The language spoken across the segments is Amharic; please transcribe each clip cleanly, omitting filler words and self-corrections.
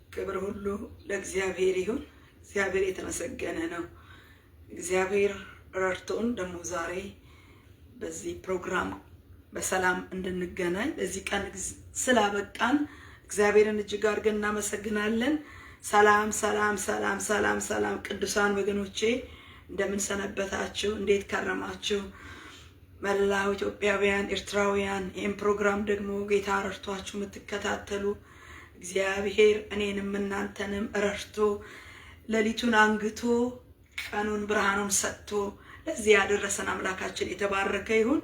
ክብር ሁሉ ለእግዚአብሔር ይሁን። እግዚአብሔር የተመሰገነ ነው። እግዚአብሔር ረድቶን ደግሞ ዛሬ በዚህ ፕሮግራም በሰላም እንድንገናኝ በዚህ ቀን ስላበቃን እግዚአብሔርን እጅግ አድርገን እናመሰግናለን። ሰላም ሰላም ሰላም ሰላም ሰላም፣ ቅዱሳን ወገኖቼ፣ እንደምን ሰነበታችሁ? እንዴት ከረማችሁ? መላው ኢትዮጵያውያን፣ ኤርትራውያን፣ ይህን ፕሮግራም ደግሞ ጌታ ረድቷችሁ የምትከታተሉ፣ እግዚአብሔር እኔንም እናንተንም ረድቶ፣ ሌሊቱን አንግቶ፣ ቀኑን ብርሃኑን ሰጥቶ ለዚህ ያደረሰን አምላካችን የተባረከ ይሁን።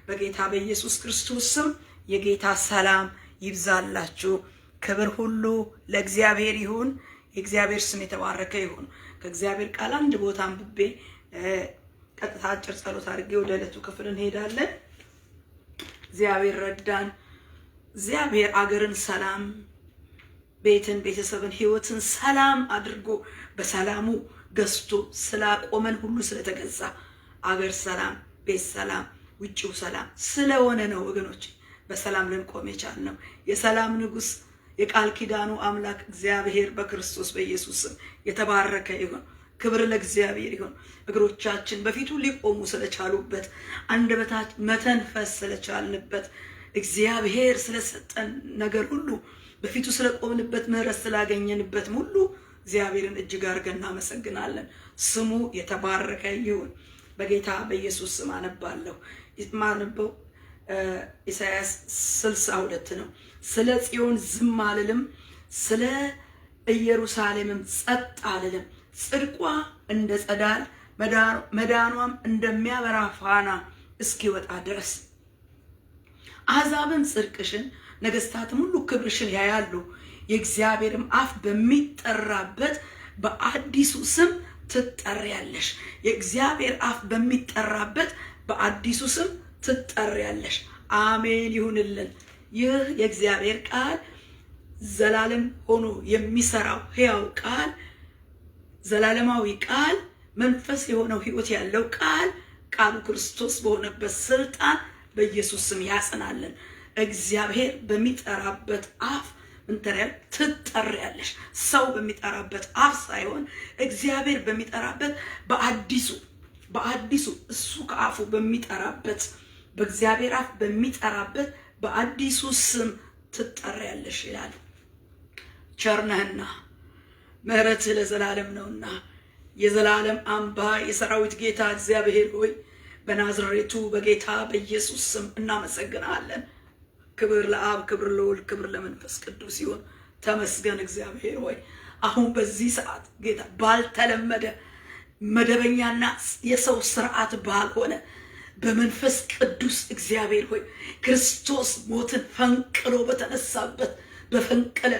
በጌታ በኢየሱስ ክርስቶስ ስም የጌታ ሰላም ይብዛላችሁ። ክብር ሁሉ ለእግዚአብሔር ይሁን። የእግዚአብሔር ስም የተባረከ ይሁን። ከእግዚአብሔር ቃል አንድ ቦታ አንብቤ ቀጥታ አጭር ጸሎት አድርጌ ወደ ዕለቱ ክፍል እንሄዳለን። እግዚአብሔር ረዳን። እግዚአብሔር አገርን ሰላም፣ ቤትን፣ ቤተሰብን፣ ህይወትን ሰላም አድርጎ በሰላሙ ገዝቶ ስላቆመን ሁሉ ስለተገዛ፣ አገር ሰላም፣ ቤት ሰላም፣ ውጭው ሰላም ስለሆነ ነው ወገኖች በሰላም ልንቆም የቻልነው። የሰላም ንጉሥ፣ የቃል ኪዳኑ አምላክ እግዚአብሔር በክርስቶስ በኢየሱስ ስም የተባረከ ይሁን። ክብር ለእግዚአብሔር ይሁን። እግሮቻችን በፊቱ ሊቆሙ ስለቻሉበት፣ አንደበታችን መተንፈስ ስለቻልንበት፣ እግዚአብሔር ስለሰጠን ነገር ሁሉ፣ በፊቱ ስለቆምንበት፣ ምሕረት ስላገኘንበት ሁሉ እግዚአብሔርን እጅግ አድርገን እናመሰግናለን። ስሙ የተባረከ ይሁን። በጌታ በኢየሱስ ስም አነባለሁ። የማነበው ኢሳያስ 62 ነው። ስለ ጽዮን ዝም አልልም፣ ስለ ኢየሩሳሌምም ጸጥ አልልም። ጽድቋ እንደ ጸዳል መዳኗም እንደሚያበራ ፋና እስኪወጣ ድረስ። አሕዛብም ጽድቅሽን፣ ነገስታትም ሁሉ ክብርሽን ያያሉ። የእግዚአብሔርም አፍ በሚጠራበት በአዲሱ ስም ትጠሪያለሽ። የእግዚአብሔር አፍ በሚጠራበት በአዲሱ ስም ትጠሪያለሽ። አሜን ይሁንልን። ይህ የእግዚአብሔር ቃል፣ ዘላለም ሆኖ የሚሰራው ሕያው ቃል፣ ዘላለማዊ ቃል፣ መንፈስ የሆነው ሕይወት ያለው ቃል፣ ቃሉ ክርስቶስ በሆነበት ስልጣን በኢየሱስ ስም ያጽናልን። እግዚአብሔር በሚጠራበት አፍ ምን ትጠሪያለሽ። ሰው በሚጠራበት አፍ ሳይሆን እግዚአብሔር በሚጠራበት በአዲሱ እሱ ከአፉ በሚጠራበት፣ በእግዚአብሔር አፍ በሚጠራበት በአዲሱ ስም ትጠሪያለሽ ይላል። ቸር ነህና ምሕረትህ ለዘላለም ነውና፣ የዘላለም አምባ፣ የሰራዊት ጌታ እግዚአብሔር ሆይ፣ በናዝሬቱ በጌታ በኢየሱስ ስም እናመሰግናለን። ክብር ለአብ፣ ክብር ለወልድ፣ ክብር ለመንፈስ ቅዱስ ይሁን። ተመስገን እግዚአብሔር ሆይ። አሁን በዚህ ሰዓት ጌታ፣ ባልተለመደ መደበኛና የሰው ስርዓት ባልሆነ በመንፈስ ቅዱስ፣ እግዚአብሔር ሆይ፣ ክርስቶስ ሞትን ፈንቅሎ በተነሳበት በፈንቅለ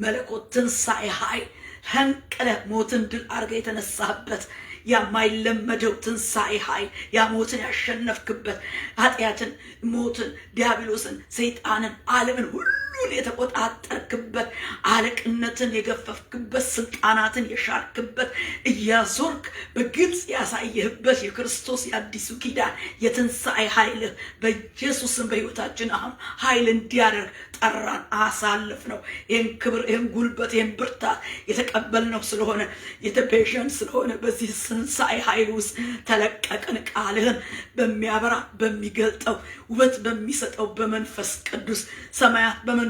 መለኮት ትንሣኤ ኃይል ፈንቅለ ሞትን ድል አድርገህ የተነሳህበት የማይለመደው ትንሣኤ ኃይል፣ ያ ሞትን ያሸነፍክበት፣ ኃጢአትን፣ ሞትን፣ ዲያብሎስን፣ ሰይጣንን፣ ዓለምን ሁሉን የተቆጣጠርክበት፣ አለቅነትን የገፈፍክበት፣ ስልጣናትን የሻርክበት፣ እያዞርክ በግልጽ ያሳየህበት የክርስቶስ የአዲሱ ኪዳን የትንሣኤ ኃይልህ በኢየሱስም በሕይወታችን አሁን ኃይል እንዲያደርግ ጠራን፣ አሳለፍነው። ይህን ክብር፣ ይህን ጉልበት፣ ይህን ብርታት የተቀበልነው ስለሆነ፣ የተቤዠን ስለሆነ፣ በዚህ ትንሣኤ ኃይል ውስጥ ተለቀቅን። ቃልህን በሚያበራ፣ በሚገልጠው፣ ውበት በሚሰጠው በመንፈስ ቅዱስ፣ ሰማያት በመንፈስ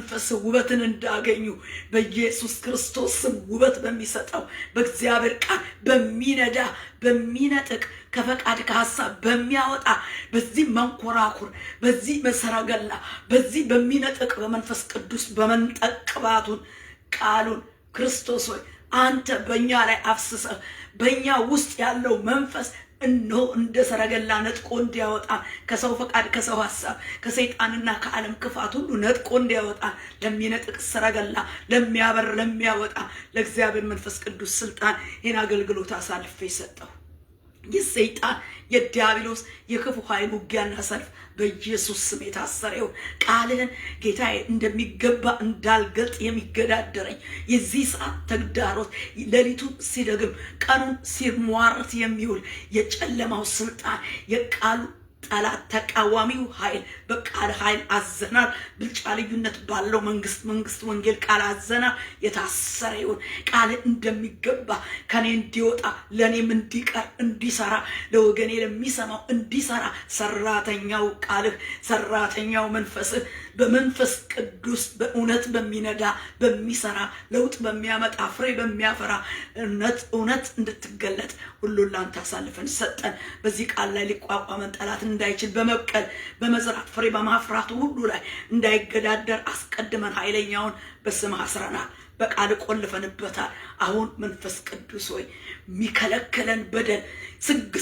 ውበትን እንዳገኙ በኢየሱስ ክርስቶስ ስም ውበት በሚሰጠው በእግዚአብሔር ቃል በሚነዳ፣ በሚነጥቅ፣ ከፈቃድ ከሀሳብ በሚያወጣ በዚህ መንኮራኩር፣ በዚህ መሰረገላ፣ በዚህ በሚነጥቅ በመንፈስ ቅዱስ በመንጠቅ ቅባቱን፣ ቃሉን ክርስቶስ ሆይ አንተ በእኛ ላይ አፍስሰህ፣ በእኛ ውስጥ ያለው መንፈስ እነሆ እንደ ሰረገላ ነጥቆ እንዲያወጣ፣ ከሰው ፈቃድ፣ ከሰው ሀሳብ፣ ከሰይጣንና ከዓለም ክፋት ሁሉ ነጥቆ እንዲያወጣ፣ ለሚነጥቅ ሰረገላ፣ ለሚያበር፣ ለሚያወጣ ለእግዚአብሔር መንፈስ ቅዱስ ስልጣን ይህን አገልግሎት አሳልፌ ሰጠሁ። የሰይጣን፣ የዲያብሎስ፣ የክፉ ኃይል ውጊያና ሰልፍ በኢየሱስ ስም የታሰረ ይሁን። ቃልህን ጌታዬ እንደሚገባ እንዳልገልጥ የሚገዳደረኝ የዚህ ሰዓት ተግዳሮት፣ ሌሊቱን ሲደግም ቀኑን ሲሟርት የሚውል የጨለማው ስልጣን የቃሉ ጠላት ተቃዋሚው ኃይል በቃል ኃይል አዘናል። ብልጫ ልዩነት ባለው መንግስት ወንጌል ቃል አዘናል። የታሰረ ይሁን። ቃል እንደሚገባ ከኔ እንዲወጣ ለእኔም እንዲቀር እንዲሰራ ለወገኔ ለሚሰማው እንዲሰራ ሰራተኛው ቃልህ ሰራተኛው መንፈስህ በመንፈስ ቅዱስ በእውነት በሚነዳ በሚሰራ ለውጥ በሚያመጣ ፍሬ በሚያፈራ እውነት እንድትገለጥ ሁሉን ላንተ አሳልፈን ሰጠን። በዚህ ቃል ላይ ሊቋቋመን ጠላት እንዳይችል በመብቀል በመዝራት ፍሬ በማፍራቱ ሁሉ ላይ እንዳይገዳደር አስቀድመን ኃይለኛውን በስምህ አስረናል፣ በቃል ቆልፈንበታል። አሁን መንፈስ ቅዱስ ሆይ የሚከለክለን በደል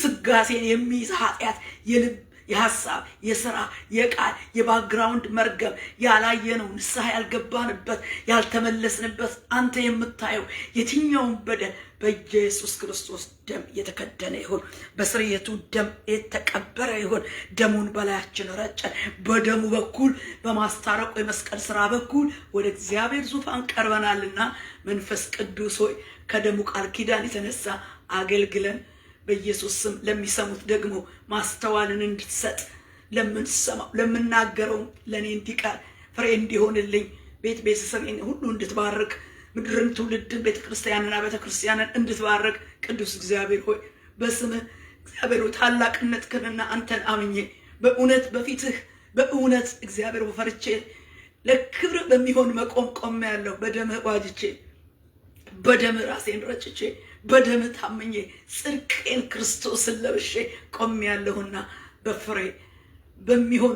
ስጋሴን የሚይዝ ኃጢአት የልብ የሐሳብ የሥራ የቃል የ background መርገም ያላየነው ንስሐ ያልገባንበት ያልተመለስንበት አንተ የምታየው የትኛውን በደል በኢየሱስ ክርስቶስ ደም የተከደነ ይሁን። በስርየቱ ደም የተቀበረ ይሁን። ደሙን በላያችን ረጨን። በደሙ በኩል በማስታረቁ የመስቀል ስራ በኩል ወደ እግዚአብሔር ዙፋን ቀርበናልና መንፈስ ቅዱስ ሆይ ከደሙ ቃል ኪዳን የተነሳ አገልግለን በኢየሱስ ስም ለሚሰሙት ደግሞ ማስተዋልን እንድትሰጥ ለምንሰማው ለምናገረው ለእኔ እንዲቀር ፍሬ እንዲሆንልኝ ቤተሰቤን ሁሉ እንድትባርክ ምድርን ትውልድን ቤተክርስቲያንና ቤተክርስቲያንን እንድትባርክ ቅዱስ እግዚአብሔር ሆይ በስምህ እግዚአብሔር ሆይ ታላቅነትህንና አንተን አምኜ በእውነት በፊትህ በእውነት እግዚአብሔር ፈርቼ ለክብር በሚሆን መቆም ቆሜያለሁ። በደምህ ዋጅቼ በደምህ ራሴን ረጭቼ በደምህ ታምኜ ጽድቄን ክርስቶስን ለብሼ ቆሜያለሁና በፍሬ በሚሆን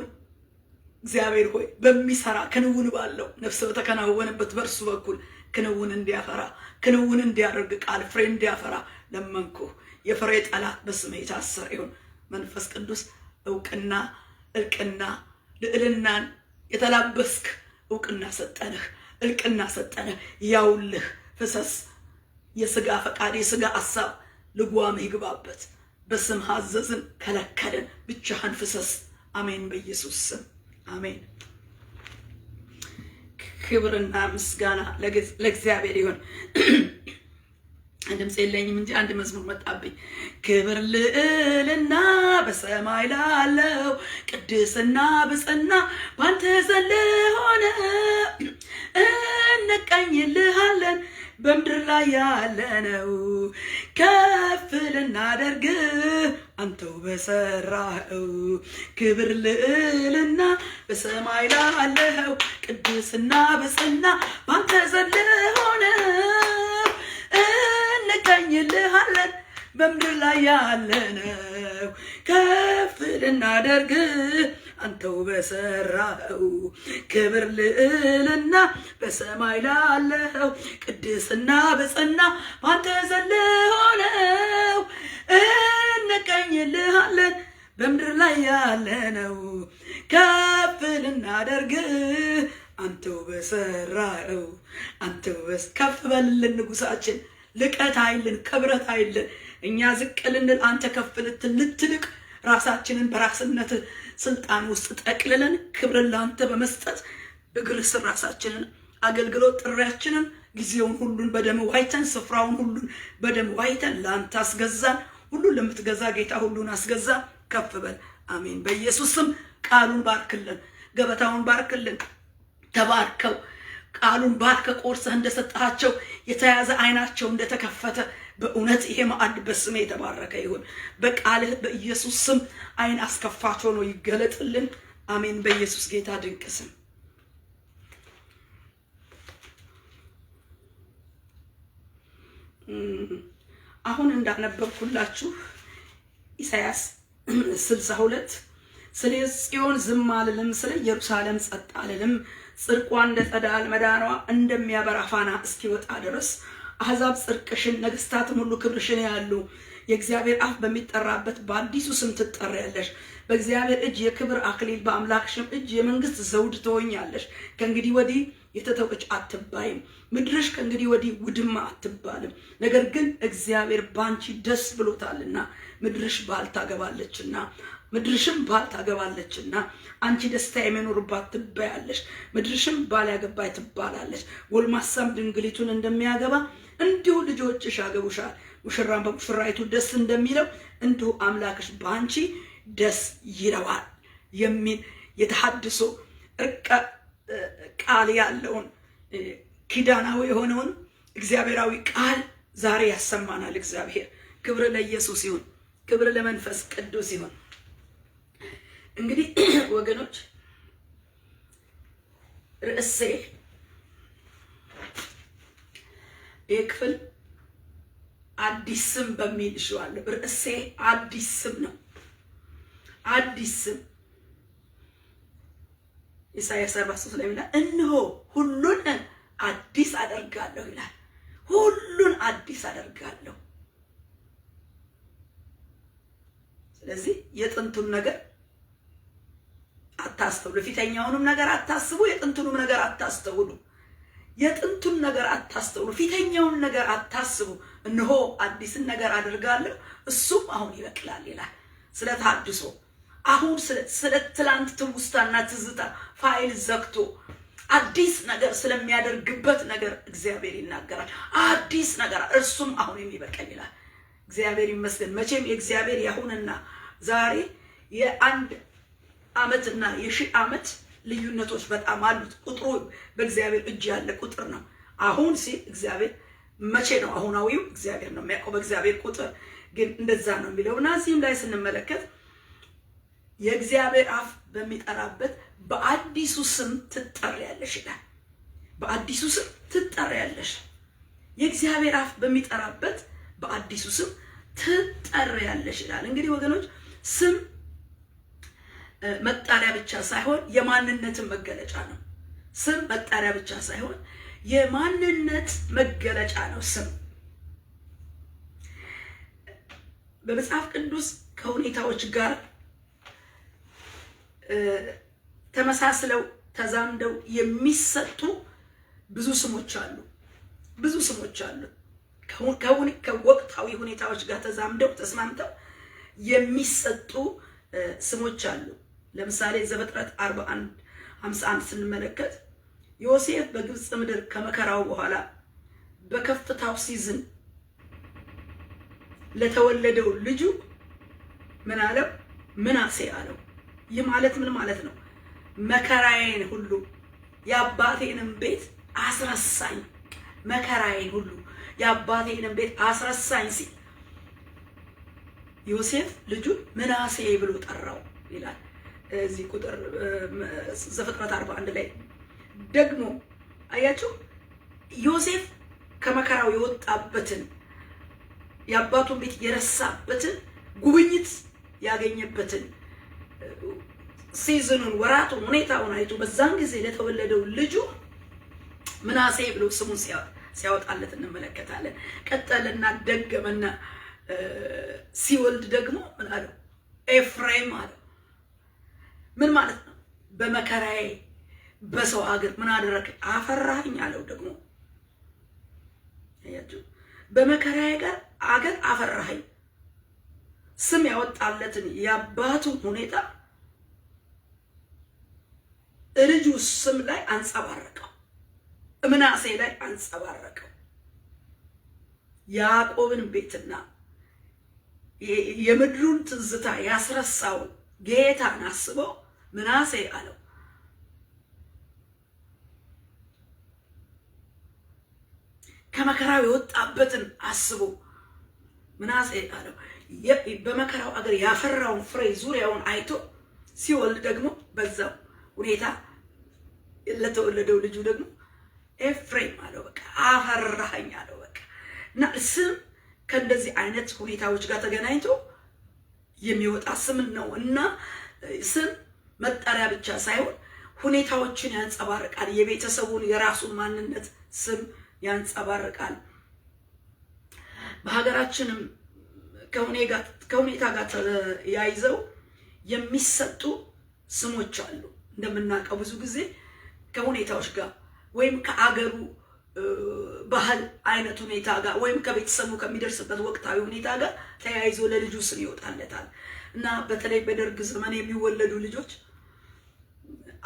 እግዚአብሔር ሆይ በሚሰራ ክንውን ባለው ነፍስ በተከናወነበት በእርሱ በኩል ክንውን እንዲያፈራ ክንውን እንዲያደርግ ቃል ፍሬ እንዲያፈራ ለመንኩ። የፍሬ ጠላት በስምህ የታሰረ ይሁን። መንፈስ ቅዱስ እውቅና እልቅና ልዕልናን የተላበስክ እውቅና ሰጠንህ፣ እልቅና ሰጠንህ። ያውልህ ፍሰስ የስጋ ፈቃድ የስጋ ሐሳብ ልጓምህ ይግባበት። በስምህ አዘዝን፣ ከለከልን። ብቻህን ፍሰስ። አሜን። በኢየሱስ ስም አሜን። ክብርና ምስጋና ለእግዚአብሔር ይሁን። ድምፅ የለኝም እንጂ አንድ መዝሙር መጣብኝ። ክብር ልዕልና በሰማይ ላለው ቅድስና ብፅዕና ባንተ ዘንድ ሆነ እንቀኝልሃለን በምድር ላይ ያለነው ከፍ ልናደርግ አንተው በሰራኸው። ክብር ልዕልና በሰማይ ላለው ቅድስና ብፅዕና ባንተ ዘንድ ሆነ እንቀኝልሃለን በምድር ላይ ያለነው ከፍ ልናደርግ አንተው በሰራኸው። ክብር ልዕልና በሰማይ ላለው ቅድስና ብፅዕና ባንተ ዘንድ ሆነው እንቀኝልሃለን በምድር ላይ ያለነው ከፍ ልናደርግ አንተው በሰራኸው። አንተው ከፍ በልልን ንጉሳችን፣ ልቀት አይልን፣ ክብረት አይልን። እኛ ዝቅ ልንል አንተ ከፍ ልትል ልትልቅ ራሳችንን በራስነት ስልጣን ውስጥ ጠቅልለን ክብርን ለአንተ በመስጠት እግር ስር ራሳችንን አገልግሎት ጥሪያችንን ጊዜውን ሁሉን በደም ዋይተን ስፍራውን ሁሉን በደም ዋይተን ለአንተ አስገዛን። ሁሉን ለምትገዛ ጌታ ሁሉን አስገዛ። ከፍ በል። አሜን። በኢየሱስ ስም ቃሉን ባርክልን፣ ገበታውን ባርክልን። ተባርከው ቃሉን ባርከ ቆርሰህ እንደሰጣቸው የተያዘ ዓይናቸው እንደተከፈተ በእውነት ይሄ ማዕድ በስሜ የተባረከ ይሁን። በቃልህ በኢየሱስ ስም ዓይን አስከፋች ሆኖ ይገለጥልን። አሜን። በኢየሱስ ጌታ ድንቅ ስም። አሁን እንዳነበብኩላችሁ ኢሳያስ 62 ስለ ጽዮን ዝም አልልም፣ ስለ ኢየሩሳሌም ጸጥ አልልም፣ ጽድቋ እንደ ጸዳል መዳኗ እንደሚያበራ ፋና እስኪወጣ ድረስ አሕዛብ ጽድቅሽን ነገሥታትም ሁሉ ክብርሽን ያሉ። የእግዚአብሔር አፍ በሚጠራበት በአዲሱ ስም ትጠሪያለሽ። በእግዚአብሔር እጅ የክብር አክሊል በአምላክሽም እጅ የመንግስት ዘውድ ትሆኛለሽ። ከእንግዲህ ወዲህ የተተወች አትባይም፣ ምድርሽ ከእንግዲህ ወዲህ ውድማ አትባልም። ነገር ግን እግዚአብሔር ባንቺ ደስ ብሎታልና ምድርሽ ባል ታገባለችና ምድርሽም ባል ታገባለችና አንቺ ደስታ የሚኖርባት ትባያለሽ፣ ምድርሽም ባል ያገባይ ትባላለች። ጎልማሳም ድንግሊቱን እንደሚያገባ እንዲሁ ልጆችሽ ያገቡሻል። ሙሽራም በሙሽራይቱ ደስ እንደሚለው እንዲሁ አምላክሽ በአንቺ ደስ ይለዋል የሚል የተሐድሶ እርቀ ቃል ያለውን ኪዳናዊ የሆነውን እግዚአብሔራዊ ቃል ዛሬ ያሰማናል። እግዚአብሔር ክብር ለኢየሱስ ይሁን፣ ክብር ለመንፈስ ቅዱስ ይሁን። እንግዲህ ወገኖች ርዕሴ ይህ ክፍል አዲስ ስም በሚል እሸዋለሁ። ርዕሴ አዲስ ስም ነው። አዲስ ስም ኢሳይያስ 43 ላይ ይላል፣ እነሆ ሁሉን አዲስ አደርጋለሁ ይላል። ሁሉን አዲስ አደርጋለሁ። ስለዚህ የጥንቱን ነገር አታስተውሉ፣ ፊተኛውንም ነገር አታስቡ፣ የጥንቱንም ነገር አታስተውሉ። የጥንቱን ነገር አታስተውሉ፣ ፊተኛውን ነገር አታስቡ። እነሆ አዲስን ነገር አደርጋለሁ፣ እሱም አሁን ይበቅላል ይላል። ስለ ተሐድሶ አሁን ስለ ትላንት ትውስታና ትዝታ ፋይል ዘግቶ አዲስ ነገር ስለሚያደርግበት ነገር እግዚአብሔር ይናገራል። አዲስ ነገር እርሱም አሁን የሚበቅል ይላል። እግዚአብሔር ይመስገን። መቼም የእግዚአብሔር የአሁንና ዛሬ የአንድ ዓመትና የሺህ ዓመት ልዩነቶች በጣም አሉት። ቁጥሩ በእግዚአብሔር እጅ ያለ ቁጥር ነው። አሁን ሲል እግዚአብሔር መቼ ነው አሁናዊው? እግዚአብሔር ነው የሚያውቀው በእግዚአብሔር ቁጥር ግን እንደዛ ነው የሚለው እና እዚህም ላይ ስንመለከት የእግዚአብሔር አፍ በሚጠራበት በአዲሱ ስም ትጠሪያለሽ ይላል። በአዲሱ ስም ትጠሪያለሽ። የእግዚአብሔር አፍ በሚጠራበት በአዲሱ ስም ትጠሪያለሽ ይላል። እንግዲህ ወገኖች ስም መጠሪያ ብቻ ሳይሆን የማንነትን መገለጫ ነው። ስም መጠሪያ ብቻ ሳይሆን የማንነት መገለጫ ነው። ስም በመጽሐፍ ቅዱስ ከሁኔታዎች ጋር ተመሳስለው ተዛምደው የሚሰጡ ብዙ ስሞች አሉ። ብዙ ስሞች አሉ። ከወቅታዊ ሁኔታዎች ጋር ተዛምደው ተስማምተው የሚሰጡ ስሞች አሉ። ለምሳሌ ዘፍጥረት 41:51 ስንመለከት ዮሴፍ በግብፅ ምድር ከመከራው በኋላ በከፍታው season ለተወለደው ልጁ ምን አለው? ምናሴ አለው። ይህ ማለት ምን ማለት ነው? መከራዬን ሁሉ የአባቴንም ቤት አስረሳኝ፣ መከራዬን ሁሉ የአባቴንም ቤት አስረሳኝ ሲል ዮሴፍ ልጁን ምናሴ ብሎ ጠራው ይላል። እዚህ ቁጥር ዘፍጥረት 41 ላይ ደግሞ አያችሁ ዮሴፍ ከመከራው የወጣበትን የአባቱን ቤት የረሳበትን ጉብኝት ያገኘበትን season ኑን ወራቱን ሁኔታውን አይቶ በዛን ጊዜ ለተወለደው ልጁ ምናሴ ብሎ ስሙን ሲያወጣለት እንመለከታለን። ቀጠለና ደገመና ሲወልድ ደግሞ ምን አለው? ኤፍሬም አለው። ምን ማለት ነው? በመከራዬ በሰው አገር ምን አደረግ አፈራኸኝ አለው። ደግሞ አያችሁ፣ በመከራዬ ጋር አገር አፈራኸኝ። ስም ያወጣለትን የአባቱን ሁኔታ ልጁ ስም ላይ አንጸባረቀው፣ ምናሴ ላይ አንጸባረቀው። ያዕቆብን ቤትና የምድሩን ትዝታ ያስረሳውን ጌታን አስበው ምናሴ አለው። ከመከራው የወጣበትን አስቦ ምናሴ አለው። በመከራው አገር ያፈራውን ፍሬ ዙሪያውን አይቶ ሲወልድ ደግሞ በዛው ሁኔታ ለተወለደው ልጁ ደግሞ ኤፍሬም አለው። በቃ አፈራኸኝ አለው። በቃ እና ስም ከእንደዚህ አይነት ሁኔታዎች ጋር ተገናኝቶ የሚወጣ ስም ነው እና ስም መጠሪያ ብቻ ሳይሆን ሁኔታዎችን ያንጸባርቃል። የቤተሰቡን የራሱን ማንነት ስም ያንጸባርቃል። በሀገራችንም ከሁኔታ ጋር ተያይዘው የሚሰጡ ስሞች አሉ። እንደምናውቀው ብዙ ጊዜ ከሁኔታዎች ጋር ወይም ከአገሩ ባህል አይነት ሁኔታ ጋር ወይም ከቤተሰቡ ከሚደርስበት ወቅታዊ ሁኔታ ጋር ተያይዞ ለልጁ ስም ይወጣለታል እና በተለይ በደርግ ዘመን የሚወለዱ ልጆች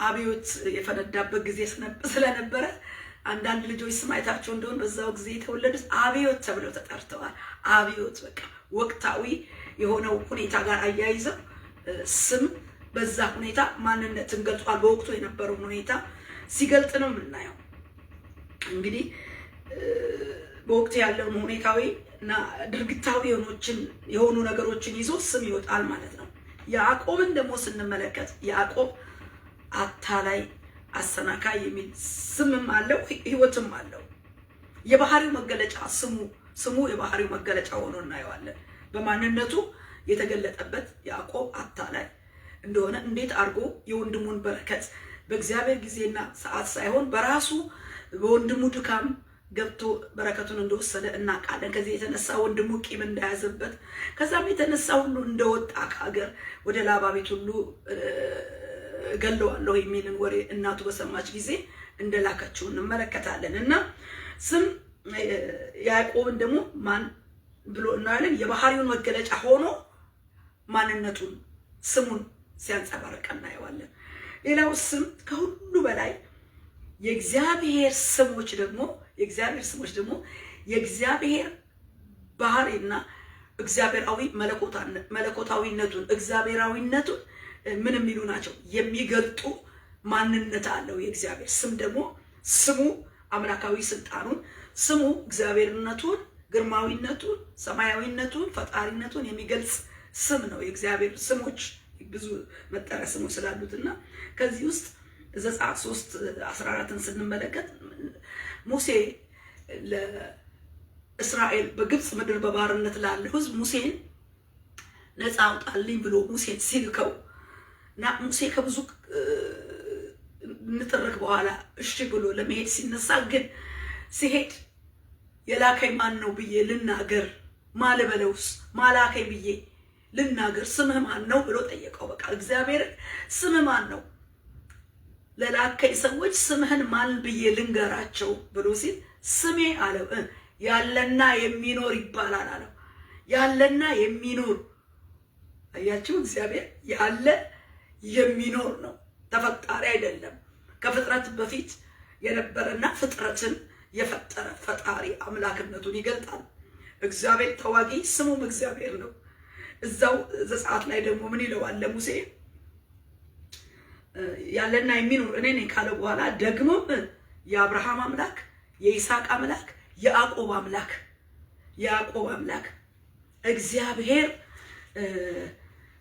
አብዮት የፈነዳበት ጊዜ ስለነበረ አንዳንድ ልጆች ስም አይታቸው እንደሆን በዛው ጊዜ የተወለዱት አብዮት ተብለው ተጠርተዋል። አብዮት በቃ ወቅታዊ የሆነው ሁኔታ ጋር አያይዘው ስም በዛ ሁኔታ ማንነትን ገልጿል። በወቅቱ የነበረውን ሁኔታ ሲገልጥ ነው የምናየው። እንግዲህ በወቅቱ ያለውን ሁኔታዊ እና ድርጊታዊ የሆኑ ነገሮችን ይዞ ስም ይወጣል ማለት ነው። ያዕቆብን ደግሞ ስንመለከት ያዕቆብ አታላይ፣ አሰናካይ የሚል ስምም አለው፣ ሕይወትም አለው። የባህሪው መገለጫ ስሙ የባህሪው መገለጫ ሆኖ እናየዋለን። በማንነቱ የተገለጠበት ያዕቆብ አታላይ እንደሆነ እንዴት አድርጎ የወንድሙን በረከት በእግዚአብሔር ጊዜና ሰዓት ሳይሆን በራሱ በወንድሙ ድካም ገብቶ በረከቱን እንደወሰደ እናውቃለን። ከዚህ የተነሳ ወንድሙ ቂም እንደያዘበት ከዛም የተነሳ ሁሉ እንደወጣ ከሀገር ወደ ላባ ቤት ሁሉ እገለዋለሁ የሚልን ወሬ እናቱ በሰማች ጊዜ እንደላከችው እንመለከታለን። እና ስም ያዕቆብን ደግሞ ማን ብሎ እናያለን? የባህሪውን መገለጫ ሆኖ ማንነቱን ስሙን ሲያንጸባርቅ እናየዋለን። ሌላው ስም ከሁሉ በላይ የእግዚአብሔር ስሞች ደግሞ የእግዚአብሔር ስሞች ደግሞ የእግዚአብሔር ባህሪና እግዚአብሔራዊ መለኮታዊነቱን እግዚአብሔራዊነቱን ምን የሚሉ ናቸው? የሚገልጡ ማንነት አለው። የእግዚአብሔር ስም ደግሞ ስሙ አምላካዊ ስልጣኑን፣ ስሙ እግዚአብሔርነቱን፣ ግርማዊነቱን፣ ሰማያዊነቱን፣ ፈጣሪነቱን የሚገልጽ ስም ነው። የእግዚአብሔር ስሞች ብዙ መጠሪያ ስሞች ስላሉት እና ከዚህ ውስጥ ዘጸአት 3:14ን ስንመለከት ሙሴ ለእስራኤል በግብፅ ምድር በባርነት ላለ ሕዝብ ሙሴን ነፃ አውጣልኝ ብሎ ሙሴን ሲልከው እና ሙሴ ከብዙ ንትርክ በኋላ እሺ ብሎ ለመሄድ ሲነሳ ግን ሲሄድ የላከኝ ማን ነው ብዬ ልናገር፣ ማልበለውስ ማላከኝ ብዬ ልናገር፣ ስምህ ማን ነው ብሎ ጠየቀው። በቃ እግዚአብሔርን ስምህ ማን ነው ለላከኝ ሰዎች ስምህን ማን ብዬ ልንገራቸው ብሎ ሲል ስሜ አለው ያለና የሚኖር ይባላል አለው። ያለና የሚኖር አያችሁ፣ እግዚአብሔር ያለ የሚኖር ነው፣ ተፈጣሪ አይደለም። ከፍጥረት በፊት የነበረና ፍጥረትን የፈጠረ ፈጣሪ አምላክነቱን ይገልጣል። እግዚአብሔር ተዋጊ፣ ስሙም እግዚአብሔር ነው። እዛው ዘጸአት ላይ ደግሞ ምን ይለዋል ለሙሴ? ያለና የሚኖር እኔ ነኝ ካለ በኋላ ደግሞ የአብርሃም አምላክ የይስሐቅ አምላክ የያዕቆብ አምላክ የያዕቆብ አምላክ እግዚአብሔር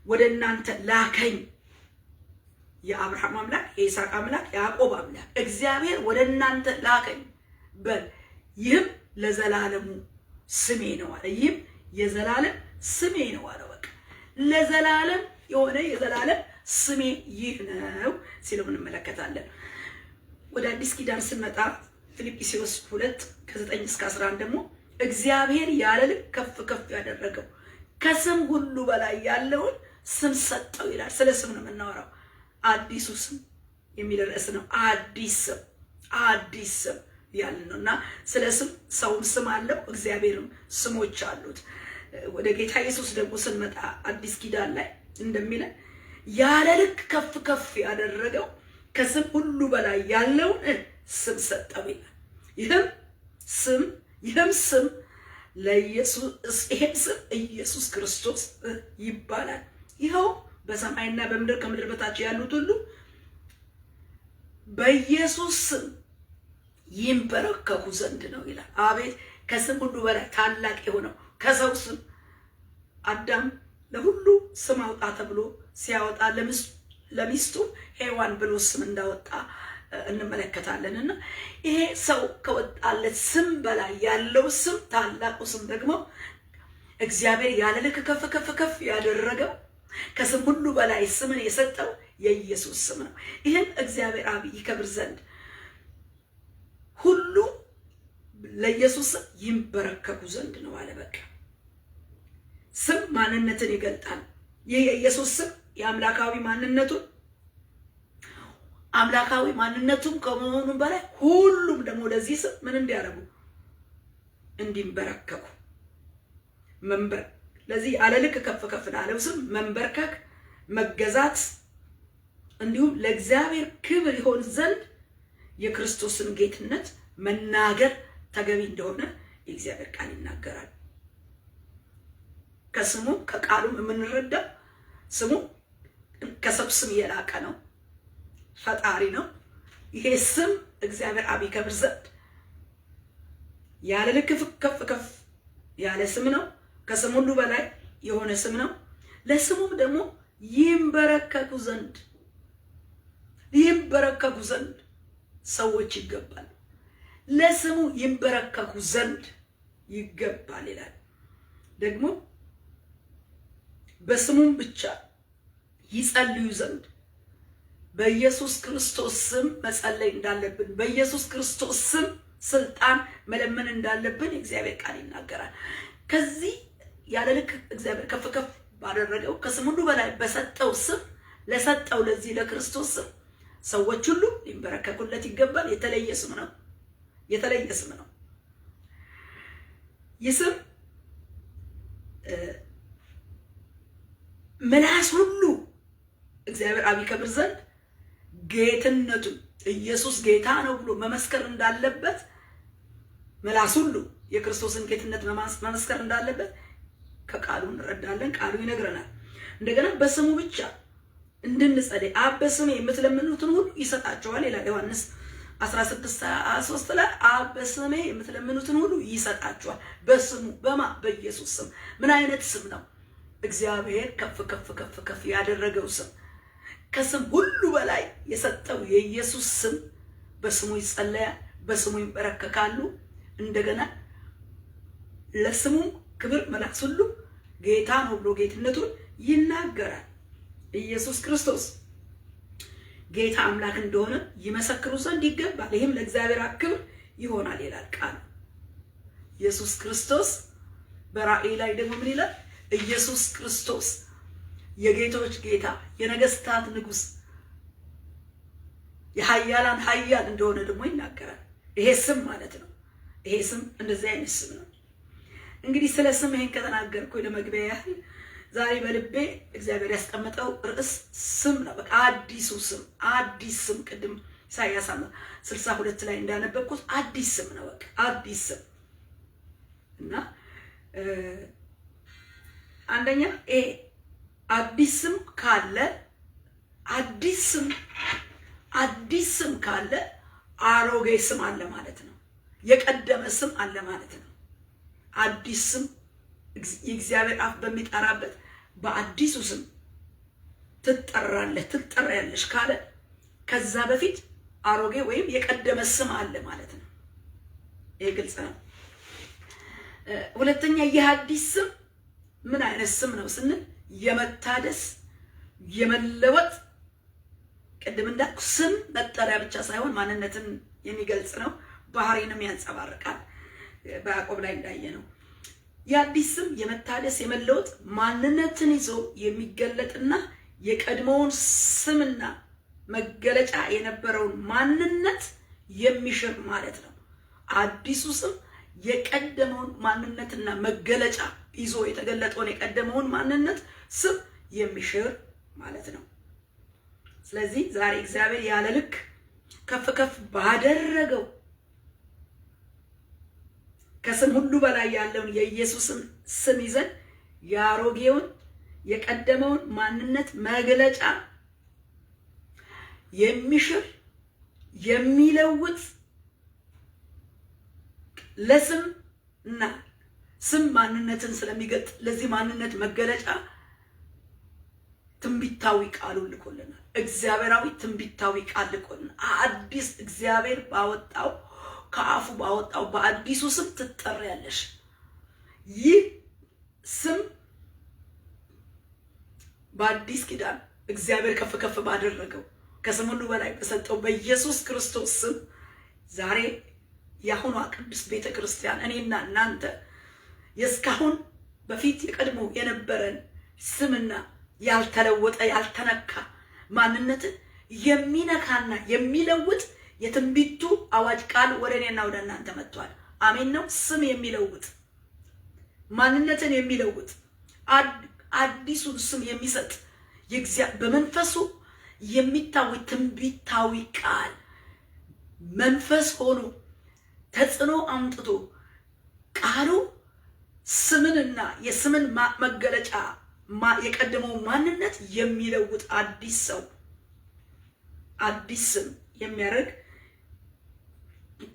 ወደ እናንተ ላከኝ። የአብርሃም አምላክ የይስሐቅ አምላክ የያዕቆብ አምላክ እግዚአብሔር ወደ እናንተ ላከኝ በል፣ ይህም ለዘላለሙ ስሜ ነው አለ። ይህም የዘላለም ስሜ ነው አለ። በቃ ለዘላለም የሆነ የዘላለም ስሜ ይህ ነው ሲለው እንመለከታለን። ወደ አዲስ ኪዳን ስንመጣ ፊልጵስዩስ 2 ከ9 እስከ 11 ደግሞ እግዚአብሔር ያለ ልክ ከፍ ከፍ ያደረገው ከስም ሁሉ በላይ ያለውን ስም ሰጠው ይላል። ስለ ስም ነው የምናወራው። አዲሱ ስም የሚል ርዕስ ነው። አዲስ ስም፣ አዲስ ስም ያለ ነው እና ስለ ስም ሰውም ስም አለው፣ እግዚአብሔርም ስሞች አሉት። ወደ ጌታ ኢየሱስ ደግሞ ስንመጣ አዲስ ኪዳን ላይ እንደሚለን ያለ ልክ ከፍ ከፍ ያደረገው ከስም ሁሉ በላይ ያለውን ስም ሰጠው ይላል። ይህም ስም ለኢየሱስ ይህም ስም ኢየሱስ ክርስቶስ ይባላል። ይኸው በሰማይና በምድር ከምድር በታች ያሉት ሁሉ በኢየሱስ ስም ይንበረከኩ ዘንድ ነው ይላል። አቤት ከስም ሁሉ በላይ ታላቅ የሆነው ከሰው ስም አዳም ለሁሉ ስም አውጣ ተብሎ ሲያወጣ ለሚስቱ ሔዋን ብሎ ስም እንዳወጣ እንመለከታለን። እና ይሄ ሰው ከወጣለት ስም በላይ ያለው ስም ታላቁ ስም ደግሞ እግዚአብሔር ያለ ልክ ከፍ ከፍ ከፍ ያደረገው ከስም ሁሉ በላይ ስምን የሰጠው የኢየሱስ ስም ነው። ይህም እግዚአብሔር አብ ይከብር ዘንድ ሁሉ ለኢየሱስ ስም ይንበረከኩ ዘንድ ነው አለ። በቃ ስም ማንነትን ይገልጣል። ይህ የኢየሱስ ስም የአምላካዊ ማንነቱን አምላካዊ ማንነቱም ከመሆኑም በላይ ሁሉም ደግሞ ለዚህ ስም ምን እንዲያደርጉ እንዲንበረከኩ መንበር ለዚህ ያለ ልክ ከፍ ከፍ ላለው ስም መንበርከክ፣ መገዛት እንዲሁም ለእግዚአብሔር ክብር ይሆን ዘንድ የክርስቶስን ጌትነት መናገር ተገቢ እንደሆነ የእግዚአብሔር ቃል ይናገራል። ከስሙ ከቃሉም የምንረዳው ስሙ ከሰው ስም የላቀ ነው። ፈጣሪ ነው። ይሄ ስም እግዚአብሔር አብ ይከብር ዘንድ ያለ ልክ ከፍ ከፍ ያለ ስም ነው። ከስም ሁሉ በላይ የሆነ ስም ነው። ለስሙም ደግሞ ይንበረከኩ ዘንድ ይንበረከኩ ዘንድ ሰዎች ይገባል። ለስሙ ይንበረከኩ ዘንድ ይገባል ይላል። ደግሞ በስሙም ብቻ ይጸልዩ ዘንድ በኢየሱስ ክርስቶስ ስም መጸለይ እንዳለብን፣ በኢየሱስ ክርስቶስ ስም ስልጣን መለመን እንዳለብን የእግዚአብሔር ቃል ይናገራል። ከዚህ ያለ ልክ እግዚአብሔር ከፍ ከፍ ባደረገው ከስም ሁሉ በላይ በሰጠው ስም ለሰጠው ለዚህ ለክርስቶስ ስም ሰዎች ሁሉ ሊንበረከኩለት ይገባል። የተለየ ስም ነው። የተለየ ስም ነው። ይህ ስም ምላስ ሁሉ እግዚአብሔር አብ ይከብር ዘንድ ጌትነቱን ኢየሱስ ጌታ ነው ብሎ መመስከር እንዳለበት፣ ምላስ ሁሉ የክርስቶስን ጌትነት መመስከር እንዳለበት ከቃሉ እንረዳለን። ቃሉ ይነግረናል። እንደገና በስሙ ብቻ እንድንጸልይ አብ በስሜ የምትለምኑትን ሁሉ ይሰጣቸዋል ይላል ዮሐንስ 16:23 ላይ። አብ በስሜ የምትለምኑትን ሁሉ ይሰጣቸዋል። በስሙ በኢየሱስ ስም። ምን አይነት ስም ነው? እግዚአብሔር ከፍ ከፍ ከፍ ከፍ ያደረገው ስም፣ ከስም ሁሉ በላይ የሰጠው የኢየሱስ ስም። በስሙ ይጸለያል፣ በስሙ ይንበረከካሉ። እንደገና ለስሙም ክብር ምላስ ሁሉ ጌታ ነው ብሎ ጌትነቱን ይናገራል። ኢየሱስ ክርስቶስ ጌታ አምላክ እንደሆነ ይመሰክሩ ዘንድ ይገባል። ይህም ለእግዚአብሔር ክብር ይሆናል ይላል ቃሉ። ኢየሱስ ክርስቶስ በራእይ ላይ ደግሞ ምን ይላል? ኢየሱስ ክርስቶስ የጌቶች ጌታ፣ የነገስታት ንጉስ፣ የኃያላን ኃያል እንደሆነ ደግሞ ይናገራል። ይሄ ስም ማለት ነው። ይሄ ስም እንደዚህ አይነት ስም ነው። እንግዲህ ስለ ስም ይሄን ከተናገርኩ ለመግቢያ ያህል ዛሬ በልቤ እግዚአብሔር ያስቀመጠው ርዕስ ስም ነው። በቃ አዲሱ ስም፣ አዲስ ስም፣ ቅድም ኢሳይያስ 62 ላይ እንዳነበብኩት አዲስ ስም ነው። በቃ አዲስ ስም። እና አንደኛ ይሄ አዲስ ስም ካለ፣ አዲስ ስም ካለ አሮጌ ስም አለ ማለት ነው። የቀደመ ስም አለ ማለት ነው። አዲስ ስም የእግዚአብሔር አፍ በሚጠራበት በአዲሱ ስም ትጠራለህ፣ ትጠራያለሽ ካለ ከዛ በፊት አሮጌ ወይም የቀደመ ስም አለ ማለት ነው። ይሄ ግልጽ ነው። ሁለተኛ ይህ አዲስ ስም ምን አይነት ስም ነው ስንል የመታደስ፣ የመለወጥ፣ ቅድም እንዳልኩ ስም መጠሪያ ብቻ ሳይሆን ማንነትን የሚገልጽ ነው፣ ባህሪንም ያንጸባርቃል። በያዕቆብ ላይ እንዳየ ነው። የአዲስ ስም የመታደስ፣ የመለወጥ ማንነትን ይዞ የሚገለጥና የቀድሞውን ስምና መገለጫ የነበረውን ማንነት የሚሽር ማለት ነው። አዲሱ ስም የቀደመውን ማንነትና መገለጫ ይዞ የተገለጠውን የቀደመውን ማንነት ስም የሚሽር ማለት ነው። ስለዚህ ዛሬ እግዚአብሔር ያለ ልክ ከፍ ከፍ ባደረገው ከስም ሁሉ በላይ ያለውን የኢየሱስን ስም ይዘን የአሮጌውን የቀደመውን ማንነት መግለጫ የሚሽር፣ የሚለውጥ፣ ለስም እና ስም ማንነትን ስለሚገልጥ ለዚህ ማንነት መገለጫ ትንቢታዊ ቃሉን ልኮልናል። እግዚአብሔራዊ ትንቢታዊ ቃል ልኮልናል። አዲስ እግዚአብሔር ባወጣው፣ ከአፉ ባወጣው በአዲሱ ስም ትጠሪያለሽ። ይህ ስም በአዲስ ኪዳን እግዚአብሔር ከፍ ከፍ ባደረገው፣ ከስም ሁሉ በላይ በሰጠው በኢየሱስ ክርስቶስ ስም ዛሬ የአሁኗ ቅድስት ቤተ ክርስቲያን እኔና እናንተ የእስካሁን በፊት የቀድሞ የነበረን ስምና ያልተለወጠ ያልተነካ ማንነትን የሚነካና የሚለውጥ የትንቢቱ አዋጅ ቃል ወደ እኔና ወደ እናንተ መጥቷል። አሜን ነው። ስም የሚለውጥ፣ ማንነትን የሚለውጥ፣ አዲሱን ስም የሚሰጥ በመንፈሱ የሚታወቅ ትንቢታዊ ቃል መንፈስ ሆኖ ተጽዕኖ አምጥቶ ቃሉ ስምንና የስምን መገለጫ የቀደመው ማንነት የሚለውጥ አዲስ ሰው፣ አዲስ ስም የሚያደርግ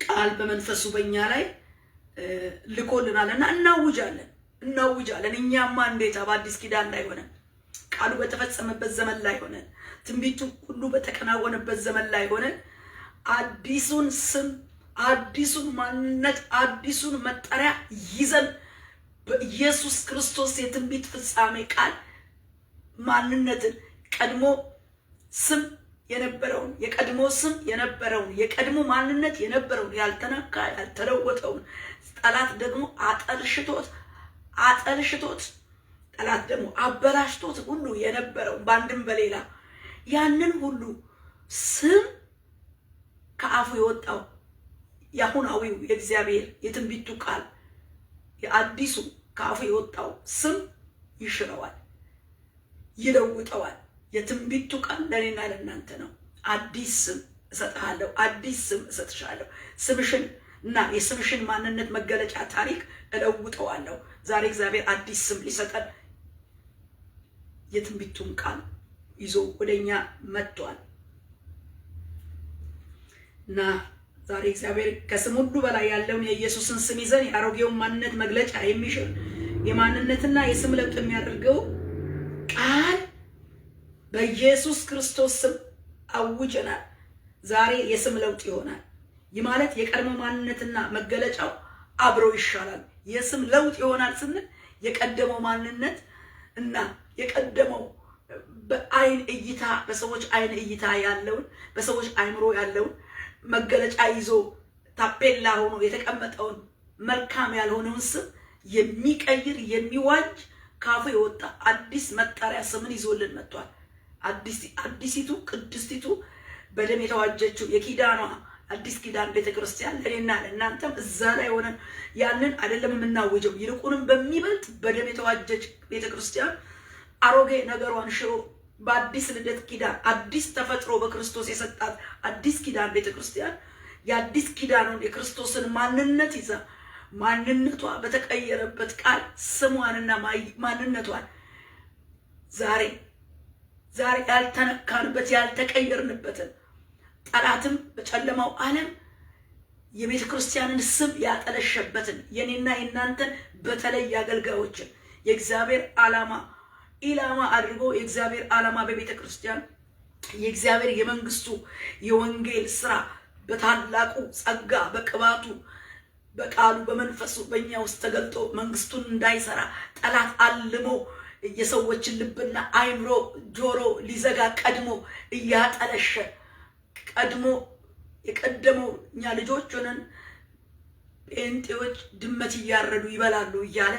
ቃል በመንፈሱ በእኛ ላይ ልኮልናል እና እናውጃለን፣ እናውጃለን። እኛማ እንዴታ በአዲስ ኪዳን ላይ ሆነን፣ ቃሉ በተፈጸመበት ዘመን ላይ ሆነን፣ ትንቢቱ ሁሉ በተከናወነበት ዘመን ላይ ሆነን አዲሱን ስም፣ አዲሱን ማንነት፣ አዲሱን መጠሪያ ይዘን በኢየሱስ ክርስቶስ የትንቢት ፍጻሜ ቃል ማንነትን ቀድሞ ስም የነበረውን፣ የቀድሞ ስም የነበረውን፣ የቀድሞ ማንነት የነበረውን፣ ያልተነካ ያልተለወጠውን፣ ጠላት ደግሞ አጠልሽቶት አጠልሽቶት፣ ጠላት ደግሞ አበላሽቶት ሁሉ የነበረውን በአንድም በሌላ ያንን ሁሉ ስም ከአፉ የወጣው የአሁናዊው የእግዚአብሔር የትንቢቱ ቃል የአዲሱ ከአፉ የወጣው ስም ይሽረዋል፣ ይለውጠዋል። የትንቢቱ ቃል ለእኔና ለእናንተ ነው። አዲስ ስም እሰጥሃለሁ፣ አዲስ ስም እሰጥሻለሁ። ስምሽን እና የስምሽን ማንነት መገለጫ ታሪክ እለውጠዋለሁ። ዛሬ እግዚአብሔር አዲስ ስም ሊሰጠን የትንቢቱን ቃል ይዞ ወደኛ መጥቷል እና ዛሬ እግዚአብሔር ከስም ሁሉ በላይ ያለውን የኢየሱስን ስም ይዘን የአሮጌውን ማንነት መግለጫ የሚሽር የማንነትና የስም ለውጥ የሚያደርገው ቃል በኢየሱስ ክርስቶስ ስም አውጀናል። ዛሬ የስም ለውጥ ይሆናል። ይህ ማለት የቀድሞ ማንነትና መገለጫው አብሮ ይሻላል። የስም ለውጥ ይሆናል ስንል የቀደመው ማንነት እና የቀደመው በአይን እይታ፣ በሰዎች አይን እይታ ያለውን፣ በሰዎች አይምሮ ያለውን መገለጫ ይዞ ታፔላ ሆኖ የተቀመጠውን መልካም ያልሆነውን ስም የሚቀይር፣ የሚዋጅ ካፉ የወጣ አዲስ መጠሪያ ስምን ይዞልን መጥቷል። አዲሲቱ ቅድስቲቱ በደም የተዋጀችው የኪዳኗ አዲስ ኪዳን ቤተክርስቲያን ለእኔና ለእናንተም እዛ ላይ ሆነን ያንን አይደለም የምናውጀው፣ ይልቁንም በሚበልጥ በደም የተዋጀች ቤተክርስቲያን አሮጌ ነገሯን ሽሮ በአዲስ ልደት ኪዳን አዲስ ተፈጥሮ በክርስቶስ የሰጣት አዲስ ኪዳን ቤተክርስቲያን የአዲስ ኪዳኑን የክርስቶስን ማንነት ይዛ ማንነቷ በተቀየረበት ቃል ስሟንና ማንነቷን ዛሬ ዛሬ ያልተነካንበት ያልተቀየርንበትን ጠላትም በጨለማው ዓለም የቤተ ክርስቲያንን ስም ያጠለሸበትን የኔና የናንተን በተለይ አገልጋዮችን የእግዚአብሔር ዓላማ ኢላማ አድርጎ የእግዚአብሔር ዓላማ በቤተ ክርስቲያን የእግዚአብሔር የመንግስቱ የወንጌል ስራ በታላቁ ጸጋ በቅባቱ በቃሉ በመንፈሱ በእኛ ውስጥ ተገልጦ መንግስቱን እንዳይሰራ ጠላት አልሞ የሰዎችን ልብና አይምሮ ጆሮ ሊዘጋ ቀድሞ እያጠለሸ ቀድሞ የቀደመው እኛ ልጆች ሆነን ጴንጤዎች ድመት እያረዱ ይበላሉ እያለ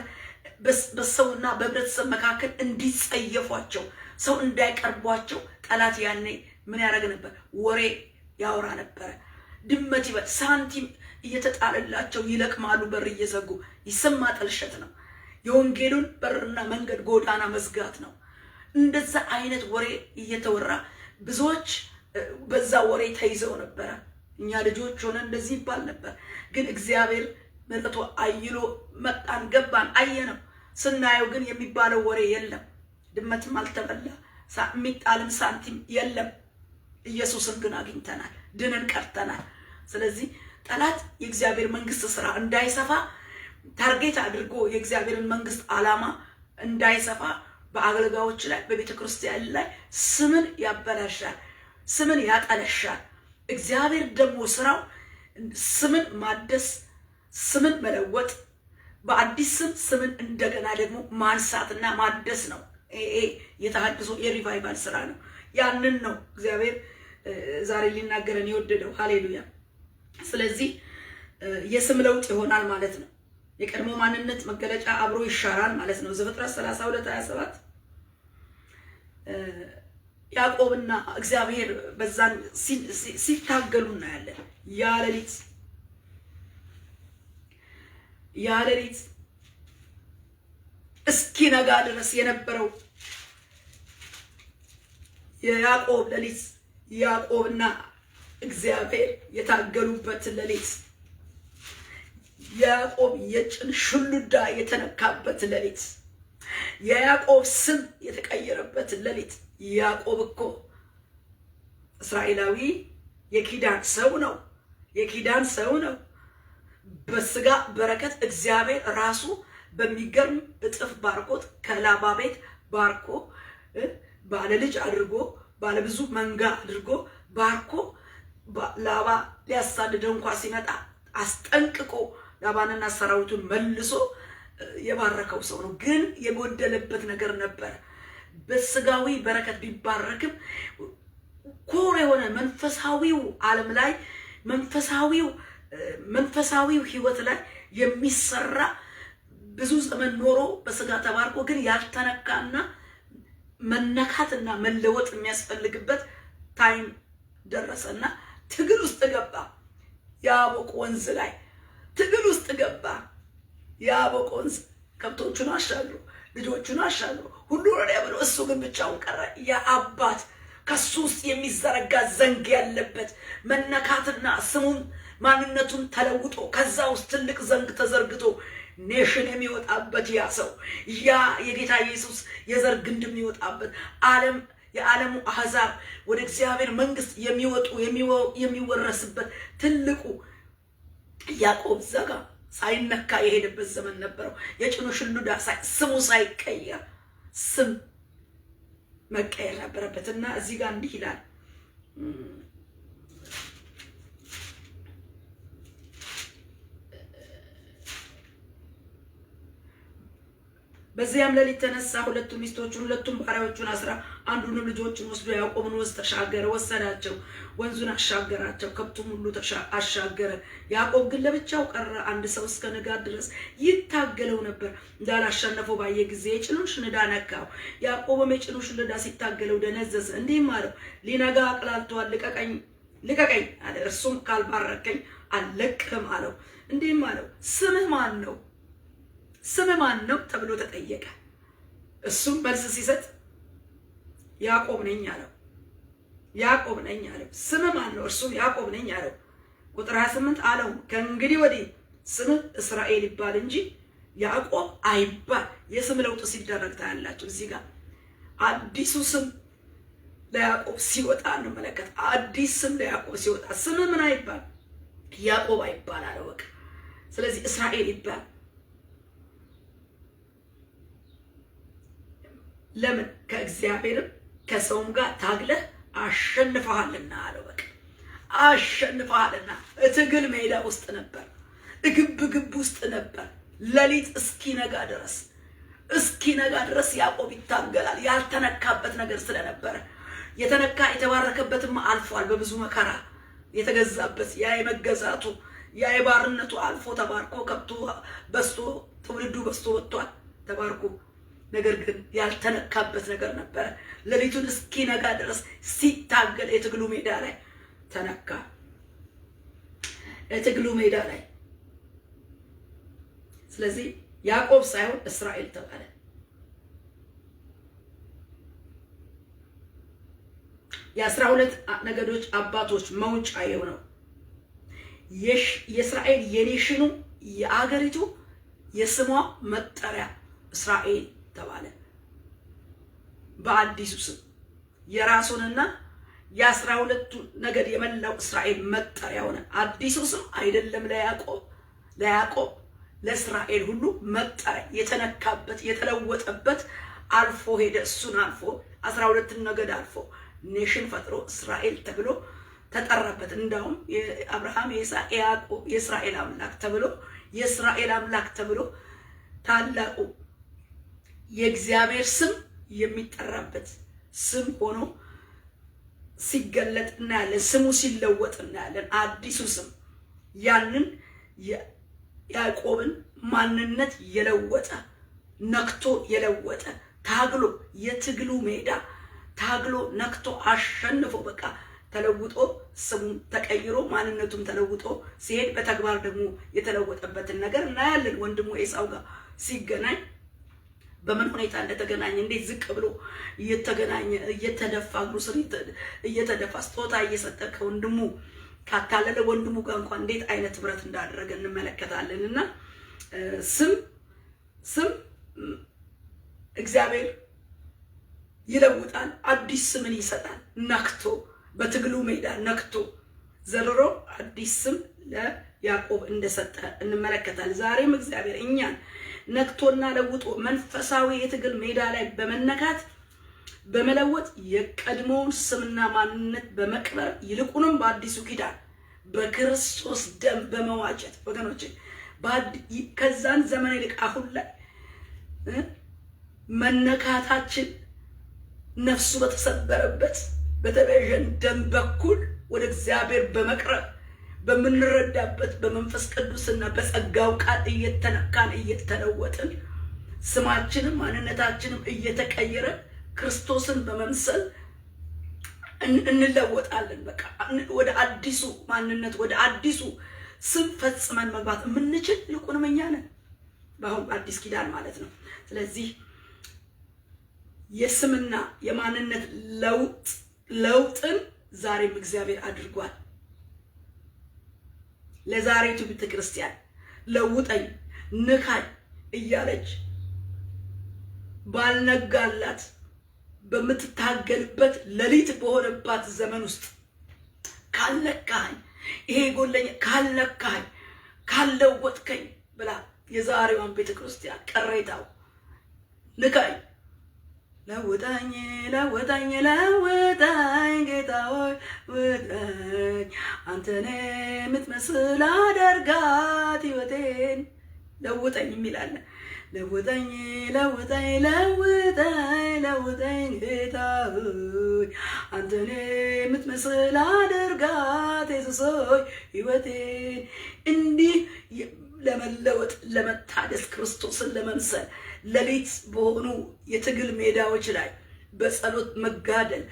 በሰውና በህብረተሰብ መካከል እንዲጸየፏቸው፣ ሰው እንዳይቀርቧቸው ጠላት ያኔ ምን ያደርግ ነበር? ወሬ ያወራ ነበረ። ድመት ይበል ሳንቲም እየተጣለላቸው ይለቅማሉ፣ በር እየዘጉ። ይሰማ ጥልሸት ነው። የወንጌሉን በርና መንገድ ጎዳና መዝጋት ነው። እንደዛ አይነት ወሬ እየተወራ ብዙዎች በዛ ወሬ ተይዘው ነበረ። እኛ ልጆች ሆነ እንደዚህ ይባል ነበር። ግን እግዚአብሔር ምሕረቱ አይሎ መጣን፣ ገባን፣ አየነው። ስናየው ግን የሚባለው ወሬ የለም። ድመትም አልተበላ፣ የሚጣልም ሳንቲም የለም። ኢየሱስን ግን አግኝተናል፣ ድንን ቀርተናል። ስለዚህ ጠላት የእግዚአብሔር መንግስት ስራ እንዳይሰፋ target አድርጎ የእግዚአብሔርን መንግስት ዓላማ እንዳይሰፋ በአገልጋዮች ላይ በቤተ ክርስቲያን ላይ ስምን ያበላሻል፣ ስምን ያጠለሻል። እግዚአብሔር ደግሞ ስራው ስምን ማደስ፣ ስምን መለወጥ፣ በአዲስ ስም ስምን እንደገና ደግሞ ማንሳትና ማደስ ነው። ይሄ የተሃድሶ የ revival ስራ ነው። ያንን ነው እግዚአብሔር ዛሬ ሊናገረን የወደደው። ሃሌሉያ። ስለዚህ የስም ለውጥ ይሆናል ማለት ነው። የቀድሞ ማንነት መገለጫ አብሮ ይሻራል ማለት ነው። ዘፍጥረት 32:27 ያዕቆብና እግዚአብሔር በዛን ሲታገሉ እናያለን። ያ ሌሊት ያ ሌሊት እስኪነጋ ድረስ የነበረው የያዕቆብ ሌሊት፣ ያዕቆብና እግዚአብሔር የታገሉበት ሌሊት፣ ያዕቆብ የጭን ሹሉዳ የተነካበት ሌሊት፣ የያዕቆብ ስም የተቀየረበት ሌሊት። ያዕቆብ እኮ እስራኤላዊ የኪዳን ሰው ነው። የኪዳን ሰው ነው። በስጋ በረከት እግዚአብሔር ራሱ በሚገርም እጥፍ ባርኮት ከላባ ቤት ባርኮ ባለ ልጅ አድርጎ ባለ ብዙ መንጋ አድርጎ ባርኮ፣ ላባ ሊያሳድደው እንኳ ሲመጣ አስጠንቅቆ ላባንና ሰራዊቱን መልሶ የባረከው ሰው ነው። ግን የጎደለበት ነገር ነበረ። በስጋዊ በረከት ቢባረክም core የሆነ መንፈሳዊው ዓለም ላይ፣ መንፈሳዊው ህይወት ላይ የሚሰራ፣ ብዙ ዘመን ኖሮ በስጋ ተባርኮ ግን ያልተነካና መነካትና መለወጥ የሚያስፈልግበት time ደረሰና ትግል ውስጥ ገባ። ያቦቅ ወንዝ ላይ ትግል ውስጥ ገባ። ያቦቅ ወንዝ ከብቶቹን አሻግሮ፣ ልጆቹን አሻግሮ፣ ሁሉ ብሎ እሱ ግን ብቻውን ቀረ። የአባት ከሱ ውስጥ የሚዘረጋ ዘንግ ያለበት መነካትና ስሙን ማንነቱን ተለውጦ ከዛ ውስጥ ትልቅ ዘንግ ተዘርግቶ nation የሚወጣበት፣ ያ ሰው ያ የጌታ ኢየሱስ የዘር ግንድ የሚወጣበት፣ ዓለም የዓለሙ አሕዛብ ወደ እግዚአብሔር መንግስት የሚወጡ የሚወረስበት ትልቁ ያዕቆብ ዘጋ ሳይነካ የሄደበት ዘመን ነበረው። የጭኑ ሽሉዳ ስሙ ሳይቀየር ስም መቀየር ነበረበት እና እዚህ ጋር እንዲህ ይላል። በዚያም ሌሊት ተነሳ፣ ሁለቱም ሚስቶቹን፣ ሁለቱም ባሪያዎቹን፣ 11ዱንም ልጆቹን ወስዶ ያዕቆብን ወንዝ ተሻገረ፣ ወሰዳቸው፣ ወንዙን አሻገራቸው፣ ከብቱም ሁሉ አሻገረ። ያዕቆብ ግን ለብቻው ቀረ። አንድ ሰው እስከ ንጋት ድረስ ይታገለው ነበር። እንዳላሸነፈው ባየ ጊዜ የጭኑን ሽንዳ ነካው። ያዕቆብም የጭኑን ሽንዳ ሲታገለው ደነዘዘ። እንዲህም አለው፣ ሊነጋ አቅላልቷል፣ ልቀቀኝ፣ ልቀቀኝ አለ። እርሱም ካልባረከኝ አልለቅህም አለው። እንዲህም አለው፣ ስምህ ማን ነው? ስምህ ማን ነው ተብሎ ተጠየቀ። እሱም መልስ ሲሰጥ ያዕቆብ ነኝ አለው። ያዕቆብ ነኝ አለው። ስምህ ማን ነው? እርሱም ያዕቆብ ነኝ አለው። ቁጥር 28 አለው፣ ከእንግዲህ ወዲህ ስምህ እስራኤል ይባል እንጂ ያዕቆብ አይባል። የስም ለውጥ ሲደረግ ታያላችሁ። እዚህ ጋር አዲሱ ስም ለያዕቆብ ሲወጣ እንመለከት። አዲስ ስም ለያዕቆብ ሲወጣ ስምህ ምን አይባል? ያዕቆብ አይባል አለው። በቃ ስለዚህ እስራኤል ይባል። ለምን? ከእግዚአብሔርም ከሰውም ጋር ታግለህ አሸንፈሃልና አለው። በቃ አሸንፈሃልና። ትግል ሜዳ ውስጥ ነበር፣ ግብ ግብ ውስጥ ነበር። ሌሊት እስኪነጋ ድረስ፣ እስኪነጋ ድረስ ያዕቆብ ይታገላል። ያልተነካበት ነገር ስለነበረ። የተነካ የተባረከበትም አልፏል። በብዙ መከራ የተገዛበት ያ የመገዛቱ ያ የባርነቱ አልፎ ተባርኮ ከብቶ በዝቶ ትውልዱ በዝቶ ወጥቷል ተባርኮ። ነገር ግን ያልተነካበት ነገር ነበረ። ሌሊቱን እስኪነጋ ድረስ ሲታገል የትግሉ ሜዳ ላይ ተነካ። የትግሉ ሜዳ ላይ። ስለዚህ ያዕቆብ ሳይሆን እስራኤል ተባለ። የ12 ነገዶች አባቶች መውጫ የሆነው የእስራኤል የ nation ኑ የአገሪቱ የስሟ መጠሪያ እስራኤል ተባለ። በአዲሱ ስም የራሱንና የ12ቱ ነገድ የመላው እስራኤል መጠሪያ ሆነ። አዲሱ ስም አይደለም ለያዕቆብ፣ ለያዕቆብ ለእስራኤል ሁሉ መጠሪያ የተነካበት የተለወጠበት አልፎ ሄደ። እሱን አልፎ 12ን ነገድ አልፎ nation ፈጥሮ እስራኤል ተብሎ ተጠራበት። እንዳውም የአብርሃም፣ የይስሐቅ፣ የያዕቆብ የእስራኤል አምላክ ተብሎ፣ የእስራኤል አምላክ ተብሎ ታላቁ የእግዚአብሔር ስም የሚጠራበት ስም ሆኖ ሲገለጥ እናያለን። ስሙ ሲለወጥ እናያለን። አዲሱ ስም ያንን ያዕቆብን ማንነት የለወጠ፣ ነክቶ የለወጠ፣ ታግሎ የትግሉ ሜዳ ታግሎ ነክቶ አሸንፎ በቃ ተለውጦ ስሙም ተቀይሮ ማንነቱም ተለውጦ ሲሄድ በተግባር ደግሞ የተለወጠበትን ነገር እናያለን። ወንድሙ ኤሳው ጋር ሲገናኝ በምን ሁኔታ እንደተገናኘ፣ እንዴት ዝቅ ብሎ እየተገናኘ፣ እየተደፋ፣ እግሩ ስር እየተደፋ ስጦታ እየሰጠ ከወንድሙ ካታለለ ወንድሙ ጋር እንኳን እንዴት አይነት ህብረት እንዳደረገ እንመለከታለን። እና ስም ስም እግዚአብሔር ይለውጣል፣ አዲስ ስምን ይሰጣል። ነክቶ በትግሉ ሜዳ ነክቶ ዘርሮ አዲስ ስም ለያዕቆብ እንደሰጠ እንመለከታለን። ዛሬም እግዚአብሔር እኛን ነክቶና ለውጦ መንፈሳዊ የትግል ሜዳ ላይ በመነካት በመለወጥ የቀድሞውን ስምና ማንነት በመቅበር ይልቁንም በአዲሱ ኪዳን በክርስቶስ ደም በመዋጀት፣ ወገኖቼ፣ ከዛን ዘመን ይልቅ አሁን ላይ መነካታችን ነፍሱ በተሰበረበት በተቤዠን ደም በኩል ወደ እግዚአብሔር በመቅረብ በምንረዳበት በመንፈስ ቅዱስና በጸጋው ቃል እየተነካን እየተለወጥን ስማችንም ማንነታችንም እየተቀየረ ክርስቶስን በመምሰል እንለወጣለን። በቃ ወደ አዲሱ ማንነት፣ ወደ አዲሱ ስም ፈጽመን መግባት የምንችል ይልቁንም እኛ ነን፣ በአሁን አዲስ ኪዳን ማለት ነው። ስለዚህ የስምና የማንነት ለውጥን ዛሬም እግዚአብሔር አድርጓል። ለዛሬቱ ቤተ ክርስቲያን ለውጠኝ፣ ንካኝ እያለች ባልነጋላት በምትታገልበት ሌሊት በሆነባት ዘመን ውስጥ ካልነካኝ፣ ይሄ ጎለኝ፣ ካልነካኝ፣ ካልለወጥከኝ ብላ የዛሬዋን ቤተ ክርስቲያን ቅሬታው ንካኝ፣ ለውጠኝ፣ ለውጠኝ፣ ለውጠኝ፣ ጌታ ሆይ ውጠኝ፣ አንተን የምትመስል አደርጋት ሕይወቴን፣ ለውጠኝ የሚላለ ለውጠኝ፣ ለውጠኝ፣ ለውጠኝ፣ ለውጠኝ፣ ጌታ ሆይ አንተን የምትመስል አድርጋት ኢየሱስ ሆይ ሕይወቴን። እንዲህ ለመለወጥ፣ ለመታደስ፣ ክርስቶስን ለመምሰል ሌሊት በሆኑ የትግል ሜዳዎች ላይ በጸሎት መጋደል፣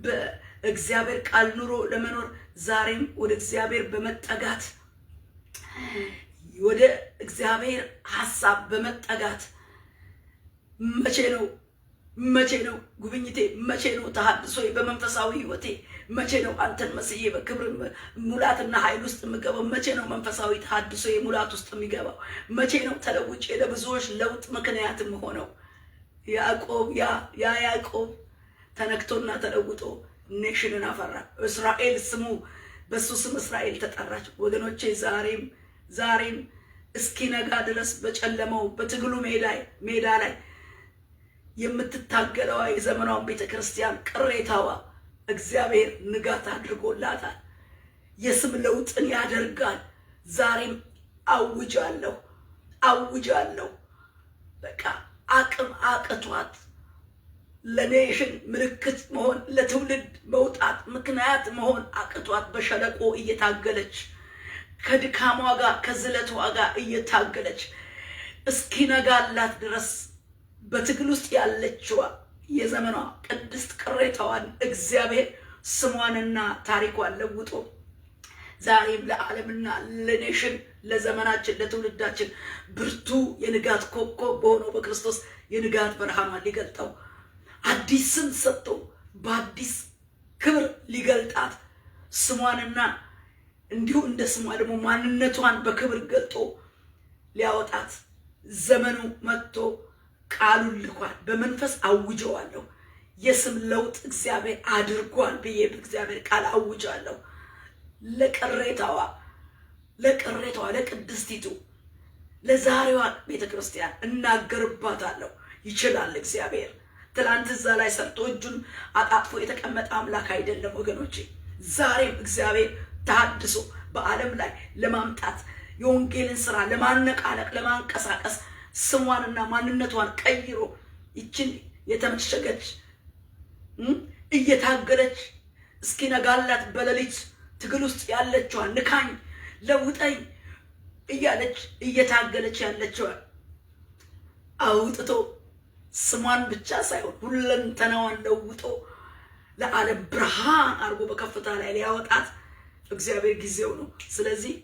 በእግዚአብሔር ቃል ኑሮ ለመኖር ዛሬም ወደ እግዚአብሔር በመጠጋት፣ ወደ እግዚአብሔር ሐሳብ በመጠጋት መቼ ነው፣ መቼ ነው ጉብኝቴ? መቼ ነው ተሐድሶዬ በመንፈሳዊ ሕይወቴ? መቼ ነው አንተን መስዬ በክብር ሙላትና ኃይል ውስጥ የምገባው? መቼ ነው መንፈሳዊ ተሐድሶዬ ሙላት ውስጥ የሚገባው? መቼ ነው ተለውጬ ለብዙዎች ለውጥ ምክንያት የምሆነው? ያዕቆብ፣ ያ ያዕቆብ ተነክቶና ተለውጦ nation ን አፈራ። እስራኤል ስሙ፣ በሱ ስም እስራኤል ተጠራች። ወገኖቼ፣ ዛሬም እስኪነጋ ድረስ በጨለመው በትግሉ ሜዳ ላይ የምትታገለዋ የዘመኗን ቤተ ክርስቲያን ቅሬታዋ እግዚአብሔር ንጋት አድርጎላታል። የስም ለውጥን ያደርጋል። ዛሬም አውጃለሁ፣ አውጃለሁ። በቃ አቅም አቅቷት ለ nation ምልክት መሆን፣ ለትውልድ መውጣት ምክንያት መሆን አቅቷት በሸለቆ እየታገለች፣ ከድካሟ ጋር ከዝለቷ ጋር እየታገለች እስኪነጋላት ድረስ በትግል ውስጥ ያለችዋ የዘመኗ ቅድስት ቅሬታዋን እግዚአብሔር ስሟንና ታሪኳን ለውጦ ዛሬም ለዓለምና ለ nation፣ ለዘመናችን፣ ለትውልዳችን ብርቱ የንጋት ኮከብ በሆነው በክርስቶስ የንጋት ብርሃኗን ሊገልጠው፣ አዲስ ስም ሰጥቶ በአዲስ ክብር ሊገልጣት፣ ስሟንና እንዲሁ እንደ ስሟ ደግሞ ማንነቷን በክብር ገልጦ ሊያወጣት ዘመኑ መጥቶ ቃሉን ልኳል። በመንፈስ አውጀዋለሁ። የስም ለውጥ እግዚአብሔር አድርጓል ብዬ በእግዚአብሔር ቃል አውጃለሁ። ለቅሬታዋ፣ ለቅድስቲቱ፣ ለዛሬዋ ቤተ ክርስቲያን እናገርባታለሁ። ይችላል እግዚአብሔር። ትላንት እዛ ላይ ሰርቶ እጁን አጣጥፎ የተቀመጠ አምላክ አይደለም ወገኖቼ። ዛሬም እግዚአብሔር ተሐድሶ በዓለም ላይ ለማምጣት፣ የወንጌልን ስራ ለማነቃነቅ፣ ለማንቀሳቀስ ስሟንና ማንነቷን ቀይሮ ይችን የተመሸገች፣ እየታገለች እስኪነጋላት በሌሊት ትግል ውስጥ ያለችዋን፣ ንካኝ፣ ለውጠኝ እያለች እየታገለች ያለችዋን አውጥቶ ስሟን ብቻ ሳይሆን ሁለንተናዋን ለውጦ ለዓለም ብርሃን አድርጎ በከፍታ ላይ ሊያወጣት እግዚአብሔር ጊዜው ነው። ስለዚህ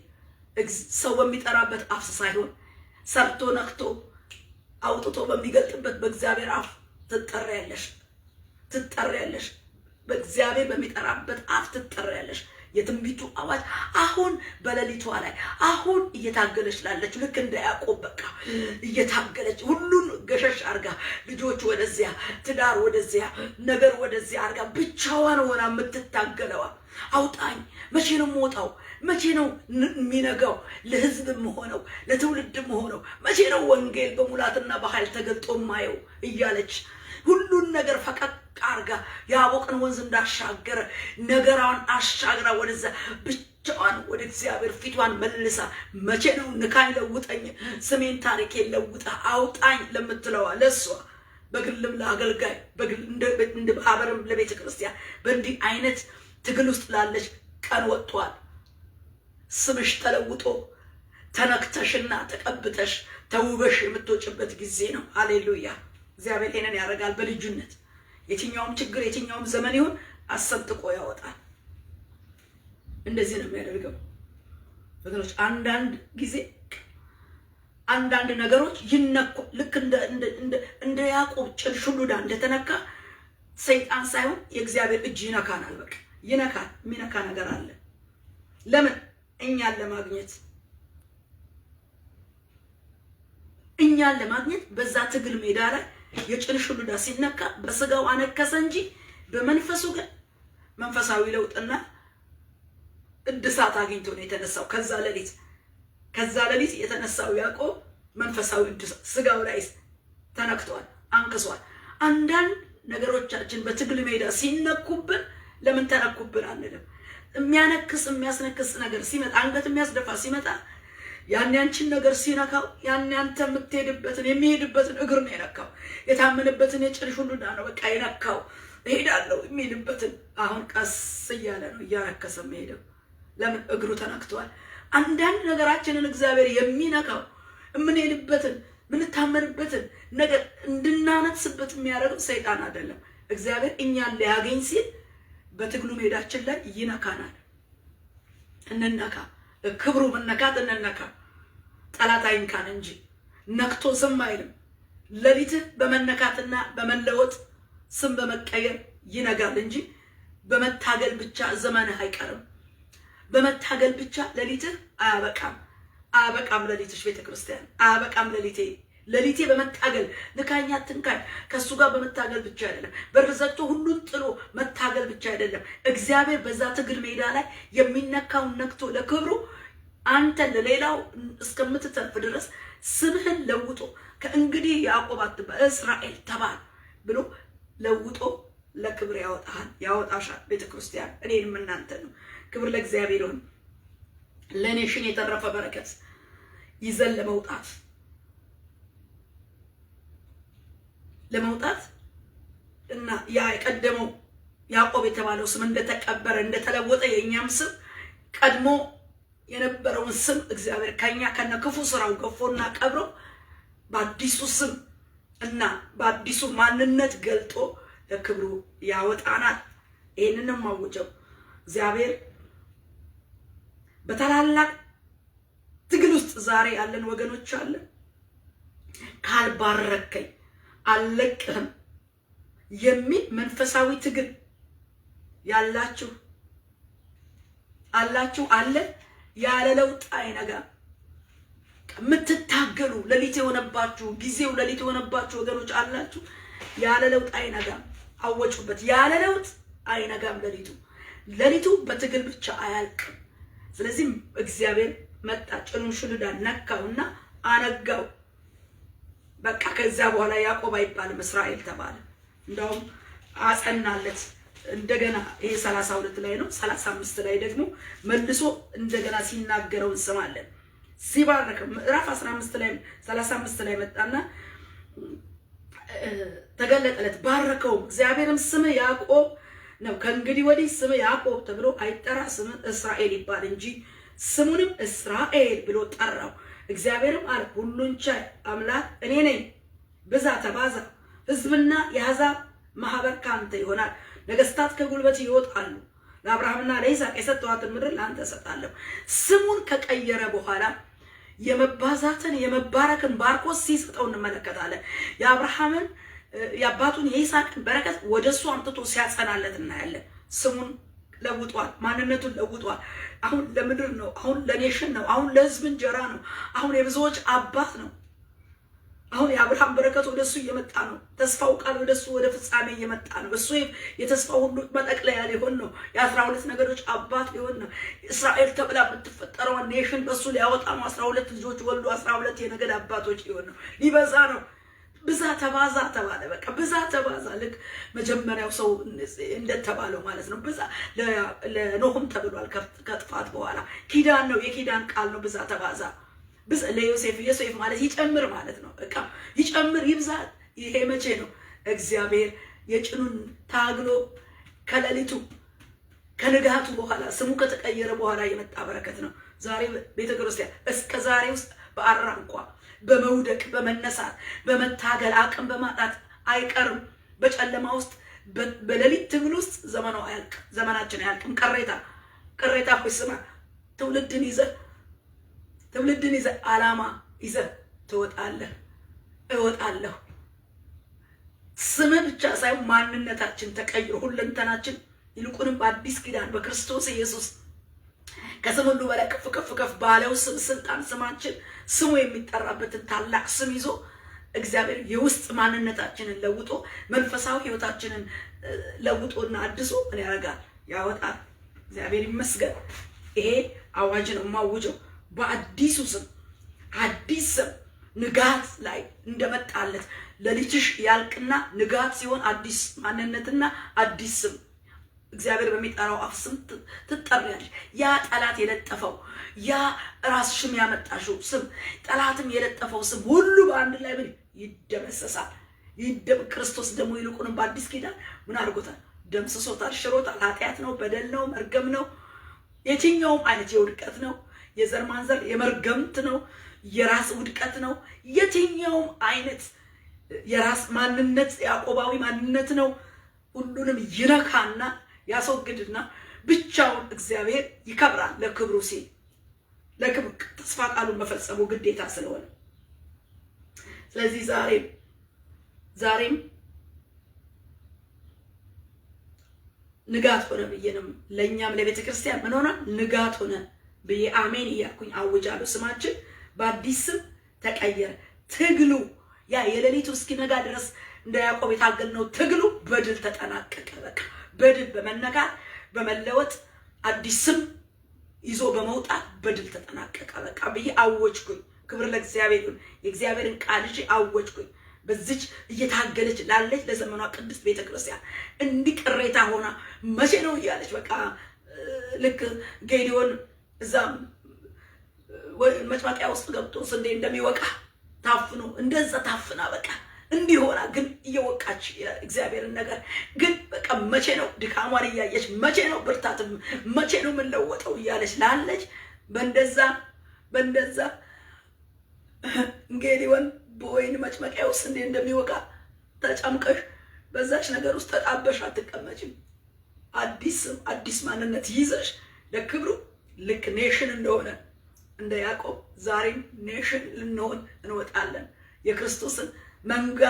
ሰው በሚጠራበት አፍ ሳይሆን ሰርቶ ነክቶ አውጥቶ በሚገልጥበት በእግዚአብሔር አፍ ትጠሪያለሽ፣ ትጠሪያለሽ። በእግዚአብሔር በሚጠራበት አፍ ትጠሪያለሽ። የትንቢቱ አዋጅ አሁን በሌሊቷ ላይ አሁን እየታገለች ላለች ልክ እንደ ያዕቆብ በቃ እየታገለች ሁሉን ገሸሽ አርጋ ልጆች ወደዚያ፣ ትዳር ወደዚያ፣ ነገር ወደዚያ አርጋ ብቻዋን ሆና የምትታገለዋ አውጣኝ፣ መቼ ነው የምወጣው? መቼ ነው የሚነጋው? ለህዝብ የምሆነው፣ ለትውልድ የምሆነው መቼ ነው? ወንጌል በሙላትና በኃይል ተገልጦ ማየው እያለች ሁሉን ነገር ፈቀቅ አርጋ የያቦቅን ወንዝ እንዳሻገረ ነገሯን አሻግራ ወደዛ ብቻዋን ወደ እግዚአብሔር ፊቷን መልሳ መቼ ነው ንካኝ፣ ለውጠኝ፣ ስሜን ታሪኬን ለውጠህ አውጣኝ ለምትለዋ ለእሷ በግልም ለአገልጋይ እንደ ማህበርም ለቤተ ክርስቲያን በእንዲህ አይነት ትግል ውስጥ ላለች ቀን ወጥቷል። ስምሽ ተለውጦ ተነክተሽና ተቀብተሽ ተውበሽ የምትወጭበት ጊዜ ነው። ሃሌሉያ! እግዚአብሔር ይሄንን ያደርጋል። በልጁነት የትኛውም ችግር የትኛውም ዘመን ይሁን አሰንጥቆ ያወጣል። እንደዚህ ነው የሚያደርገው ወገኖች። አንዳንድ ጊዜ አንዳንድ ነገሮች ይነኩ። ልክ እንደ ያዕቆብ ጭን ሹሉዳ እንደተነካ ሰይጣን ሳይሆን የእግዚአብሔር እጅ ይነካናል። በቃ ይነካል። የሚነካ ነገር አለ። ለምን? እኛን ለማግኘት፣ እኛን ለማግኘት በዛ ትግል ሜዳ ላይ የጭን ሹሉዳ ሲነካ በስጋው አነከሰ እንጂ በመንፈሱ ግን መንፈሳዊ ለውጥና እድሳት አግኝቶ ነው የተነሳው። ከዛ ሌሊት የተነሳው ያዕቆብ መንፈሳዊ እድሳት ስጋው ላይ ተነክቷል፣ አንክሷል። አንዳንድ ነገሮቻችን በትግል ሜዳ ሲነኩብን ለምን ተነኩብን አንልም። የሚያነክስ የሚያስነክስ ነገር ሲመጣ፣ አንገት የሚያስደፋ ሲመጣ ያን ያንቺን ነገር ሲነካው ያን ያንተ የምትሄድበትን የሚሄድበትን እግር ነው የነካው። የታመነበትን የጭን ሹሉዳ ነው በቃ የነካው። እሄዳለሁ የሚልበትን አሁን ቀስ እያለ ነው እያረከሰ የሚሄደው። ለምን? እግሩ ተነክቷል። አንዳንድ ነገራችንን እግዚአብሔር የሚነካው የምንሄድበትን የምንታመንበትን ነገር እንድናነስበት የሚያደርገው ሰይጣን አይደለም። እግዚአብሔር እኛን ሊያገኝ ሲል በትግሉ ሜዳችን ላይ ይነካናል። እንነካ፣ ክብሩ መነካት እንነካ። ጠላት አይንካን እንጂ ነክቶ ዝም አይልም። ሌሊትህ በመነካትና በመለወጥ ስም በመቀየር ይነጋል እንጂ በመታገል ብቻ ዘመንህ አይቀርም። በመታገል ብቻ ሌሊትህ አያበቃም። አያበቃም ሌሊትሽ ቤተ ክርስቲያን አያበቃም ሌሊቴ። ሌሊቴ በመታገል ንካኛ ትንካኝ ከእሱ ጋር በመታገል ብቻ አይደለም። በር ዘግቶ ሁሉን ጥሎ መታገል ብቻ አይደለም። እግዚአብሔር በዛ ትግል ሜዳ ላይ የሚነካውን ነክቶ ለክብሩ አንተን ለሌላው እስከምትተርፍ ድረስ ስምህን ለውጦ ከእንግዲህ ያዕቆብ አትባል እስራኤል ተባል ብሎ ለውጦ ለክብር ያወጣሃል፣ ያወጣሻል። ቤተ ክርስቲያን እኔንም እናንተ ነው። ክብር ለእግዚአብሔር ይሁን። ለ nation የተረፈ በረከት ይዘን ለመውጣት እና ያ የቀደመው ያዕቆብ የተባለው ስም እንደተቀበረ እንደተለወጠ የእኛም ስም ቀድሞ የነበረውን ስም እግዚአብሔር ከኛ ከነ ክፉ ስራው ገፎና ቀብሮ በአዲሱ ስም እና በአዲሱ ማንነት ገልጦ ለክብሩ ያወጣናል። ይህንንም አውጀው እግዚአብሔር በታላላቅ ትግል ውስጥ ዛሬ ያለን ወገኖች አለን። ካልባረከኝ አልለቅህም የሚል መንፈሳዊ ትግል ያላችሁ አላችሁ አለ። ያለ ለውጥ አይነጋም። የምትታገሉ ሌሊት የሆነባችሁ ጊዜው ሌሊት የሆነባችሁ ወገኖች አላችሁ። ያለ ለውጥ አይነጋም። አወጩበት። ያለ ለውጥ አይነጋም። ሌሊቱ በትግል ብቻ አያልቅም። ስለዚህ እግዚአብሔር መጣ፣ ጭኑን ሹልዳ ነካውና አነጋው። በቃ ከዛ በኋላ ያዕቆብ አይባልም እስራኤል ተባለ። እንደውም አጸናለት እንደገና። ይሄ 32 ላይ ነው። 35 ላይ ደግሞ መልሶ እንደገና ሲናገረው እንሰማለን። ሲባረክ ምዕራፍ 15 ላይ 35 ላይ መጣና ተገለጠለት፣ ባረከው። እግዚአብሔርም ስምህ ያዕቆብ ነው፣ ከእንግዲህ ወዲህ ስምህ ያዕቆብ ተብሎ አይጠራ፣ ስምህ እስራኤል ይባል እንጂ። ስሙንም እስራኤል ብሎ ጠራው። እግዚአብሔርም አለ ሁሉን ቻይ አምላክ እኔ ነኝ። ብዛ፣ ተባዛ፣ ሕዝብና የአሕዛብ ማህበር ካንተ ይሆናል፣ ነገስታት ከጉልበት ይወጣሉ። ለአብርሃምና ለይስሐቅ የሰጠኋትን ምድር ለአንተ እሰጣለሁ። ስሙን ከቀየረ በኋላ የመባዛትን የመባረክን ባርኮት ሲሰጠው እንመለከታለን። የአብርሃምን የአባቱን የይስሐቅን በረከት ወደ እሱ አምጥቶ ሲያጸናለት እናያለን። ስሙን ለውጧል። ማንነቱን ለውጧል። አሁን ለምድር ነው። አሁን ለ nation ነው። አሁን ለሕዝብ እንጀራ ነው። አሁን የብዙዎች አባት ነው። አሁን የአብርሃም በረከት ወደ እሱ እየመጣ ነው። ተስፋው ቃል ወደ እሱ ወደ ፍጻሜ እየመጣ ነው። እሱ የተስፋው ሁሉ መጠቅለያ ሊሆን ነው። የ12 ነገዶች አባት ሊሆን ነው። እስራኤል ተብላ የምትፈጠረውን nation በእሱ ሊያወጣ ነው። 12 ልጆች ወልዶ 12 የነገድ አባቶች ሊሆን ነው። ሊበዛ ነው። ብዛ ተባዛ ተባለ። በቃ ብዛ ተባዛ፣ ልክ መጀመሪያው ሰው እንደተባለው ማለት ነው። ብዛ ለኖህም ተብሏል። ከጥፋት በኋላ ኪዳን ነው፣ የኪዳን ቃል ነው። ብዛ ተባዛ ለዮሴፍ፣ ዮሴፍ ማለት ይጨምር ማለት ነው። በቃ ይጨምር ይብዛ። ይሄ መቼ ነው? እግዚአብሔር የጭኑን ታግሎ ከሌሊቱ ከንጋቱ በኋላ ስሙ ከተቀየረ በኋላ የመጣ በረከት ነው። ዛሬ ቤተ ክርስቲያን እስከ ዛሬ ውስጥ በአራንኳ በመውደቅ በመነሳት በመታገል አቅም በማጣት አይቀርም። በጨለማ ውስጥ በሌሊት ትግል ውስጥ ዘመኑ አያልቅም፣ ዘመናችን አያልቅም። ቅሬታ ቅሬታ ሆይ ስማ፣ ትውልድን ይዘህ ዓላማ ይዘህ ትወጣለህ፣ እወጣለሁ። ስምህ ብቻ ሳይሆን ማንነታችን ተቀይሮ ሁለንተናችን ይልቁንም በአዲስ ኪዳን በክርስቶስ ኢየሱስ ከስም ሁሉ በላይ ከፍ ከፍ ከፍ ባለው ስም ስልጣን ስማችን ስሙ የሚጠራበትን ታላቅ ስም ይዞ እግዚአብሔር የውስጥ ማንነታችንን ለውጦ መንፈሳዊ ሕይወታችንን ለውጦና አድሶ ምን ያደርጋል? ያወጣል። እግዚአብሔር ይመስገን። ይሄ አዋጅ ነው የማውጀው በአዲሱ ስም። አዲስ ስም ንጋት ላይ እንደመጣለት ሌሊትሽ ያልቅና ንጋት ሲሆን አዲስ ማንነትና አዲስ ስም እግዚአብሔር በሚጠራው አፍ ስም ትጠሪያለሽ። ያ ጠላት የለጠፈው፣ ያ ራስሽም ያመጣሽው ስም፣ ጠላትም የለጠፈው ስም ሁሉ በአንድ ላይ ምን ይደመሰሳል። ክርስቶስ ደግሞ ይልቁንም በአዲስ ኪዳን ምን አድርጎታል? ደምስሶታል፣ ሽሮታል። ኃጢአት ነው፣ በደል ነው፣ መርገም ነው፣ የትኛውም አይነት የውድቀት ነው፣ የዘር ማንዘር የመርገምት ነው፣ የራስ ውድቀት ነው፣ የትኛውም አይነት የራስ ማንነት ያዕቆባዊ ማንነት ነው። ሁሉንም ይነካና ያስወግድና ብቻውን እግዚአብሔር ይከብራል። ለክብሩ ሲል፣ ለክብሩ ተስፋ ቃሉን መፈጸሙ ግዴታ ስለሆነ፣ ስለዚህ ዛሬም ንጋት ሆነ ብዬ ነው። ለእኛም ለቤተ ክርስቲያን ምን ሆነ? ንጋት ሆነ ብዬ አሜን እያልኩኝ አውጃለሁ። ስማችን በአዲስ ስም ተቀየረ። ትግሉ ያ የሌሊቱ እስኪነጋ ድረስ እንደ ያዕቆብ የታገልነው ትግሉ በድል ተጠናቀቀ። በቃ በድል በመነካት በመለወጥ አዲስ ስም ይዞ በመውጣት በድል ተጠናቀቀ። በቃ ብዬ አወጅኩኝ። ክብር ለእግዚአብሔር ይሁን። የእግዚአብሔርን ቃል ይዤ አወጅኩኝ። በዚች እየታገለች ላለች ለዘመኗ ቅድስት ቤተክርስቲያን እንዲህ ቅሬታ ሆና መቼ ነው እያለች፣ በቃ ልክ ጌዲዮን እዛም መጭመቂያ ውስጥ ገብቶ ስንዴ እንደሚወቃ ታፍኖ እንደዛ ታፍና በቃ እንዲሆና ግን እየወቃች የእግዚአብሔርን ነገር ግን በቃ መቼ ነው ድካሟን እያየች፣ መቼ ነው ብርታትም፣ መቼ ነው የምንለወጠው እያለች ላለች፣ በእንደዛ ጌዲዮን በወይን መጭመቂያ ውስጥ ስንዴ እንደሚወቃ ተጨምቀሽ በዛች ነገር ውስጥ ተጣበሽ አትቀመጭም። አዲስ ስም አዲስ ማንነት ይዘሽ ለክብሩ ልክ nation እንደሆነ እንደ ያዕቆብ ዛሬም nation ልንሆን እንወጣለን። የክርስቶስን መንጋ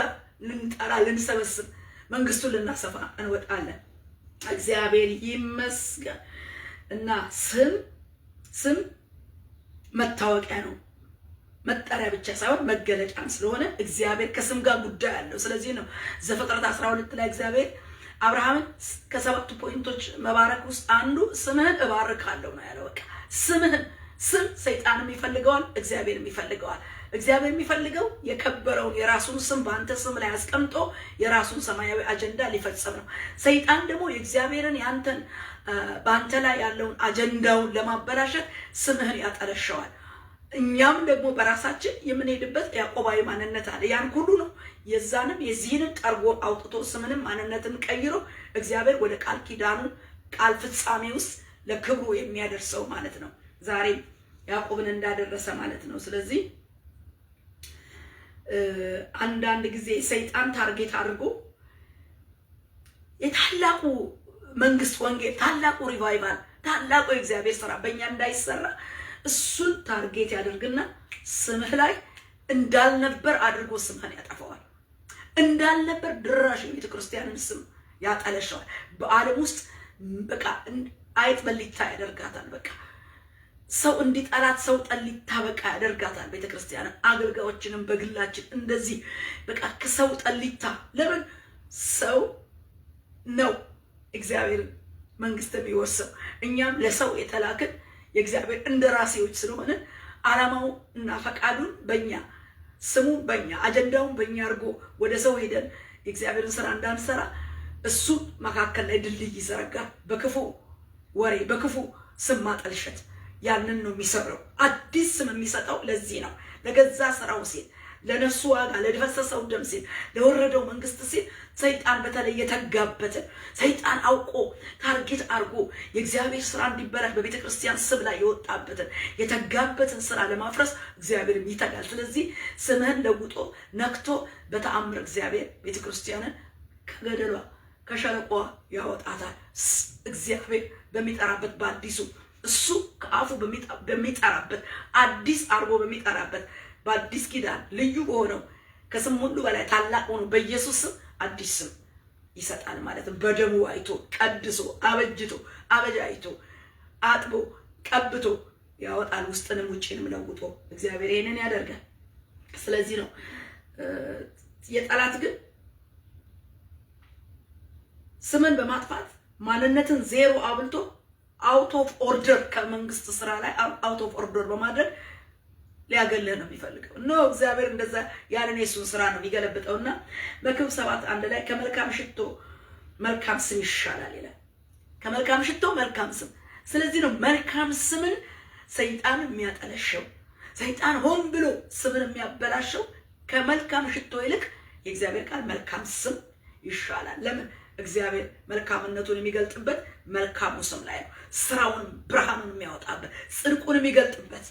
ልንጠራ፣ ልንሰበስብ፣ መንግስቱን ልናሰፋ እንወጣለን። እግዚአብሔር ይመስገን። እና ስም መታወቂያ ነው። መጠሪያ ብቻ ሳይሆን መገለጫም ስለሆነ እግዚአብሔር ከስም ጋር ጉዳይ አለው። ስለዚህ ነው ዘፍጥረት 12 ላይ እግዚአብሔር አብርሃምን ከሰባቱ point ኦች መባረክ ውስጥ አንዱ ስምህን እባርካለሁ ነው ያለው። በቃ ስምህን። ስም ሰይጣንም ይፈልገዋል፣ እግዚአብሔርም ይፈልገዋል። እግዚአብሔር የሚፈልገው የከበረውን የራሱን ስም በአንተ ስም ላይ አስቀምጦ የራሱን ሰማያዊ አጀንዳ ሊፈጽም ነው። ሰይጣን ደግሞ የእግዚአብሔርን ያንተን በአንተ ላይ ያለውን አጀንዳውን ለማበላሸት ስምህን ያጠለሸዋል። እኛም ደግሞ በራሳችን የምንሄድበት ያዕቆባዊ ማንነት አለ። ያን ሁሉ ነው የዛንም የዚህንም ጠርጎ አውጥቶ ስምንም ማንነትን ቀይሮ እግዚአብሔር ወደ ቃል ኪዳኑ ቃል ፍጻሜ ውስጥ ለክብሩ የሚያደርሰው ማለት ነው። ዛሬም ያዕቆብን እንዳደረሰ ማለት ነው። ስለዚህ አንዳንድ ጊዜ ሰይጣን target አድርጎ የታላቁ መንግስት ወንጌል፣ ታላቁ revival፣ ታላቁ የእግዚአብሔር ስራ በእኛ እንዳይሰራ እሱን target ያደርግና ስምህ ላይ እንዳልነበር አድርጎ ስምህን ያጠፋዋል። እንዳልነበር ድራሽ የቤተ ክርስቲያንን ስም ያጠለሸዋል። በዓለም ውስጥ በቃ አይጥ በሊታ ያደርጋታል። በቃ ሰው እንዲጠላት ሰው ጠሊታ በቃ ያደርጋታል። ቤተክርስቲያንን አገልጋዮችንም በግላችን እንደዚህ በቃ ሰው ጠሊታ። ለምን ሰው ነው እግዚአብሔር መንግስት የሚወርሰው። እኛም ለሰው የተላክን የእግዚአብሔር እንደራሴዎች ስለሆነ ዓላማው እና ፈቃዱን በእኛ ስሙን በእኛ አጀንዳውን በእኛ አድርጎ ወደ ሰው ሄደን የእግዚአብሔርን ስራ እንዳንሰራ እሱ መካከል ላይ ድልድይ ይዘረጋል። በክፉ ወሬ በክፉ ስም ማጠልሸት ያንን ነው የሚሰብረው። አዲስ ስም የሚሰጠው ለዚህ ነው። ለገዛ ስራው ሲል፣ ለነፍሱ ዋጋ፣ ለፈሰሰው ደም ሲል፣ ለወረደው መንግስት ሲል ሰይጣን በተለይ የተጋበትን ሰይጣን አውቆ target አድርጎ የእግዚአብሔር ስራ እንዲበላሽ በቤተ ክርስቲያን ስም ላይ የወጣበትን የተጋበትን ስራ ለማፍረስ እግዚአብሔርም ይተጋል። ስለዚህ ስምህን ለውጦ ነክቶ በተአምር እግዚአብሔር ቤተ ክርስቲያንን ከገደሏ ከሸለቆዋ ያወጣታል። እግዚአብሔር በሚጠራበት በአዲሱ እሱ ከአፉ በሚጠራበት አዲስ አርጎ በሚጠራበት በአዲስ ኪዳን ልዩ በሆነው ከስም ሁሉ በላይ ታላቅ ሆኖ በኢየሱስ ስም አዲስ ስም ይሰጣል ማለት ነው። በደሙ አይቶ ቀድሶ አበጅቶ አበጃጅቶ አጥቦ ቀብቶ ያወጣል። ውስጥንም ውጭንም ለውጦ እግዚአብሔር ይሄንን ያደርጋል። ስለዚህ ነው የጠላት ግን ስምን በማጥፋት ማንነትን ዜሮ አብልቶ out of order ከመንግስት ስራ ላይ out of order በማድረግ ሊያገልህ ነው የሚፈልገው። No፣ እግዚአብሔር እንደዛ ያንን የሱን ስራ ነው የሚገለብጠውና መክብብ 7:1 ላይ ከመልካም ሽቶ መልካም ስም ይሻላል ይላል። ከመልካም ሽቶ መልካም ስም። ስለዚህ ነው መልካም ስምን ሰይጣን የሚያጠለሸው። ሰይጣን ሆን ብሎ ስምን የሚያበላሸው ከመልካም ሽቶ ይልቅ የእግዚአብሔር ቃል መልካም ስም ይሻላል። ለምን? እግዚአብሔር መልካምነቱን የሚገልጥበት መልካሙ ስም ላይ ነው። ስራውን ብርሃኑን የሚያወጣበት፣ ጽድቁን የሚገልጥበት፣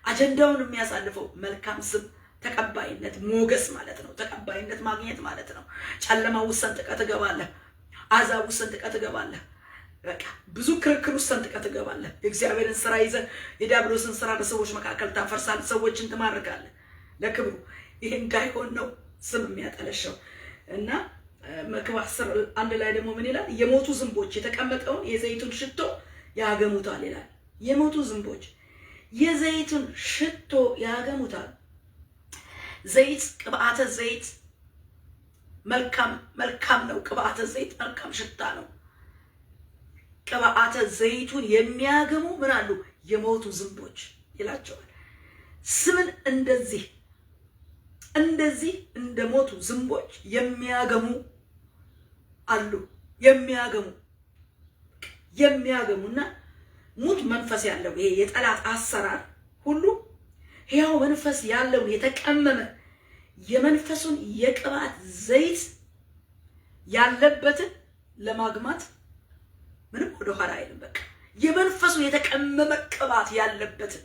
አጀንዳውን የሚያሳልፈው መልካም ስም ተቀባይነት ሞገስ ማለት ነው። ተቀባይነት ማግኘት ማለት ነው። ጨለማ ውስጥ ሰንጥቀህ ትገባለህ። አሕዛብ ውስጥ ሰንጥቀህ ትገባለህ። በቃ ብዙ ክርክር ውስጥ ሰንጥቀህ ትገባለህ። የእግዚአብሔርን ስራ ይዘህ የዲያብሎስን ስራ በሰዎች መካከል ታፈርሳለህ። ሰዎችን ትማርካለህ ለክብሩ። ይሄ እንዳይሆን ነው ስም የሚያጠለሸው። እና መክብብ 10:1 ላይ ደግሞ ምን ይላል? የሞቱ ዝንቦች የተቀመጠውን የዘይቱን ሽቶ ያገሙታል ይላል። የሞቱ ዝንቦች የዘይቱን ሽቶ ያገሙታል። ዘይት፣ ቅብአተ ዘይት መልካም መልካም ነው። ቅብአተ ዘይት መልካም ሽታ ነው። ቅብአተ ዘይቱን የሚያገሙ ምን አሉ? የሞቱ ዝንቦች ይላቸዋል። ስምን እንደዚህ እንደዚህ እንደ ሞቱ ዝንቦች የሚያገሙ አሉ። የሚያገሙና ሙት መንፈስ ያለው ይሄ የጠላት አሰራር ሁሉ ሕያው መንፈስ ያለውን የተቀመመ የመንፈሱን የቅባት ዘይት ያለበትን ለማግማት ምንም ወደኋላ አይልም። በቃ የመንፈሱ የተቀመመ ቅባት ያለበትን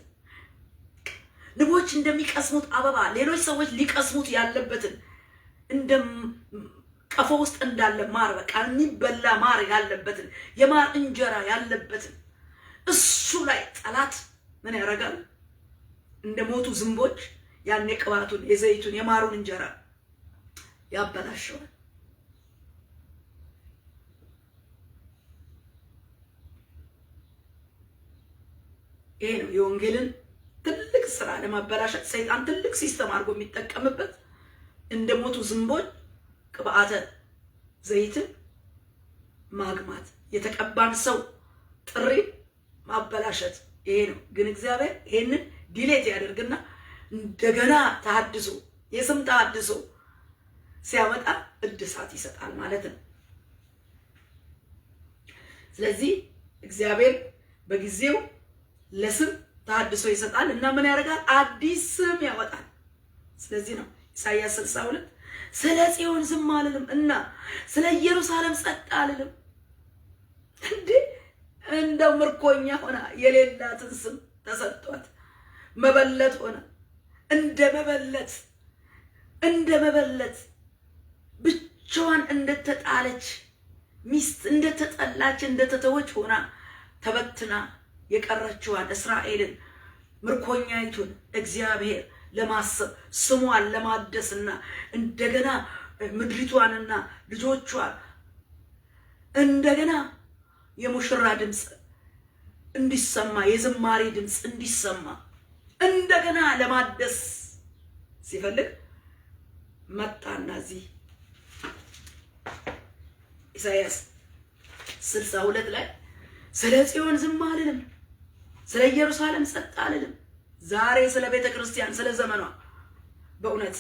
ንቦች እንደሚቀስሙት አበባ ሌሎች ሰዎች ሊቀስሙት ያለበትን እንደ ቀፎ ውስጥ እንዳለ ማር በቃ የሚበላ ማር ያለበትን የማር እንጀራ ያለበትን እሱ ላይ ጠላት ምን ያደርጋል? እንደ ሞቱ ዝንቦች ያን የቅባቱን የዘይቱን የማሩን እንጀራ ያበላሸዋል። ይሄ ነው የወንጌልን ትልቅ ስራ ለማበላሸት ሰይጣን ትልቅ system አድርጎ የሚጠቀምበት እንደ ሞቱ ዝንቦች ቅብአተ ዘይትን ማግማት፣ የተቀባን ሰው ጥሪ ማበላሸት ይሄ ነው። ግን እግዚአብሔር ይሄንን delete ያደርግና እንደገና ተሐድሶ የስም ተሐድሶ ሲያመጣ እድሳት ይሰጣል ማለት ነው። ስለዚህ እግዚአብሔር በጊዜው ለስም ተሐድሶ ይሰጣል እና ምን ያደርጋል? አዲስ ስም ያወጣል። ስለዚህ ነው ኢሳይያስ 62 ስለ ጽዮን ዝም አልልም እና ስለ ኢየሩሳሌም ጸጥ አልልም። እንዴ እንደ ምርኮኛ ሆና የሌላትን ስም ተሰጥቷት መበለት ሆና እንደ መበለት ብቻዋን እንደተጣለች ሚስት እንደተጠላች እንደተተወች ሆና ተበትና የቀረችዋን እስራኤልን ምርኮኛይቱን እግዚአብሔር ለማሰብ ስሟን ለማደስና እንደገና ምድሪቷንና ልጆቿን እንደገና የሙሽራ ድምፅ እንዲሰማ፣ የዝማሬ ድምፅ እንዲሰማ እንደገና ለማደስ ሲፈልግ መጣና እዚህ ኢሳይያስ 62 ላይ ስለ ጽዮን ዝም አልልም፣ ስለ ኢየሩሳሌም ጸጥ አልልም። ዛሬ ስለ ቤተ ክርስቲያን፣ ስለ ዘመኗ፣ በእውነት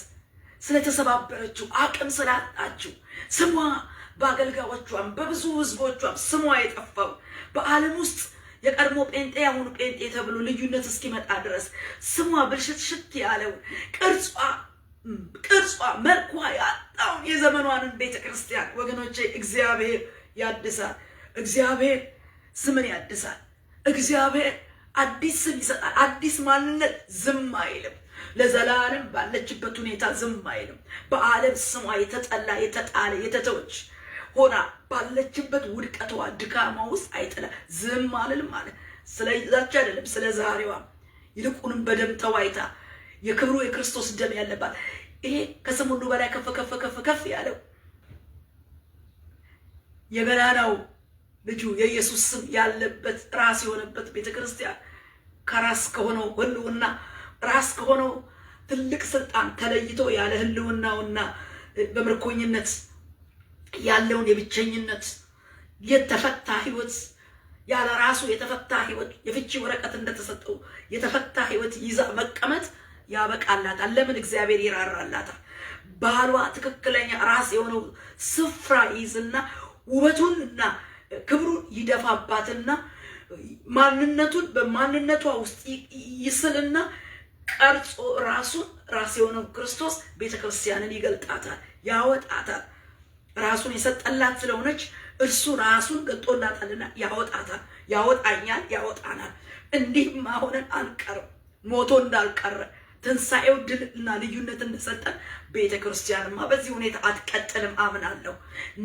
ስለተሰባበረችው፣ አቅም ስላጣችው፣ ስሟ በአገልጋዮቿም በብዙ ሕዝቦቿም ስሟ የጠፋው፣ በዓለም ውስጥ የቀድሞ ጴንጤ ያሁኑ ጴንጤ ተብሎ ልዩነት እስኪመጣ ድረስ ስሟ ብልሽትሽት ያለውን፣ ቅርጿ መልኳ ያጣውን የዘመኗንን ቤተ ክርስቲያን ወገኖቼ እግዚአብሔር ያድሳል። እግዚአብሔር ስምን ያድሳል። እግዚአብሔር አዲስ ስም ይሰጣል። አዲስ ማንነት። ዝም አይልም። ለዘላለም ባለችበት ሁኔታ ዝም አይልም። በዓለም ስሟ የተጠላ፣ የተጣለ፣ የተተወች ሆና ባለችበት ውድቀቷ፣ ድካሟ ውስጥ አይጥላ ዝም አልልም አለ። ስለዛች አይደለም፣ ስለ ዛሬዋ፣ ይልቁንም በደም ተዋይታ የክብሩ የክርስቶስ ደም ያለባት፣ ይሄ ከስም ሁሉ በላይ ከፍ ከፍ ከፍ ከፍ ያለው የገናናው ልጁ የኢየሱስ ስም ያለበት፣ ራስ የሆነበት ቤተ ክርስቲያን ከራስ ከሆነው ህልውና፣ ራስ ከሆነው ትልቅ ስልጣን ተለይቶ ያለ ህልውናውና በምርኮኝነት ያለውን የብቸኝነት የተፈታ ህይወት፣ ያለ ራሱ የተፈታ ህይወት፣ የፍቺ ወረቀት እንደተሰጠው የተፈታ ህይወት ይዛ መቀመጥ ያበቃላታል። ለምን? እግዚአብሔር ይራራላታል። ባሏ ትክክለኛ ራስ የሆነው ስፍራ ይይዝና ውበቱንና ክብሩን ይደፋባትና ማንነቱን በማንነቷ ውስጥ ይስልና ቀርጾ ራሱን ራስ የሆነው ክርስቶስ ቤተ ክርስቲያንን ይገልጣታል፣ ያወጣታል። ራሱን የሰጠላት ስለሆነች እርሱ ራሱን ገልጦላታልና ያወጣታል፣ ያወጣኛል፣ ያወጣናል። እንዲህማ ሆነን አንቀርም። ሞቶ እንዳልቀረ፣ ትንሣኤው ድል እና ልዩነት እንደሰጠን ቤተ ክርስቲያንማ በዚህ ሁኔታ አትቀጥልም አምናለሁ።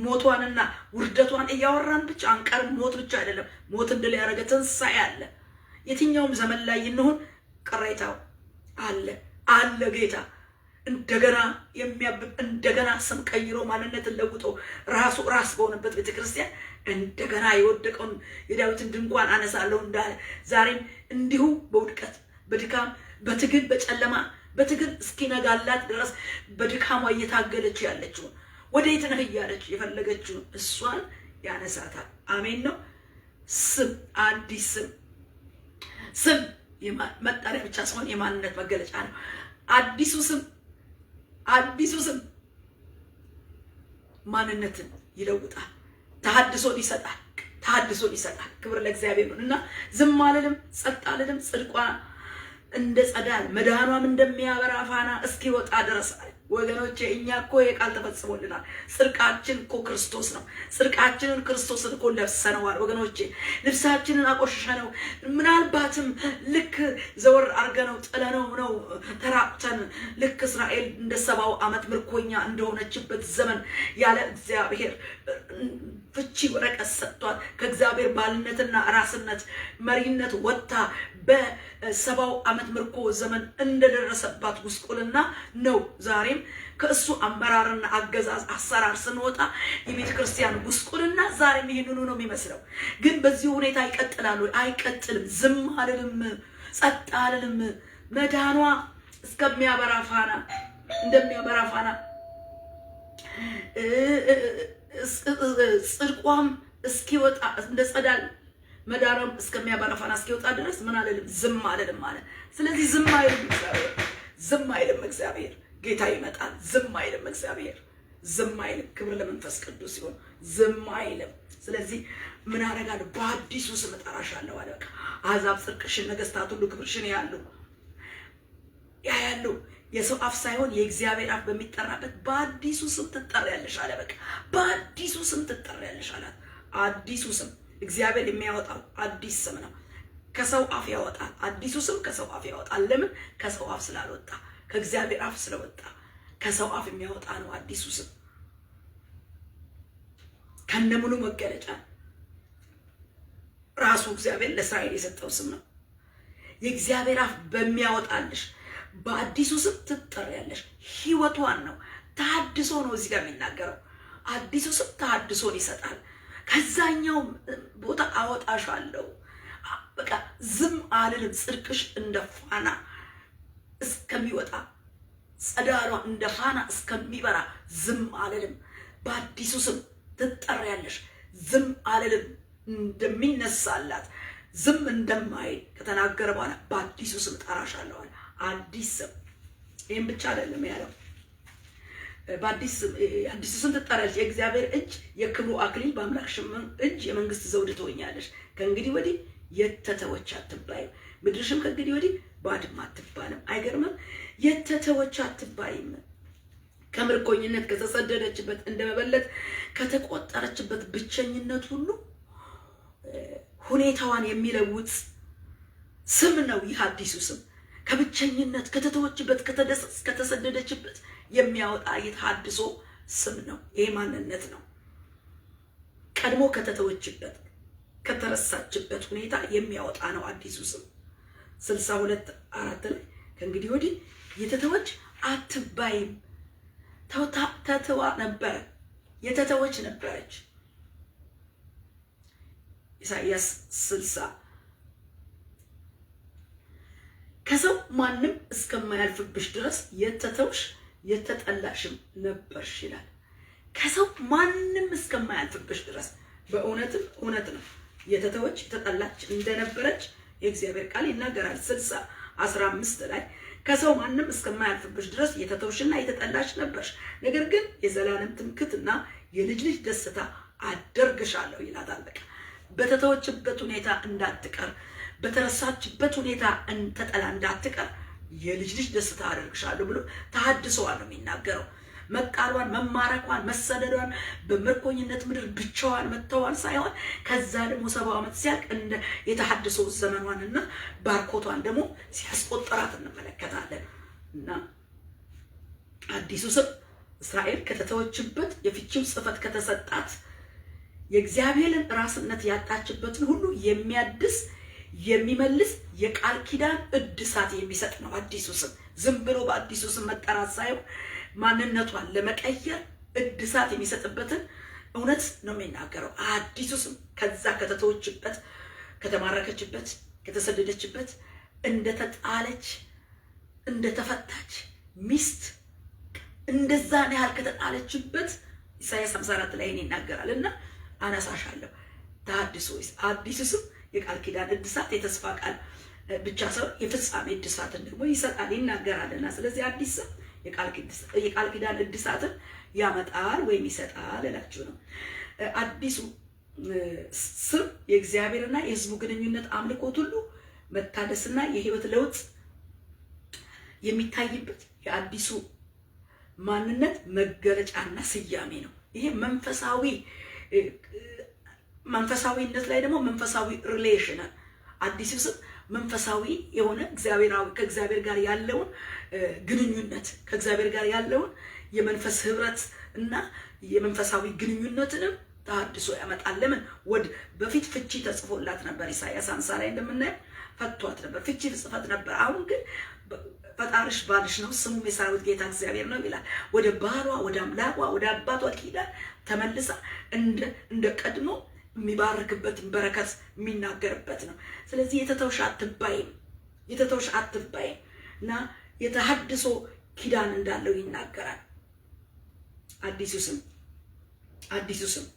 ሞቷንና ውርደቷን እያወራን ብቻ አንቀርም። ሞት ብቻ አይደለም፣ ሞትን ድል ያደረገ ትንሣኤ አለ። የትኛውም ዘመን ላይ እንሁን ቅሬታው አለ፣ አለ። ጌታ እንደገና የሚያብብ፣ እንደገና ስም ቀይሮ፣ ማንነትን ለውጦ ራሱ ራስ በሆነበት ቤተክርስቲያን እንደገና የወደቀውን የዳዊትን ድንኳን አነሳለሁ እንዳለ ዛሬም እንዲሁ በውድቀት፣ በድካም፣ በትግል፣ በጨለማ፣ በትግል እስኪነጋላት ድረስ በድካሟ እየታገለች ያለችውን፣ ወዴት ነህ እያለች የፈለገችውን እሷን ያነሳታል። አሜን ነው። ስም፣ አዲስ ስም። ስም መጠሪያ ብቻ ሳይሆን የማንነት መገለጫ ነው። አዲሱ ስም፣ አዲሱ ስም ማንነትን ይለውጣል። ተሐድሶን ይሰጣል። ተሐድሶን ይሰጣል። ክብር ለእግዚአብሔር ነው እና ዝም አልልም፣ ጸጥ አልልም። ጽድቋ እንደ ጸዳል መዳኗም እንደሚያበራ ፋና እስኪወጣ ድረስ አለ። ወገኖቼ፣ እኛ እኮ ይሄ ቃል ተፈጽሞልናል። ጽድቃችን እኮ ክርስቶስ ነው። ጽድቃችንን ክርስቶስን እኮ ለብሰነዋል። ወገኖቼ፣ ልብሳችንን አቆሽሸነው፣ ምናልባትም ልክ ዘወር አርገነው ጥለነው ነው ተራቁተን፣ ልክ እስራኤል እንደ 70ው ዓመት ምርኮኛ እንደሆነችበት ዘመን ያለ እግዚአብሔር ፍቺ ወረቀት ሰጥቷል። ከእግዚአብሔር ባልነትና ራስነት መሪነት ወጥታ በ70ው ዓመት ምርኮ ዘመን እንደደረሰባት ጉስቁልና ነው። ዛሬም ከእሱ አመራርና አገዛዝ አሰራር ስንወጣ የቤተ ክርስቲያን ጉስቁልና ዛሬም ይህንኑ ነው የሚመስለው። ግን በዚህ ሁኔታ ይቀጥላሉ? አይቀጥልም። ዝም አልልም፣ ጸጥ አልልም። መዳኗ እስከሚያበራ ፋና፣ እንደሚያበራ ፋና፣ ጽድቋም እስኪወጣ እንደ ጸዳል፣ መዳኗም እስከሚያበራ ፋና እስኪወጣ ድረስ ምን አልልም፣ ዝም አልልም አለ። ስለዚህ ዝም አይልም እግዚአብሔር፣ ዝም አይልም እግዚአብሔር። ጌታ ይመጣል። ዝም አይልም እግዚአብሔር፣ ዝም አይልም። ክብር ለመንፈስ ቅዱስ ሲሆን ዝም አይልም። ስለዚህ ምን አደርጋለሁ? በአዲሱ ስም እጠራሻለሁ አለ። በቃ አሕዛብ ጽድቅሽን፣ ነገስታት ሁሉ ክብርሽን ያሉ ያያሉ። የሰው አፍ ሳይሆን የእግዚአብሔር አፍ በሚጠራበት በአዲሱ ስም ትጠሪያለሽ አለ። በቃ በአዲሱ ስም ትጠሪያለሽ አላት። አዲሱ ስም እግዚአብሔር የሚያወጣው አዲስ ስም ነው። ከሰው አፍ ያወጣል። አዲሱ ስም ከሰው አፍ ያወጣል። ለምን? ከሰው አፍ ስላልወጣ፣ ከእግዚአብሔር አፍ ስለወጣ ከሰው አፍ የሚያወጣ ነው አዲሱ ስም ከነሙሉ መገለጫ። ራሱ እግዚአብሔር ለእስራኤል የሰጠው ስም ነው። የእግዚአብሔር አፍ በሚያወጣልሽ በአዲሱ ስም ትጠሪያለሽ። ህይወቷን ነው፣ ተሐድሶ ነው እዚህ ጋር የሚናገረው። አዲሱ ስም ተሐድሶን ይሰጣል። ከዛኛው ቦታ አወጣሻለሁ። በቃ ዝም አልልም። ጽድቅሽ እንደ ፋና እስከሚወጣ ጸዳሏ እንደ ፋና እስከሚበራ ዝም አልልም። በአዲሱ ስም ትጠሪያለሽ። ዝም አልልም። እንደሚነሳላት ዝም እንደማይል ከተናገረ በኋላ በአዲሱ ስም ጠራሻለሁ አለ። አዲስ ስም። ይህም ብቻ አይደለም ያለው፣ በአዲስ አዲሱ ስም ትጠሪያለሽ። የእግዚአብሔር እጅ የክብሩ አክሊል በአምላክሽም እጅ የመንግስት ዘውድ ትሆኛለሽ። ከእንግዲህ ወዲህ የተተወች አትባይም፣ ምድርሽም ከእንግዲህ ወዲህ ባድማ አትባልም። አይገርምም? የተተወች አትባይም። ከምርኮኝነት ከተሰደደችበት እንደ መበለት ከተቆጠረችበት ብቸኝነት ሁሉ ሁኔታዋን የሚለውጥ ስም ነው ይህ አዲሱ ስም። ከብቸኝነት ከተተወችበት ከተሰደደችበት የሚያወጣ የተሃድሶ ስም ነው። ይሄ ማንነት ነው። ቀድሞ ከተተወችበት ከተረሳችበት ሁኔታ የሚያወጣ ነው አዲሱ ስም። 62:4 ላይ ከእንግዲህ ወዲህ የተተወች አትባይም። ተተዋ ነበረ፣ የተተወች ነበረች። ኢሳይያስ 60 ከሰው ማንም እስከማያልፍብሽ ድረስ የተተውሽ የተጠላሽም ነበርሽ ይላል። ከሰው ማንም እስከማያልፍብሽ ድረስ በእውነትም እውነት ነው። የተተወች የተጠላች እንደነበረች የእግዚአብሔር ቃል ይናገራል። 60:15 ላይ ከሰው ማንም እስከማያልፍብሽ ድረስ የተተውሽና የተጠላሽ ነበርሽ፣ ነገር ግን የዘላለም ትምክትና የልጅ ልጅ ደስታ አደርግሻለሁ ይላታል። በቃ በተተወችበት ሁኔታ እንዳትቀር፣ በተረሳችበት ሁኔታ ተጠላ እንዳትቀር የልጅ ልጅ ደስታ አደርግሻለሁ ብሎ ተሐድሶዋን ነው የሚናገረው። መጣሏን፣ መማረኳን፣ መሰደዷን በምርኮኝነት ምድር ብቻዋን መተዋን ሳይሆን ከዛ ደግሞ 70 ዓመት ሲያልቅ እንደ የተሐድሶ ዘመኗንና ባርኮቷን ደግሞ ሲያስቆጠራት እንመለከታለን። እና አዲሱ ስም እስራኤል ከተተወችበት የፍቺው ጽሕፈት ከተሰጣት የእግዚአብሔርን ራስነት ያጣችበትን ሁሉ የሚያድስ የሚመልስ የቃል ኪዳን እድሳት የሚሰጥ ነው አዲሱ ስም። ዝም ብሎ በአዲሱ ስም መጠራት ሳይሆን ማንነቷን ለመቀየር እድሳት የሚሰጥበትን እውነት ነው የሚናገረው። አዲሱ ስም ከዛ ከተተወችበት፣ ከተማረከችበት፣ ከተሰደደችበት እንደተጣለች እንደተፈታች ሚስት እንደዛን ያህል ከተጣለችበት ኢሳይያስ 54 ላይ ይናገራል። እና አነሳሻለሁ ተሐድሶ አዲሱ ስም የቃል ኪዳን እድሳት የተስፋ ቃል ብቻ ሳይሆን የፍጻሜ እድሳትን ደግሞ ይሰጣል ይናገራልና፣ ስለዚህ አዲስ ስም የቃል ኪዳን እድሳትን ያመጣል ወይም ይሰጣል እላችሁ ነው። አዲሱ ስም የእግዚአብሔርና የሕዝቡ ግንኙነት አምልኮት ሁሉ መታደስና የህይወት ለውጥ የሚታይበት የአዲሱ ማንነት መገለጫና ስያሜ ነው። ይሄ መንፈሳዊነት ላይ ደግሞ መንፈሳዊ relation አዲሱ ስም መንፈሳዊ የሆነ እግዚአብሔራዊ ከእግዚአብሔር ጋር ያለውን ግንኙነት ከእግዚአብሔር ጋር ያለውን የመንፈስ ህብረት እና የመንፈሳዊ ግንኙነትንም ተሐድሶ ያመጣል። ለምን ወድ በፊት ፍቺ ተጽፎላት ነበር። ኢሳይያስ 50 ላይ እንደምናየው ፈቷት ነበር፣ ፍቺ ጽፈት ነበር። አሁን ግን ፈጣሪሽ ባልሽ ነው፣ ስሙም የሰራዊት ጌታ እግዚአብሔር ነው ይላል። ወደ ባሏ ወደ አምላኳ ወደ አባቷ ኪዳን ተመልሳ እንደ ቀድሞ የሚባርክበትን በረከት የሚናገርበት ነው። ስለዚህ የተተውሽ አትባይም፣ የተተውሽ አትባይም እና የተሐድሶ ኪዳን እንዳለው ይናገራል። አዲሱ ስም አዲሱ ስም።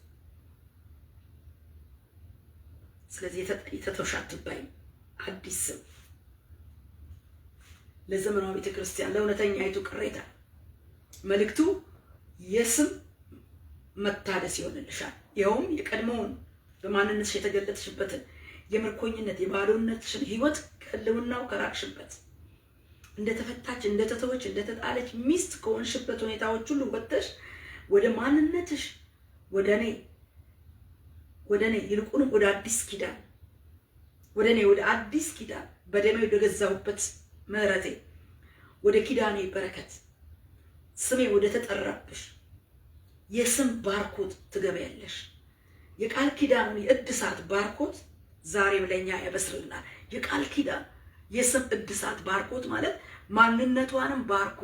ስለዚህ የተተውሽ አትባይም አዲስ ስም ለዘመኗ ቤተክርስቲያን ለእውነተኛይቱ ቅሬታ መልእክቱ የስም መታደስ ይሆንልሻል። ይኸውም የቀድሞውን በማንነትሽ የተገለጥሽበትን የምርኮኝነት የባዶነትሽን ሕይወት ከሕልውናው ከራቅሽበት እንደተፈታች እንደተተወች እንደተጣለች ሚስት ከሆንሽበት ሁኔታዎች ሁሉ ወጥተሽ ወደ ማንነትሽ ወደ እኔ ይልቁንም ወደ አዲስ ኪዳን ወደ እኔ ወደ አዲስ ኪዳን በደሜ ወደ ገዛሁበት ምሕረቴ ወደ ኪዳኔ በረከት ስሜ ወደ ተጠራብሽ የስም ባርኮት ትገቢያለሽ። የቃል ኪዳኑን የእድሳት ባርኮት ዛሬም ለኛ ያበስርልናል። የቃል ኪዳን የስም እድሳት ባርኮት ማለት ማንነቷንም ባርኮ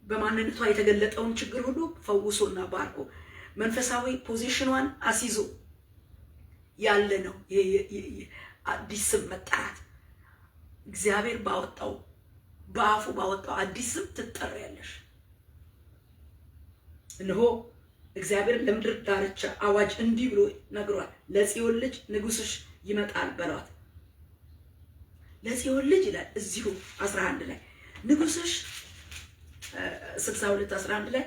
በማንነቷ የተገለጠውን ችግር ሁሉ ፈውሶና ባርኮ መንፈሳዊ position ኗን አስይዞ ያለ ነው። አዲስ ስም መጠራት እግዚአብሔር ባወጣው በአፉ ባወጣው አዲስ ስም ትጠሪያለሽ። እነሆ እግዚአብሔር ለምድር ዳርቻ አዋጅ እንዲህ ብሎ ነግሯል። ለጽዮን ልጅ ንጉሥሽ ይመጣል በሏት። ለጽዮን ልጅ ይላል እዚሁ 11 ላይ ንጉሥሽ 62 11 ላይ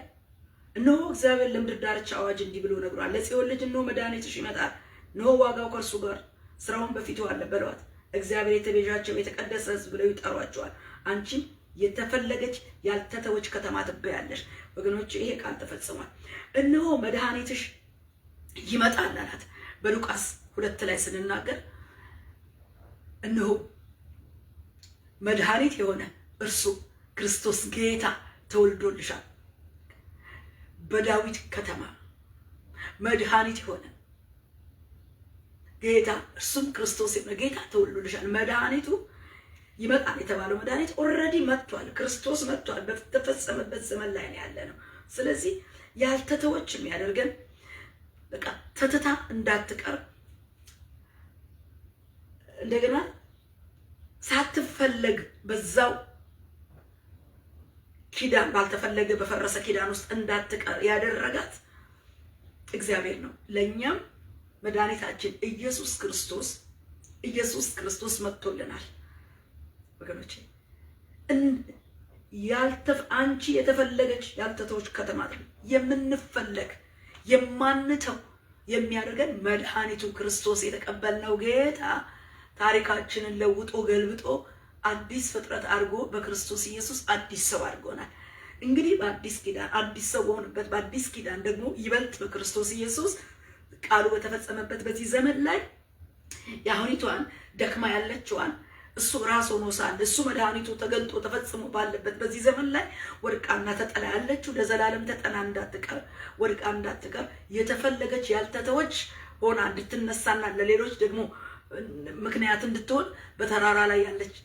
እነሆ እግዚአብሔር ለምድር ዳርቻ አዋጅ እንዲህ ብሎ ነግሯል። ለጽዮን ልጅ እነሆ መድኃኒትሽ ይመጣል፣ እነሆ ዋጋው ከእርሱ ጋር ስራውን በፊቱ አለ በሏት። እግዚአብሔር የተቤዣቸው የተቀደሰ ሕዝብ ብለው ይጠሯቸዋል። አንቺም የተፈለገች ያልተተወች ከተማ ትባያለሽ። ወገኖች ይሄ ቃል ተፈጽሟል። እነሆ መድኃኒትሽ ይመጣል አላት። በሉቃስ 2 ላይ ስንናገር እነሆ መድኃኒት የሆነ እርሱ ክርስቶስ ጌታ ተወልዶልሻል። በዳዊት ከተማ መድኃኒት የሆነ ጌታ እርሱም ክርስቶስ የሆነ ጌታ ተወልዶልሻል። መድኃኒቱ ይመጣል የተባለው መድኃኒት already መጥቷል። ክርስቶስ መጥቷል። በተፈጸመበት ዘመን ላይ ነው ያለ ነው። ስለዚህ ያልተተወች የሚያደርገን በቃ ተትታ እንዳትቀር እንደገና ሳትፈለግ በዛው ኪዳን ባልተፈለገ በፈረሰ ኪዳን ውስጥ እንዳትቀር ያደረጋት እግዚአብሔር ነው። ለእኛም መድኃኒታችን ኢየሱስ ክርስቶስ ኢየሱስ ክርስቶስ መጥቶልናል። ወገኖቼ አንቺ የተፈለገች ያልተተወች ከተማ የምንፈለግ የማንተው የሚያደርገን መድኃኒቱ ክርስቶስ የተቀበልነው ጌታ ታሪካችንን ለውጦ ገልብጦ አዲስ ፍጥረት አድርጎ በክርስቶስ ኢየሱስ አዲስ ሰው አድርጎናል። እንግዲህ በአዲስ ኪዳን አዲስ ሰው በሆንበት በአዲስ ኪዳን ደግሞ ይበልጥ በክርስቶስ ኢየሱስ ቃሉ በተፈጸመበት በዚህ ዘመን ላይ የአሁኒቷን ደክማ ያለችዋን እሱ ራስ ሆኖ ሳለ እሱ መድኃኒቱ ተገልጦ ተፈጽሞ ባለበት በዚህ ዘመን ላይ ወድቃና ተጠላ ያለችው ለዘላለም ተጠና እንዳትቀር ወድቃ እንዳትቀር የተፈለገች ያልተተወች ሆና እንድትነሳና ለሌሎች ደግሞ ምክንያት እንድትሆን በተራራ ላይ ያለች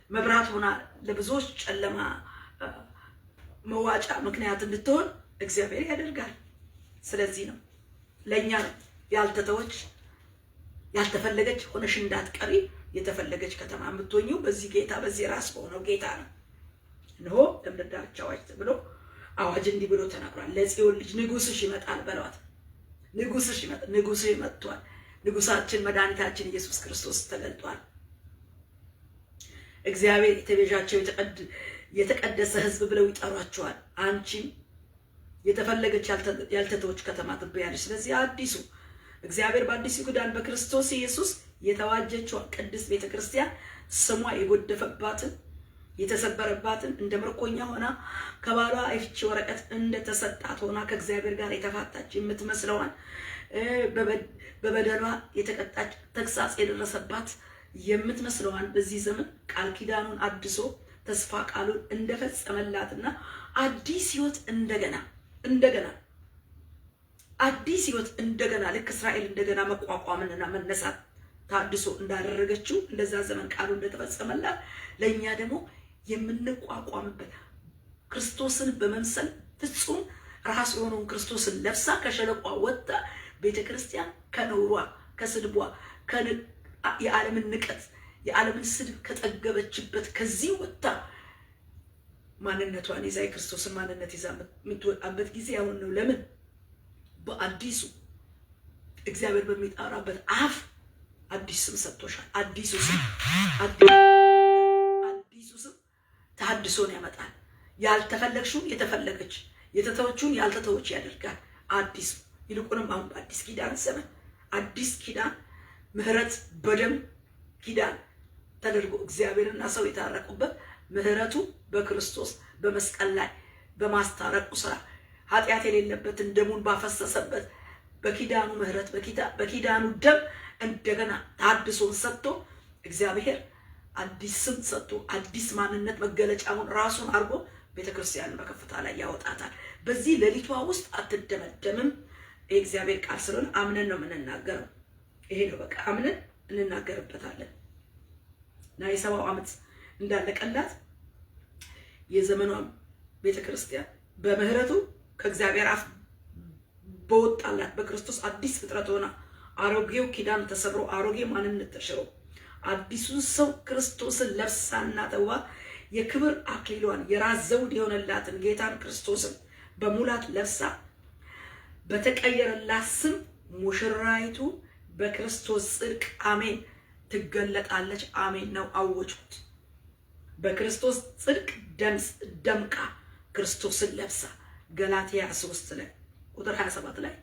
መብራት ሆና ለብዙዎች ጨለማ መዋጫ ምክንያት እንድትሆን እግዚአብሔር ያደርጋል። ስለዚህ ነው ለእኛ ያልተተወች ያልተፈለገች ሆነሽ እንዳትቀሪ የተፈለገች ከተማ የምትሆኚው በዚህ ጌታ በዚህ ራስ በሆነው ጌታ ነው። እነሆ ለምድር ዳርቻ አዋጅ ብሎ አዋጅ እንዲህ ብሎ ተናግሯል። ለጽዮን ልጅ ንጉሥሽ ይመጣል በሏት። ንጉሥሽ ይመጣል። ንጉሥሽ መጥቷል። ንጉሳችን መድኃኒታችን ኢየሱስ ክርስቶስ ተገልጧል። እግዚአብሔር የተቤዣቸው የተቀደሰ ሕዝብ ብለው ይጠሯቸዋል። አንቺም የተፈለገች ያልተተወች ከተማ ትባያለሽ። ስለዚህ አዲሱ እግዚአብሔር በአዲሱ ኪዳን በክርስቶስ ኢየሱስ የተዋጀችው ቅድስት ቤተክርስቲያን ስሟ የጎደፈባትን የተሰበረባትን እንደ ምርኮኛ ሆና ከባሏ የፍቺ ወረቀት እንደተሰጣት ሆና ከእግዚአብሔር ጋር የተፋታች የምትመስለዋን በበደሏ የተቀጣች ተግሳጽ የደረሰባት የምትመስለዋን በዚህ ዘመን ቃል ኪዳኑን አድሶ ተስፋ ቃሉን እንደፈጸመላትና አዲስ ሕይወት እንደገና እንደገና አዲስ ሕይወት እንደገና ልክ እስራኤል እንደገና መቋቋምንና መነሳት ታድሶ እንዳደረገችው እንደዛ ዘመን ቃሉ እንደተፈጸመላት ለእኛ ደግሞ የምንቋቋምበት ክርስቶስን በመምሰል ፍጹም ራስ የሆነውን ክርስቶስን ለብሳ ከሸለቋ ወጥታ ቤተክርስቲያን ከነውሯ ከስድቧ የዓለምን ንቀት የዓለምን ስድብ ከጠገበችበት ከዚህ ወጥታ ማንነቷን ይዛ የክርስቶስን ማንነት ይዛ የምትወጣበት ጊዜ አሁን ነው። ለምን? በአዲሱ እግዚአብሔር በሚጠራበት አፍ አዲስ ስም ሰጥቶሻል። አዲሱ ስም አዲሱ ስም ተሐድሶን ያመጣል። ያልተፈለግሽውን የተፈለገች የተተወችውን ያልተተወች ያደርጋል። አዲሱ ይልቁንም አሁን በአዲስ ኪዳን ዘመን አዲስ ኪዳን ምሕረት በደም ኪዳን ተደርጎ እግዚአብሔርና ሰው የታረቁበት ምሕረቱ በክርስቶስ በመስቀል ላይ በማስታረቁ ስራ ኃጢአት የሌለበትን ደሙን ባፈሰሰበት በኪዳኑ ምሕረት በኪዳኑ ደም እንደገና ታድሶን ሰጥቶ እግዚአብሔር አዲስ ስም ሰጥቶ አዲስ ማንነት መገለጫውን ራሱን አድርጎ ቤተክርስቲያንን በከፍታ ላይ ያወጣታል። በዚህ ሌሊቷ ውስጥ አትደመደምም። የእግዚአብሔር ቃል ስለሆነ አምነን ነው የምንናገረው። ይሄ ነው በቃ አምነን እንናገርበታለን። እና የ70 ዓመት እንዳለቀላት የዘመኗ ቤተክርስቲያን በምህረቱ ከእግዚአብሔር አፍ በወጣላት በክርስቶስ አዲስ ፍጥረት ሆና አሮጌው ኪዳን ተሰብሮ አሮጌ ማንነት ተሽሮ አዲሱን ሰው ክርስቶስን ለብሳና ተውባ የክብር አክሊሏን የራስ ዘውድ የሆነላትን ጌታን ክርስቶስን በሙላት ለብሳ በተቀየረላት ስም ሙሽራይቱ በክርስቶስ ጽድቅ አሜን ትገለጣለች። አሜን ነው አወጅኩት። በክርስቶስ ጽድቅ ደምቃ ክርስቶስን ለብሳ ገላትያ 3 ላይ ቁጥር 27 ላይ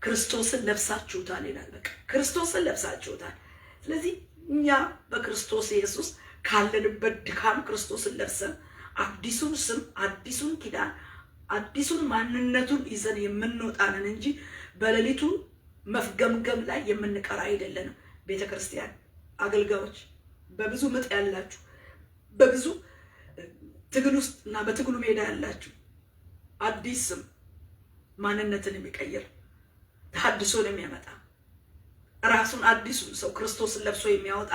ክርስቶስን ለብሳችሁታል ይላል። በቃ ክርስቶስን ለብሳችሁታል። ስለዚህ እኛ በክርስቶስ ኢየሱስ ካለንበት ድካም ክርስቶስን ለብሰን አዲሱን ስም፣ አዲሱን ኪዳን፣ አዲሱን ማንነቱን ይዘን የምንወጣንን እንጂ በሌሊቱ መፍገምገም ላይ የምንቀር አይደለንም። ቤተ ክርስቲያን አገልጋዮች፣ በብዙ ምጥ ያላችሁ፣ በብዙ ትግል ውስጥ እና በትግሉ ሜዳ ያላችሁ አዲስ ስም ማንነትን የሚቀይር፣ ተሐድሶን የሚያመጣ፣ ራሱን አዲሱን ሰው ክርስቶስን ለብሶ የሚያወጣ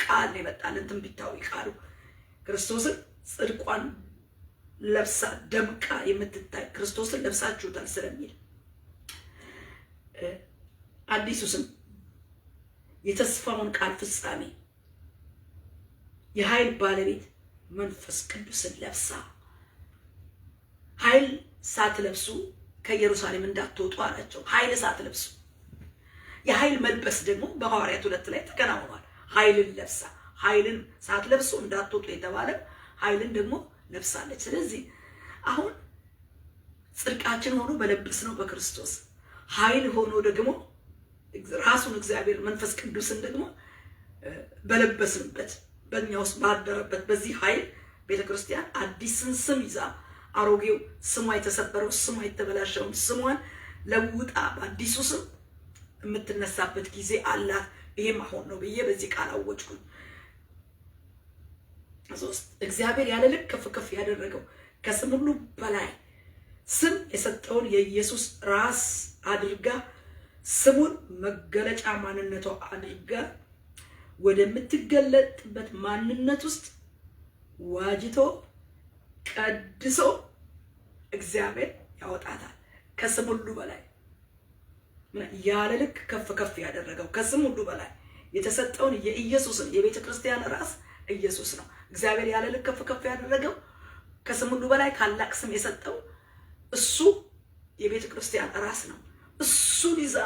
ቃል ነው የመጣልን። ትንቢታዊ ቃሉ ክርስቶስን ጽድቋን ለብሳ ደምቃ የምትታይ ክርስቶስን ለብሳችሁታል ስለሚል አዲሱ ስም የተስፋውን ቃል ፍጻሜ የኃይል ባለቤት መንፈስ ቅዱስን ለብሳ ኃይል ሳትለብሱ ከኢየሩሳሌም እንዳትወጡ አላቸው። ኃይል ሳትለብሱ፣ የኃይል መልበስ ደግሞ በሐዋርያት 2 ላይ ተከናውኗል። ኃይልን ለብሳ፣ ኃይልን ሳትለብሱ እንዳትወጡ የተባለ ኃይልን ደግሞ ለብሳለች። ስለዚህ አሁን ጽድቃችን ሆኖ በለበስነው በክርስቶስ ኃይል ሆኖ ደግሞ ራሱን እግዚአብሔር መንፈስ ቅዱስን ደግሞ በለበስንበት በእኛ ውስጥ ባደረበት በዚህ ኃይል ቤተክርስቲያን አዲስን ስም ይዛ አሮጌው ስሟ የተሰበረው ስሟ የተበላሸውን ስሟን ለውጣ በአዲሱ ስም የምትነሳበት ጊዜ አላት። ይሄም አሁን ነው ብዬ በዚህ ቃል አወጅኩኝ። 3 እግዚአብሔር ያለ ልክ ከፍ ከፍ ያደረገው ከስም ሁሉ በላይ ስም የሰጠውን የኢየሱስ ራስ አድርጋ ስሙን መገለጫ ማንነቷ አድርጋ ወደምትገለጥበት ማንነት ውስጥ ዋጅቶ ቀድሶ እግዚአብሔር ያወጣታል። ከስም ሁሉ በላይ ያለ ልክ ከፍ ከፍ ያደረገው ከስም ሁሉ በላይ የተሰጠውን የኢየሱስን የቤተ ክርስቲያን ራስ ኢየሱስ ነው። እግዚአብሔር ያለ ልክ ከፍ ከፍ ያደረገው ከስም ሁሉ በላይ ታላቅ ስም የሰጠው እሱ የቤተ ክርስቲያን ራስ ነው። እሱን ይዛ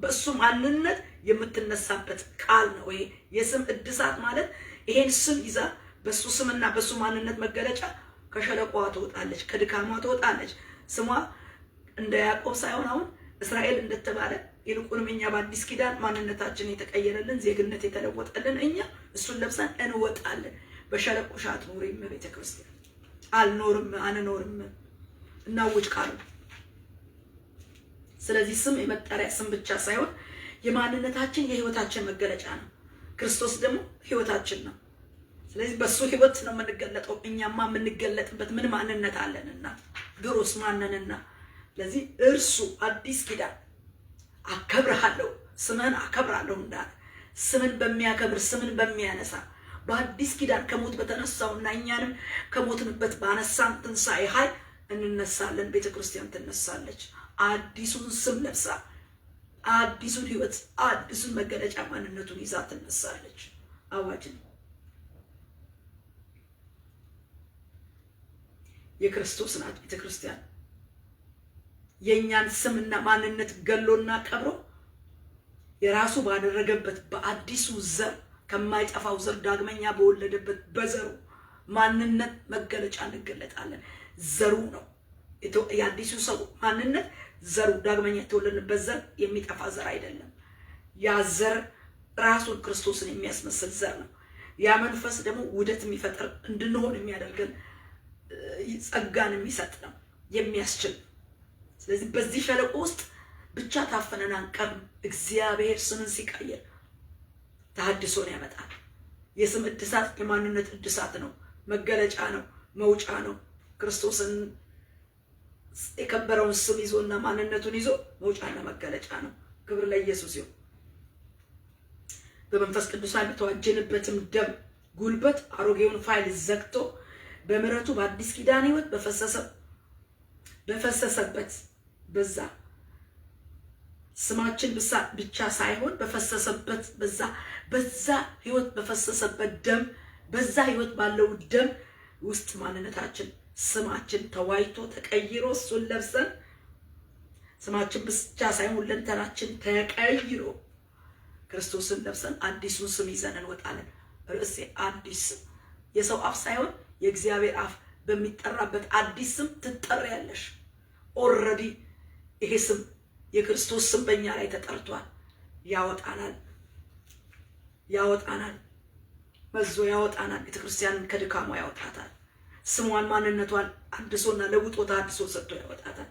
በእሱ ማንነት የምትነሳበት ቃል ነው። ይሄ የስም እድሳት ማለት ይሄን ስም ይዛ በሱ ስምና በሱ ማንነት መገለጫ ከሸለቆዋ ትወጣለች፣ ከድካሟ ትወጣለች። ስሟ እንደ ያዕቆብ ሳይሆን አሁን እስራኤል እንደተባለ ይልቁንም እኛ በአዲስ ኪዳን ማንነታችን የተቀየረልን ዜግነት የተለወጠልን እኛ እሱን ለብሰን እንወጣለን። በሸለቆሽ አትኖሪም ቤተ ክርስቲያን፣ አልኖርም፣ አንኖርም፣ እናውጅ ቃሉ። ስለዚህ ስም የመጠሪያ ስም ብቻ ሳይሆን የማንነታችን የህይወታችን መገለጫ ነው። ክርስቶስ ደግሞ ህይወታችን ነው። ስለዚህ በሱ ህይወት ነው የምንገለጠው። እኛማ የምንገለጥበት ምን ማንነት አለንና ድሮስ ማንንና። ስለዚህ እርሱ አዲስ ኪዳን አከብርሃለሁ፣ ስምህን አከብራለሁ እንዳለ ስምን በሚያከብር ስምን በሚያነሳ በአዲስ ኪዳን ከሞት በተነሳውና እኛንም ከሞትንበት ባነሳን ትንሳኤ ኃይል እንነሳለን። ቤተክርስቲያን ትነሳለች። አዲሱን ስም ለብሳ አዲሱን ህይወት አዲሱን መገለጫ ማንነቱን ይዛ ትነሳለች። አዋጅ ነው። የክርስቶስ ናት ቤተክርስቲያን። የእኛን ስምና ማንነት ገሎና ቀብሮ የራሱ ባደረገበት በአዲሱ ዘር ከማይጠፋው ዘር ዳግመኛ በወለደበት በዘሩ ማንነት መገለጫ እንገለጣለን። ዘሩ ነው የአዲሱ ሰው ማንነት። ዘሩ ዳግመኛ የተወለድንበት ዘር የሚጠፋ ዘር አይደለም። ያ ዘር ራሱን ክርስቶስን የሚያስመስል ዘር ነው። ያ መንፈስ ደግሞ ውህደት የሚፈጥር እንድንሆን የሚያደርገን ጸጋን የሚሰጥ ነው፣ የሚያስችል። ስለዚህ በዚህ ሸለቆ ውስጥ ብቻ ታፍነን አንቀርም። እግዚአብሔር ስምን ሲቀይር ተሐድሶን ያመጣል። የስም እድሳት የማንነት እድሳት ነው፣ መገለጫ ነው፣ መውጫ ነው። ክርስቶስን የከበረውን ስም ይዞና ማንነቱን ይዞ መውጫና መገለጫ ነው። ክብር ለኢየሱስ ይሁን። በመንፈስ ቅዱስ ኃይል በተዋጀንበትም ደም ጉልበት አሮጌውን ፋይል ዘግቶ በምሕረቱ በአዲስ ኪዳን ሕይወት በፈሰሰበት በዛ ስማችን ብቻ ሳይሆን በፈሰሰበት በዛ ህይወት በፈሰሰበት ደም፣ በዛ ህይወት ባለው ደም ውስጥ ማንነታችን ስማችን ተዋይቶ ተቀይሮ እሱን ለብሰን ስማችን ብቻ ሳይሆን ሁለንተናችን ተቀይሮ ክርስቶስን ለብሰን አዲሱን ስም ይዘን እንወጣለን። ርዕሴ አዲስ ስም፣ የሰው አፍ ሳይሆን የእግዚአብሔር አፍ በሚጠራበት አዲስ ስም ትጠሪያለሽ። Already ይሄ ስም የክርስቶስ ስም በእኛ ላይ ተጠርቷል። ያወጣናል፣ ያወጣናል፣ መዞ ያወጣናል። ቤተክርስቲያንን ከድካሟ ያወጣታል። ስሟን ማንነቷን አድሶና ለውጦ ታድሶ ሰጥቶ ያወጣታል።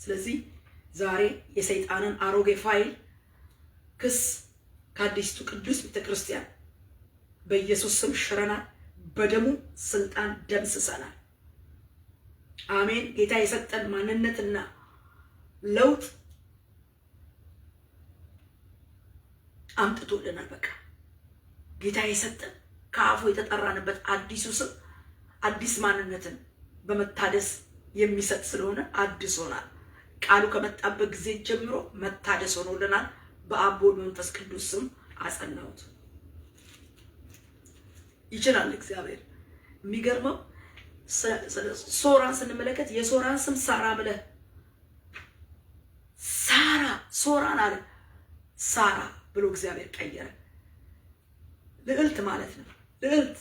ስለዚህ ዛሬ የሰይጣንን አሮጌ ፋይል ክስ ከአዲስቱ ቅዱስ ቤተክርስቲያን በኢየሱስ ስም ሽረናል። በደሙ ስልጣን ደምስሰናል። አሜን። ጌታ የሰጠን ማንነትና ለውጥ አምጥቶልናል። በቃ ጌታ የሰጠን ከአፉ የተጠራንበት አዲሱ ስም አዲስ ማንነትን በመታደስ የሚሰጥ ስለሆነ አድሶናል። ቃሉ ከመጣበት ጊዜ ጀምሮ መታደስ ሆኖልናል። በአብ በወልድ በመንፈስ ቅዱስ ስም አጸናሁት። ይችላል እግዚአብሔር። የሚገርመው ሶራን ስንመለከት የሶራን ስም ሳራ ብለህ ሳራ ሶራን አለ ሳራ ብሎ እግዚአብሔር ቀየረ። ልዕልት ማለት ነው። ልዕልት።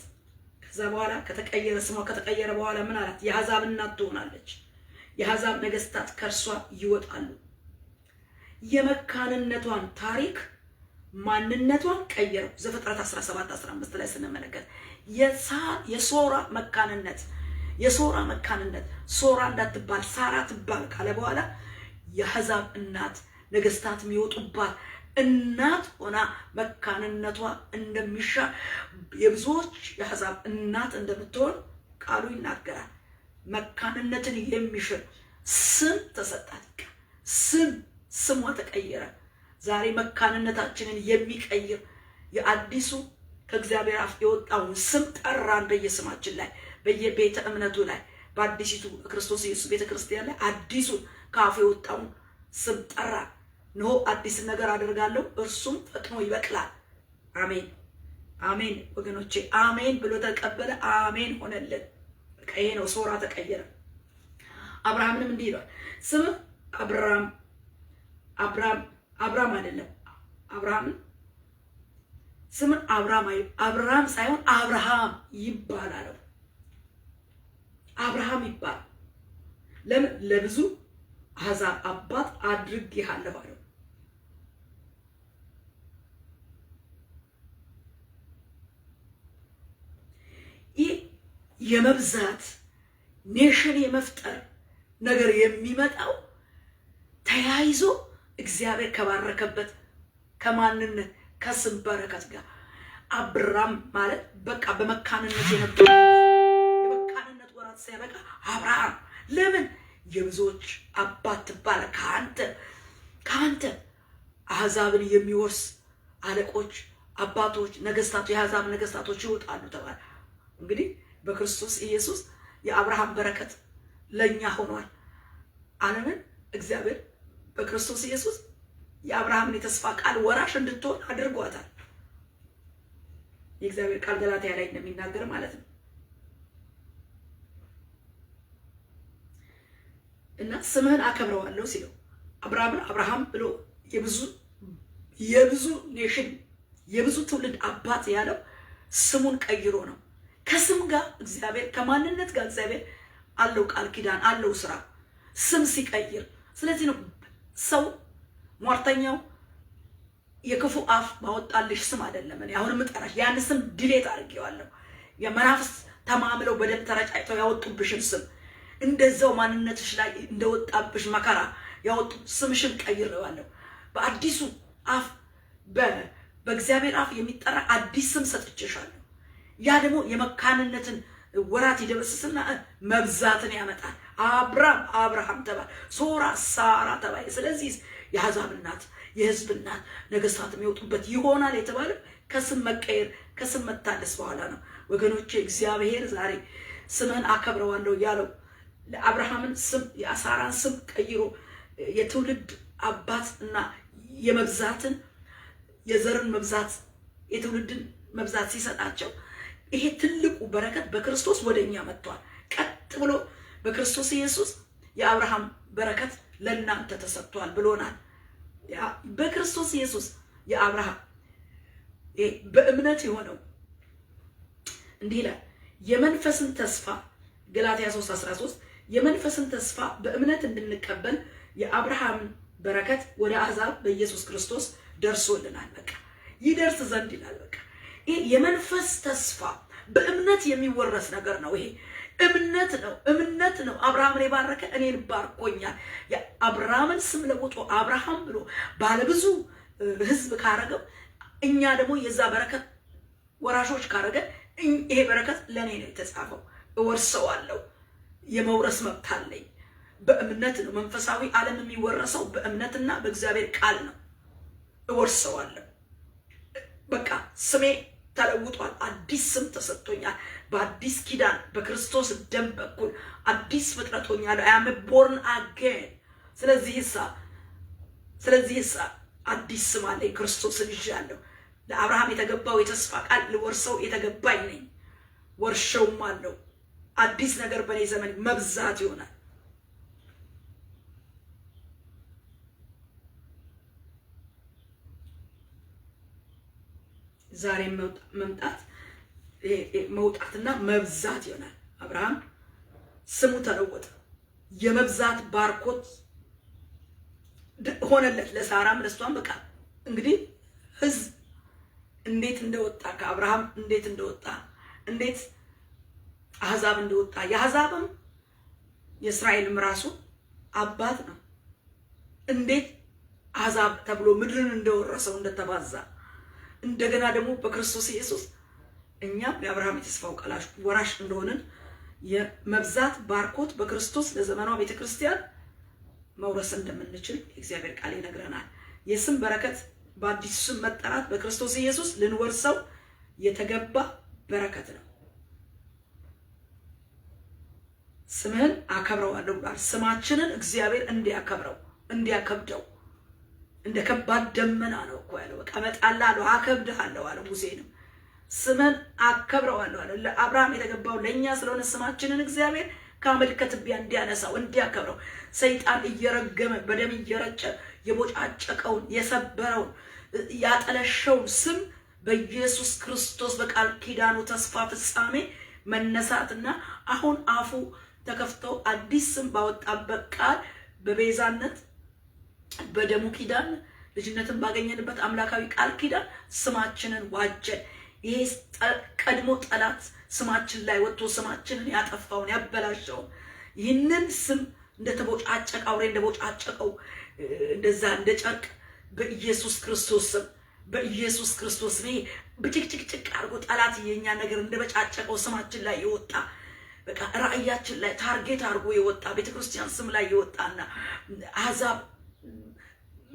ከዛ በኋላ ከተቀየረ ስሟ ከተቀየረ በኋላ ምን አላት? የአሕዛብ እናት ትሆናለች። የአሕዛብ ነገስታት ከእርሷ ይወጣሉ። የመካንነቷን ታሪክ ማንነቷን ቀየረው። ዘፍጥረት 17 15 ላይ ስንመለከት የሶራ መካንነት የሶራ መካንነት ሶራ እንዳትባል ሳራ ትባል ካለ በኋላ የአሕዛብ እናት ነገስታት የሚወጡባት እናት ሆና መካንነቷ እንደሚሻር የብዙዎች የአሕዛብ እናት እንደምትሆን ቃሉ ይናገራል። መካንነትን የሚሽር ስም ተሰጣት። ስም ስሟ ተቀየረ። ዛሬ መካንነታችንን የሚቀይር የአዲሱ ከእግዚአብሔር አፍ የወጣውን ስም ጠራን። በየስማችን ላይ በየቤተ እምነቱ ላይ በአዲሲቱ ክርስቶስ ኢየሱስ ቤተ ክርስቲያን ላይ አዲሱ ከአፉ የወጣውን ስም ጠራን። እነሆ አዲስ ነገር አደርጋለሁ እርሱም ፈጥኖ ይበቅላል። አሜን አሜን ወገኖቼ፣ አሜን ብሎ ተቀበለ። አሜን ሆነልን። በቃ ይሄ ነው። ሶራ ተቀየረ። አብርሃምንም እንዲህ ይሏል፣ ስምህ አብራም አብራም አብራም አይደለም፣ አብርሃም ስምህ አብራም አብራም ሳይሆን አብርሃም ይባላል። አብርሃም ይባላል። ለምን? ለብዙ አሕዛብ አባት አድርጌሃለሁ አለው። ይህ የመብዛት nation የመፍጠር ነገር የሚመጣው ተያይዞ እግዚአብሔር ከባረከበት ከማንነት ከስም በረከት ጋር። አብራም ማለት በቃ በመካንነት የነበረ የመካንነት ወራት ሲያበቃ አብርሃም ለምን የብዙዎች አባት ትባለ ከአንተ አሕዛብን የሚወርስ አለቆች፣ አባቶች፣ ነገስታቶች የአሕዛብ ነገስታቶች ይወጣሉ ተባለ። እንግዲህ በክርስቶስ ኢየሱስ የአብርሃም በረከት ለኛ ሆኗል። ዓለምን እግዚአብሔር በክርስቶስ ኢየሱስ የአብርሃምን የተስፋ ቃል ወራሽ እንድትሆን አድርጓታል። የእግዚአብሔር ቃል ገላትያ ላይ እንደሚናገር ማለት ነው። እና ስምህን አከብረዋለሁ ሲለው አብርሃምን አብርሃም ብሎ የብዙ nation የብዙ ትውልድ አባት ያለው ስሙን ቀይሮ ነው። ከስም ጋር እግዚአብሔር ከማንነት ጋር እግዚአብሔር አለው ቃል ኪዳን አለው ስራ ስም ሲቀይር። ስለዚህ ነው ሰው ሟርተኛው የክፉ አፍ ባወጣልሽ ስም አይደለም እኔ አሁን የምጠራሽ፣ ያን ስም delete አድርጌዋለሁ። የመናፍስት ተማምለው በደም ተረጫጭተው ያወጡብሽን ስም እንደዛው ማንነትሽ ላይ እንደወጣብሽ መከራ ያወጡ ስምሽን ቀይሬዋለሁ። በአዲሱ አፍ በእግዚአብሔር አፍ የሚጠራ አዲስ ስም ሰጥቼሻለሁ። ያ ደግሞ የመካንነትን ወራት ይደመስስና መብዛትን ያመጣል። አብራም አብርሃም ተባለ፣ ሶራ ሳራ ተባለ። ስለዚህ የአሕዛብ እናት የሕዝብ እናት ነገስታት የሚወጡበት ይሆናል የተባለ ከስም መቀየር ከስም መታደስ በኋላ ነው። ወገኖቼ እግዚአብሔር ዛሬ ስምህን አከብረዋለሁ ያለው ለአብርሃምን ስም የሳራን ስም ቀይሮ የትውልድ አባት እና የመብዛትን፣ የዘርን መብዛት፣ የትውልድን መብዛት ሲሰጣቸው ይሄ ትልቁ በረከት በክርስቶስ ወደኛ መጥቷል። ቀጥ ብሎ በክርስቶስ ኢየሱስ የአብርሃም በረከት ለእናንተ ተሰጥቷል ብሎናል። በክርስቶስ ኢየሱስ የአብርሃም በእምነት የሆነው እንዲህ ይላል። የመንፈስን ተስፋ፣ ገላትያ 3:13፣ የመንፈስን ተስፋ በእምነት እንድንቀበል የአብርሃምን በረከት ወደ አሕዛብ በኢየሱስ ክርስቶስ ደርሶልናል። በቃ ይደርስ ዘንድ ይላል። በቃ ይሄ የመንፈስ ተስፋ በእምነት የሚወረስ ነገር ነው። ይሄ እምነት ነው። እምነት ነው። አብርሃምን የባረከ እኔን ባርኮኛል። የአብርሃምን ስም ለውጦ አብርሃም ብሎ ባለብዙ ሕዝብ ካረገው፣ እኛ ደግሞ የዛ በረከት ወራሾች ካረገ ይሄ በረከት ለእኔ ነው የተጻፈው፣ እወርሰዋለሁ። የመውረስ መብት አለኝ። በእምነት ነው። መንፈሳዊ ዓለም የሚወረሰው በእምነትና በእግዚአብሔር ቃል ነው። እወርሰዋለሁ። በቃ ስሜ ተለውጧል። አዲስ ስም ተሰጥቶኛል። በአዲስ ኪዳን በክርስቶስ ደም በኩል አዲስ ፍጥረት ሆኛለሁ። I am born again። ስለዚህ አዲስ ስም አለኝ። ክርስቶስን ይዣለሁ። ለአብርሃም የተገባው የተስፋ ቃል ልወርሰው የተገባኝ ነኝ። ወርሸውም አለው። አዲስ ነገር በእኔ ዘመን መብዛት ይሆናል። ዛሬ መምጣት፣ መውጣትና መብዛት ይሆናል። አብርሃም ስሙ ተለወጠ። የመብዛት ባርኮት ሆነለት ለሳራም ለእሷም። በቃ እንግዲህ ህዝብ እንዴት እንደወጣ፣ ከአብርሃም እንዴት እንደወጣ፣ እንዴት አህዛብ እንደወጣ፣ የአህዛብም የእስራኤልም ራሱ አባት ነው። እንዴት አህዛብ ተብሎ ምድርን እንደወረሰው፣ እንደተባዛ፣ እንደገና ደግሞ በክርስቶስ ኢየሱስ እኛም የአብርሃም የተስፋው ቃል ወራሽ እንደሆንን የመብዛት ባርኮት በክርስቶስ ለዘመኗ ቤተክርስቲያን መውረስ እንደምንችል የእግዚአብሔር ቃል ይነግረናል። የስም በረከት፣ በአዲሱ ስም መጠራት በክርስቶስ ኢየሱስ ልንወርሰው የተገባ በረከት ነው። ስምህን አከብረዋለሁ ብሏል። ስማችንን እግዚአብሔር እንዲያከብረው፣ እንዲያከብደው፣ እንደ ከባድ ደመና ነው እኮ ያለው። በቃ እመጣልሃለሁ፣ አከብድሃለሁ አለው። ሙሴንም ስምህን አከብረዋለሁ አለ። ለአብርሃም የተገባው ለእኛ ስለሆነ ስማችንን እግዚአብሔር ከአመድ ከትቢያ እንዲያነሳው፣ እንዲያከብረው፣ ሰይጣን እየረገመ በደም እየረጨ የቦጫጨቀውን፣ የሰበረውን፣ ያጠለሸውን ስም በኢየሱስ ክርስቶስ በቃል ኪዳኑ ተስፋ ፍጻሜ መነሳትና አሁን አፉ ተከፍቶ አዲስ ስም ባወጣበት ቃል በቤዛነት በደሙ ኪዳን ልጅነትን ባገኘንበት አምላካዊ ቃል ኪዳን ስማችንን ዋጀን። ይሄ ቀድሞ ጠላት ስማችን ላይ ወጥቶ ስማችንን ያጠፋውን፣ ያበላሸውን ይህንን ስም እንደተቦጫጨቀ፣ አውሬ እንደቦጫጨቀው እንደዛ እንደ ጨርቅ በኢየሱስ ክርስቶስ ስም፣ በኢየሱስ ክርስቶስ ስም ብጭቅጭቅጭቅ አድርጎ ጠላት የኛ ነገር እንደበጫጨቀው ስማችን ላይ የወጣ፣ በቃ ራእያችን ላይ target አድርጎ የወጣ፣ ቤተክርስቲያን ስም ላይ የወጣና አሕዛብ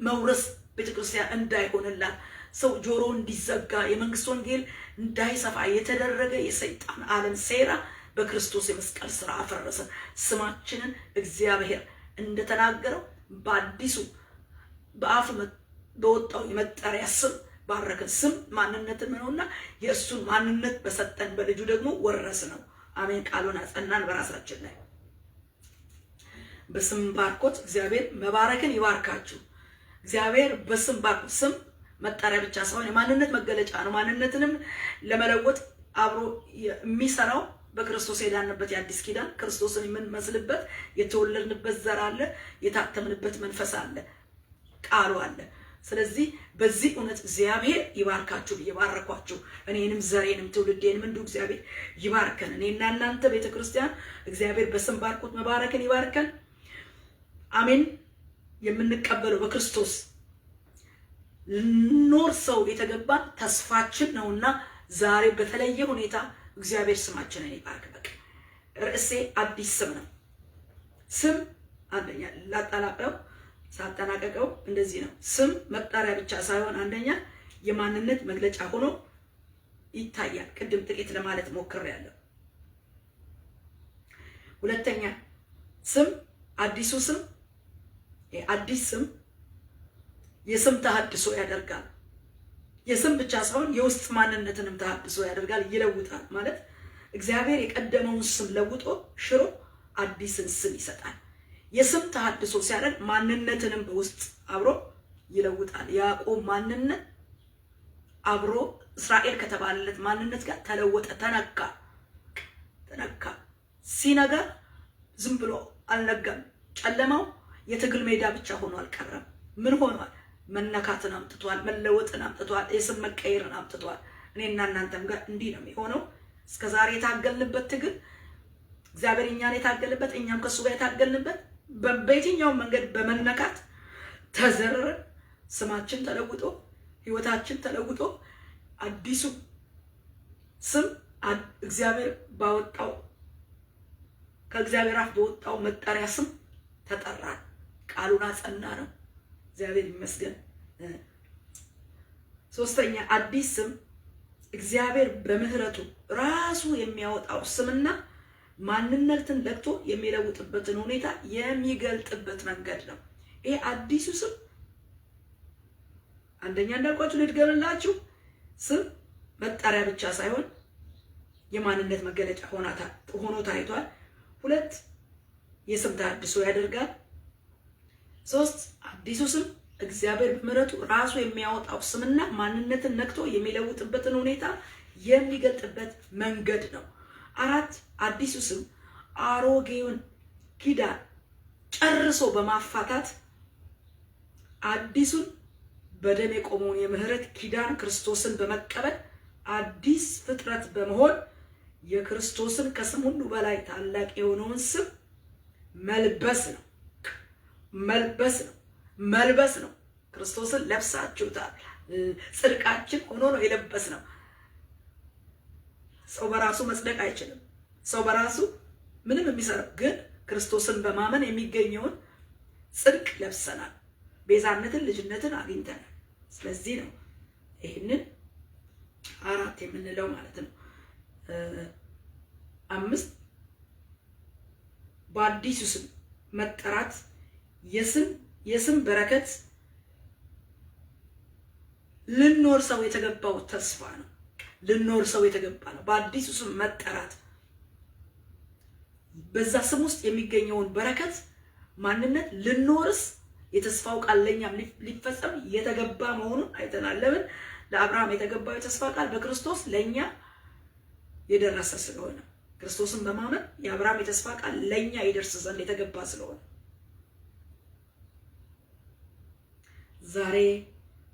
መውረስ ቤተክርስቲያን እንዳይሆንላት፣ ሰው ጆሮ እንዲዘጋ፣ የመንግስት ወንጌል እንዳይሰፋ የተደረገ የሰይጣን ዓለም ሴራ በክርስቶስ የመስቀል ስራ አፈረሰ። ስማችንን እግዚአብሔር እንደተናገረው በአዲሱ በአፍ በወጣው የመጠሪያ ስም ባረከን። ስም ማንነትን ነውና የእሱን ማንነት በሰጠን በልጁ ደግሞ ወረስ ነው። አሜን። ቃሉን አጸናን በራሳችን ላይ። በስም ባርኮት እግዚአብሔር መባረክን ይባርካችሁ። እግዚአብሔር በስም ባርኮት፣ ስም መጠሪያ ብቻ ሳይሆን የማንነት መገለጫ ነው። ማንነትንም ለመለወጥ አብሮ የሚሰራው በክርስቶስ የዳንበት የአዲስ ኪዳን፣ ክርስቶስን የምንመስልበት የተወለድንበት ዘር አለ፣ የታተምንበት መንፈስ አለ፣ ቃሉ አለ። ስለዚህ በዚህ እውነት እግዚአብሔር ይባርካችሁ ብዬ ባረኳችሁ። እኔንም ዘሬንም ትውልዴንም እንዲሁ እግዚአብሔር ይባርከን። እኔና እናንተ ቤተክርስቲያን እግዚአብሔር በስም ባርኮት መባረክን ይባርከን። አሜን። የምንቀበለው በክርስቶስ ልኖር ሰው የተገባን ተስፋችን ነውና ዛሬ በተለየ ሁኔታ እግዚአብሔር ስማችንን ይባርክ። በቃ ርዕሴ አዲስ ስም ነው። ስም አንደኛ ላጠናቀው ሳጠናቀቀው እንደዚህ ነው። ስም መጠሪያ ብቻ ሳይሆን አንደኛ የማንነት መግለጫ ሆኖ ይታያል። ቅድም ጥቂት ለማለት ሞክሬያለሁ። ሁለተኛ ስም አዲሱ ስም አዲስ ስም የስም ተሐድሶ ያደርጋል። የስም ብቻ ሳይሆን የውስጥ ማንነትንም ተሐድሶ ያደርጋል፣ ይለውጣል። ማለት እግዚአብሔር የቀደመውን ስም ለውጦ ሽሮ አዲስን ስም ይሰጣል። የስም ተሐድሶ ሲያደርግ ማንነትንም በውስጥ አብሮ ይለውጣል። ያዕቆብ ማንነት አብሮ እስራኤል ከተባለለት ማንነት ጋር ተለወጠ፣ ተነካ ተነካ። ሲነጋ ዝም ብሎ አልነጋም። ጨለማው የትግል ሜዳ ብቻ ሆኖ አልቀረም። ምን ሆኗል? መነካትን አምጥቷል። መለወጥን አምጥቷል። የስም መቀየርን አምጥቷል። እኔና እናንተም ጋር እንዲህ ነው የሚሆነው። እስከዛሬ የታገልንበት ትግል እግዚአብሔር እኛን የታገልበት እኛም ከእሱ ጋር የታገልንበት በየትኛውም መንገድ በመነካት ተዘርረን ስማችን ተለውጦ ሕይወታችን ተለውጦ አዲሱ ስም እግዚአብሔር ባወጣው ከእግዚአብሔር አፍ በወጣው መጠሪያ ስም ተጠራን። ቃሉን አጸና ነው። እግዚአብሔር ይመስገን። ሶስተኛ አዲስ ስም እግዚአብሔር በምሕረቱ ራሱ የሚያወጣው ስምና ማንነትን ለክቶ የሚለውጥበትን ሁኔታ የሚገልጥበት መንገድ ነው። ይሄ አዲሱ ስም አንደኛ እንዳልኳችሁ ልድገምላችሁ፣ ስም መጠሪያ ብቻ ሳይሆን የማንነት መገለጫ ሆኖ ታይቷል። ሁለት የስም ተሐድሶ ያደርጋል። ሶስት አዲሱ ስም እግዚአብሔር በምሕረቱ ራሱ የሚያወጣው ስምና ማንነትን ነክቶ የሚለውጥበትን ሁኔታ የሚገልጥበት መንገድ ነው። አራት አዲሱ ስም አሮጌውን ኪዳን ጨርሶ በማፋታት አዲሱን በደም የቆመውን የምህረት ኪዳን ክርስቶስን በመቀበል አዲስ ፍጥረት በመሆን የክርስቶስን ከስም ሁሉ በላይ ታላቅ የሆነውን ስም መልበስ ነው። መልበስ ነው። መልበስ ነው። ክርስቶስን ለብሳችሁታል። ጽድቃችን ሆኖ ነው የለበስ ነው። ሰው በራሱ መጽደቅ አይችልም። ሰው በራሱ ምንም የሚሰራው ግን ክርስቶስን በማመን የሚገኘውን ጽድቅ ለብሰናል። ቤዛነትን፣ ልጅነትን አግኝተናል። ስለዚህ ነው ይህንን አራት የምንለው ማለት ነው። አምስት በአዲሱ ስም መጠራት የስም በረከት ልኖር ሰው የተገባው ተስፋ ነው። ልኖር ሰው የተገባ ነው። በአዲሱ ስም መጠራት በዛ ስም ውስጥ የሚገኘውን በረከት ማንነት ልኖርስ የተስፋው ቃል ለኛም ሊፈጸም የተገባ መሆኑን አይተናል። ለምን? ለአብርሃም የተገባው የተስፋ ቃል በክርስቶስ ለኛ የደረሰ ስለሆነ ክርስቶስን በማመን የአብርሃም የተስፋ ቃል ለኛ ይደርስ ዘንድ የተገባ ስለሆነ ዛሬ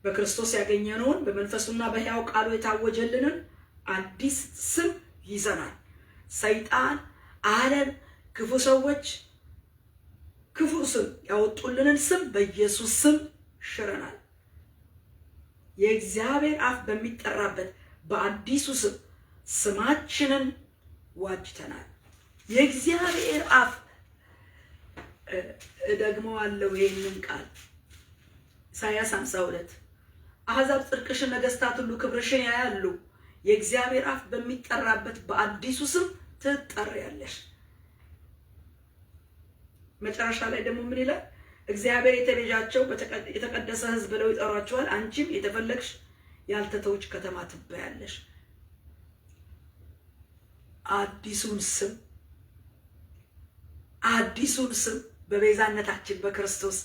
በክርስቶስ ያገኘነውን በመንፈሱና በሕያው ቃሉ የታወጀልንን አዲስ ስም ይዘናል። ሰይጣን፣ ዓለም፣ ክፉ ሰዎች ክፉ ስም ያወጡልንን ስም በኢየሱስ ስም ሽረናል። የእግዚአብሔር አፍ በሚጠራበት በአዲሱ ስም ስማችንን ዋጅተናል። የእግዚአብሔር አፍ እደግመዋለሁ ይሄንን ቃል ኢሳይያስ 52 አሕዛብ ጽድቅሽን፣ ነገሥታት ሁሉ ክብርሽን ያያሉ። የእግዚአብሔር አፍ በሚጠራበት በአዲሱ ስም ትጠሪያለሽ። መጨረሻ ላይ ደግሞ ምን ይላል? እግዚአብሔር የተቤዣቸው የተቀደሰ ሕዝብ ብለው ይጠሯቸዋል። አንቺም የተፈለግሽ ያልተተውች ከተማ ትባያለሽ። አዲሱን ስም አዲሱን ስም በቤዛነታችን በክርስቶስ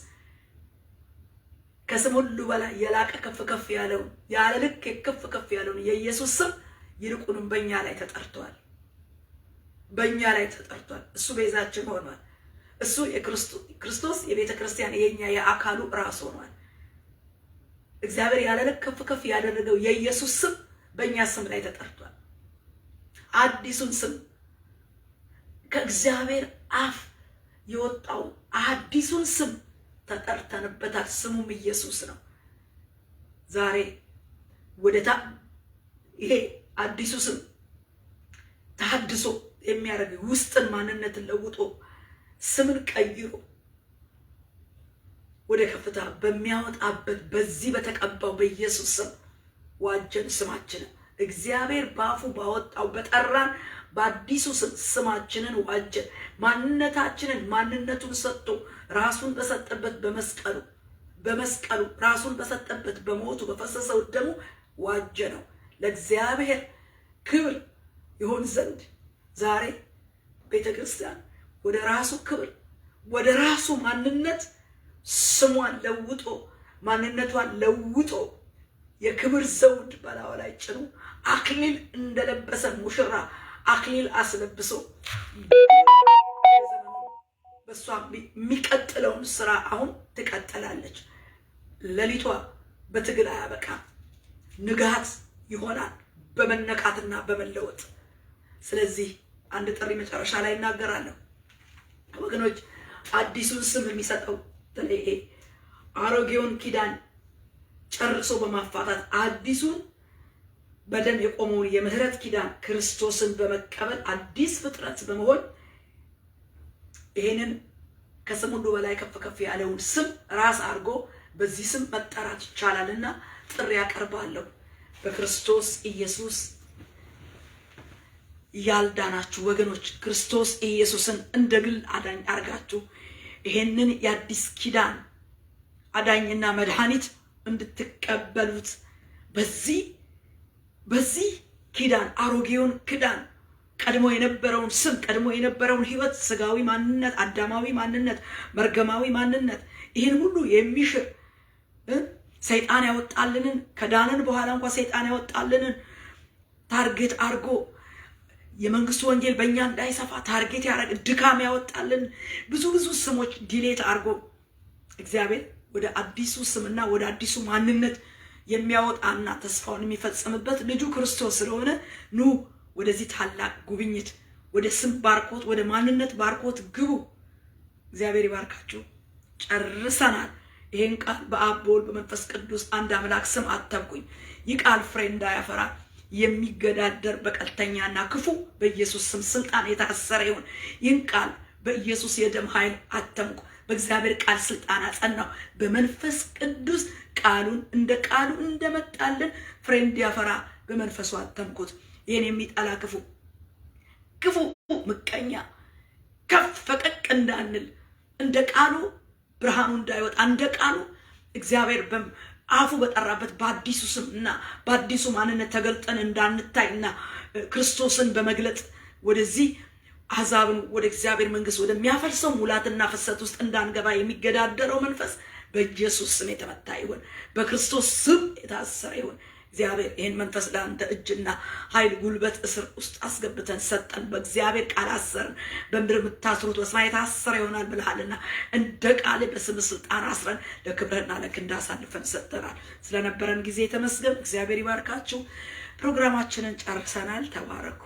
ከስም ሁሉ በላይ የላቀ ከፍ ከፍ ያለውን ያለ ልክ ከፍ ከፍ ያለውን የኢየሱስ ስም ይልቁንም በእኛ ላይ ተጠርቷል። በእኛ ላይ ተጠርቷል። እሱ ቤዛችን ሆኗል። እሱ የክርስቶስ የቤተ ክርስቲያን የኛ የአካሉ ራስ ሆኗል። እግዚአብሔር ያለ ልክ ከፍ ከፍ ያደረገው የኢየሱስ ስም በእኛ ስም ላይ ተጠርቷል። አዲሱን ስም ከእግዚአብሔር አፍ የወጣው አዲሱን ስም ተጠርተንበታል። ስሙም ኢየሱስ ነው። ዛሬ ወደታ ይሄ አዲሱ ስም ተሐድሶ የሚያደርግ ውስጥን ማንነትን ለውጦ ስምን ቀይሮ ወደ ከፍታ በሚያወጣበት በዚህ በተቀባው በኢየሱስ ስም ዋጀን ስማችንን። እግዚአብሔር በአፉ ባወጣው በጠራን በአዲሱ ስም ስማችንን ዋጀ። ማንነታችንን ማንነቱን ሰጥቶ ራሱን በሰጠበት በመስቀሉ ራሱን በሰጠበት በሞቱ በፈሰሰው ደሙ ዋጀ ነው። ለእግዚአብሔር ክብር ይሆን ዘንድ ዛሬ ቤተ ክርስቲያን ወደ ራሱ ክብር ወደ ራሱ ማንነት ስሟን ለውጦ ማንነቷን ለውጦ የክብር ዘውድ በላዩ ላይ ጭኖ አክሊል እንደለበሰ ሙሽራ አክሊል አስለብሶ በእሷ የሚቀጥለውን ስራ አሁን ትቀጥላለች። ሌሊቷ በትግል አያበቃም፣ ንጋት ይሆናል በመነቃትና በመለወጥ። ስለዚህ አንድ ጥሪ መጨረሻ ላይ እናገራለሁ ወገኖች። አዲሱን ስም የሚሰጠው በተለይ አሮጌውን ኪዳን ጨርሶ በማፋታት አዲሱን በደም የቆመውን የምህረት ኪዳን ክርስቶስን በመቀበል አዲስ ፍጥረት በመሆን ይሄንን ከስም ሁሉ በላይ ከፍ ከፍ ያለውን ስም ራስ አድርጎ በዚህ ስም መጠራት ይቻላልና ጥሪ ያቀርባለሁ። በክርስቶስ ኢየሱስ ያልዳናችሁ ወገኖች ክርስቶስ ኢየሱስን እንደ ግል አዳኝ አድርጋችሁ ይሄንን የአዲስ ኪዳን አዳኝና መድኃኒት እንድትቀበሉት በዚህ ኪዳን አሮጌውን ኪዳን ቀድሞ የነበረውን ስም ቀድሞ የነበረውን ሕይወት ስጋዊ ማንነት፣ አዳማዊ ማንነት፣ መርገማዊ ማንነት ይህን ሁሉ የሚሽር ሰይጣን ያወጣልንን ከዳንን በኋላ እንኳ ሰይጣን ያወጣልንን target አርጎ የመንግስቱ ወንጌል በእኛ እንዳይሰፋ target ያደረገ ድካም ያወጣልን ብዙ ብዙ ስሞች delete አርጎ እግዚአብሔር ወደ አዲሱ ስምና ወደ አዲሱ ማንነት የሚያወጣና ተስፋውን የሚፈጽምበት ልጁ ክርስቶስ ስለሆነ ኑ ወደዚህ ታላቅ ጉብኝት፣ ወደ ስም ባርኮት፣ ወደ ማንነት ባርኮት ግቡ። እግዚአብሔር ይባርካችሁ። ጨርሰናል። ይሄን ቃል በአብ በወልድ በመንፈስ ቅዱስ አንድ አምላክ ስም አተምኩኝ። ይህ ቃል ፍሬ እንዳያፈራ የሚገዳደር በቀልተኛና ክፉ በኢየሱስ ስም ስልጣን የታሰረ ይሁን። ይህን ቃል በኢየሱስ የደም ኃይል አተምኩ። በእግዚአብሔር ቃል ስልጣን አጸናው። በመንፈስ ቅዱስ ቃሉን እንደ ቃሉ እንደመጣልን ፍሬ እንዲያፈራ በመንፈሱ አተምኩት። ይህን የሚጠላ ክፉ ክፉ ምቀኛ ከፍ ፈቀቅ እንዳንል እንደ ቃሉ ብርሃኑ እንዳይወጣ እንደ ቃሉ እግዚአብሔር አፉ በጠራበት በአዲሱ ስም እና በአዲሱ ማንነት ተገልጠን እንዳንታይና ክርስቶስን በመግለጥ ወደዚህ አሕዛብን ወደ እግዚአብሔር መንግስት ወደሚያፈልሰው ሙላትና ፍሰት ውስጥ እንዳንገባ የሚገዳደረው መንፈስ በኢየሱስ ስም የተመታ ይሁን። በክርስቶስ ስም የታሰረ ይሁን። እግዚአብሔር ይህን መንፈስ ለአንተ እጅና ኃይል፣ ጉልበት፣ እስር ውስጥ አስገብተን ሰጠን። በእግዚአብሔር ቃል አሰርን። በምድር የምታስሩት በሰማይ የታሰረ ይሆናል ብለሃልና እንደ ቃል በስም ስልጣን አስረን ለክብርህና ለክንድ አሳልፈን ሰጠናል። ስለነበረን ጊዜ ተመስገን። እግዚአብሔር ይባርካችሁ። ፕሮግራማችንን ጨርሰናል። ተባረኩ።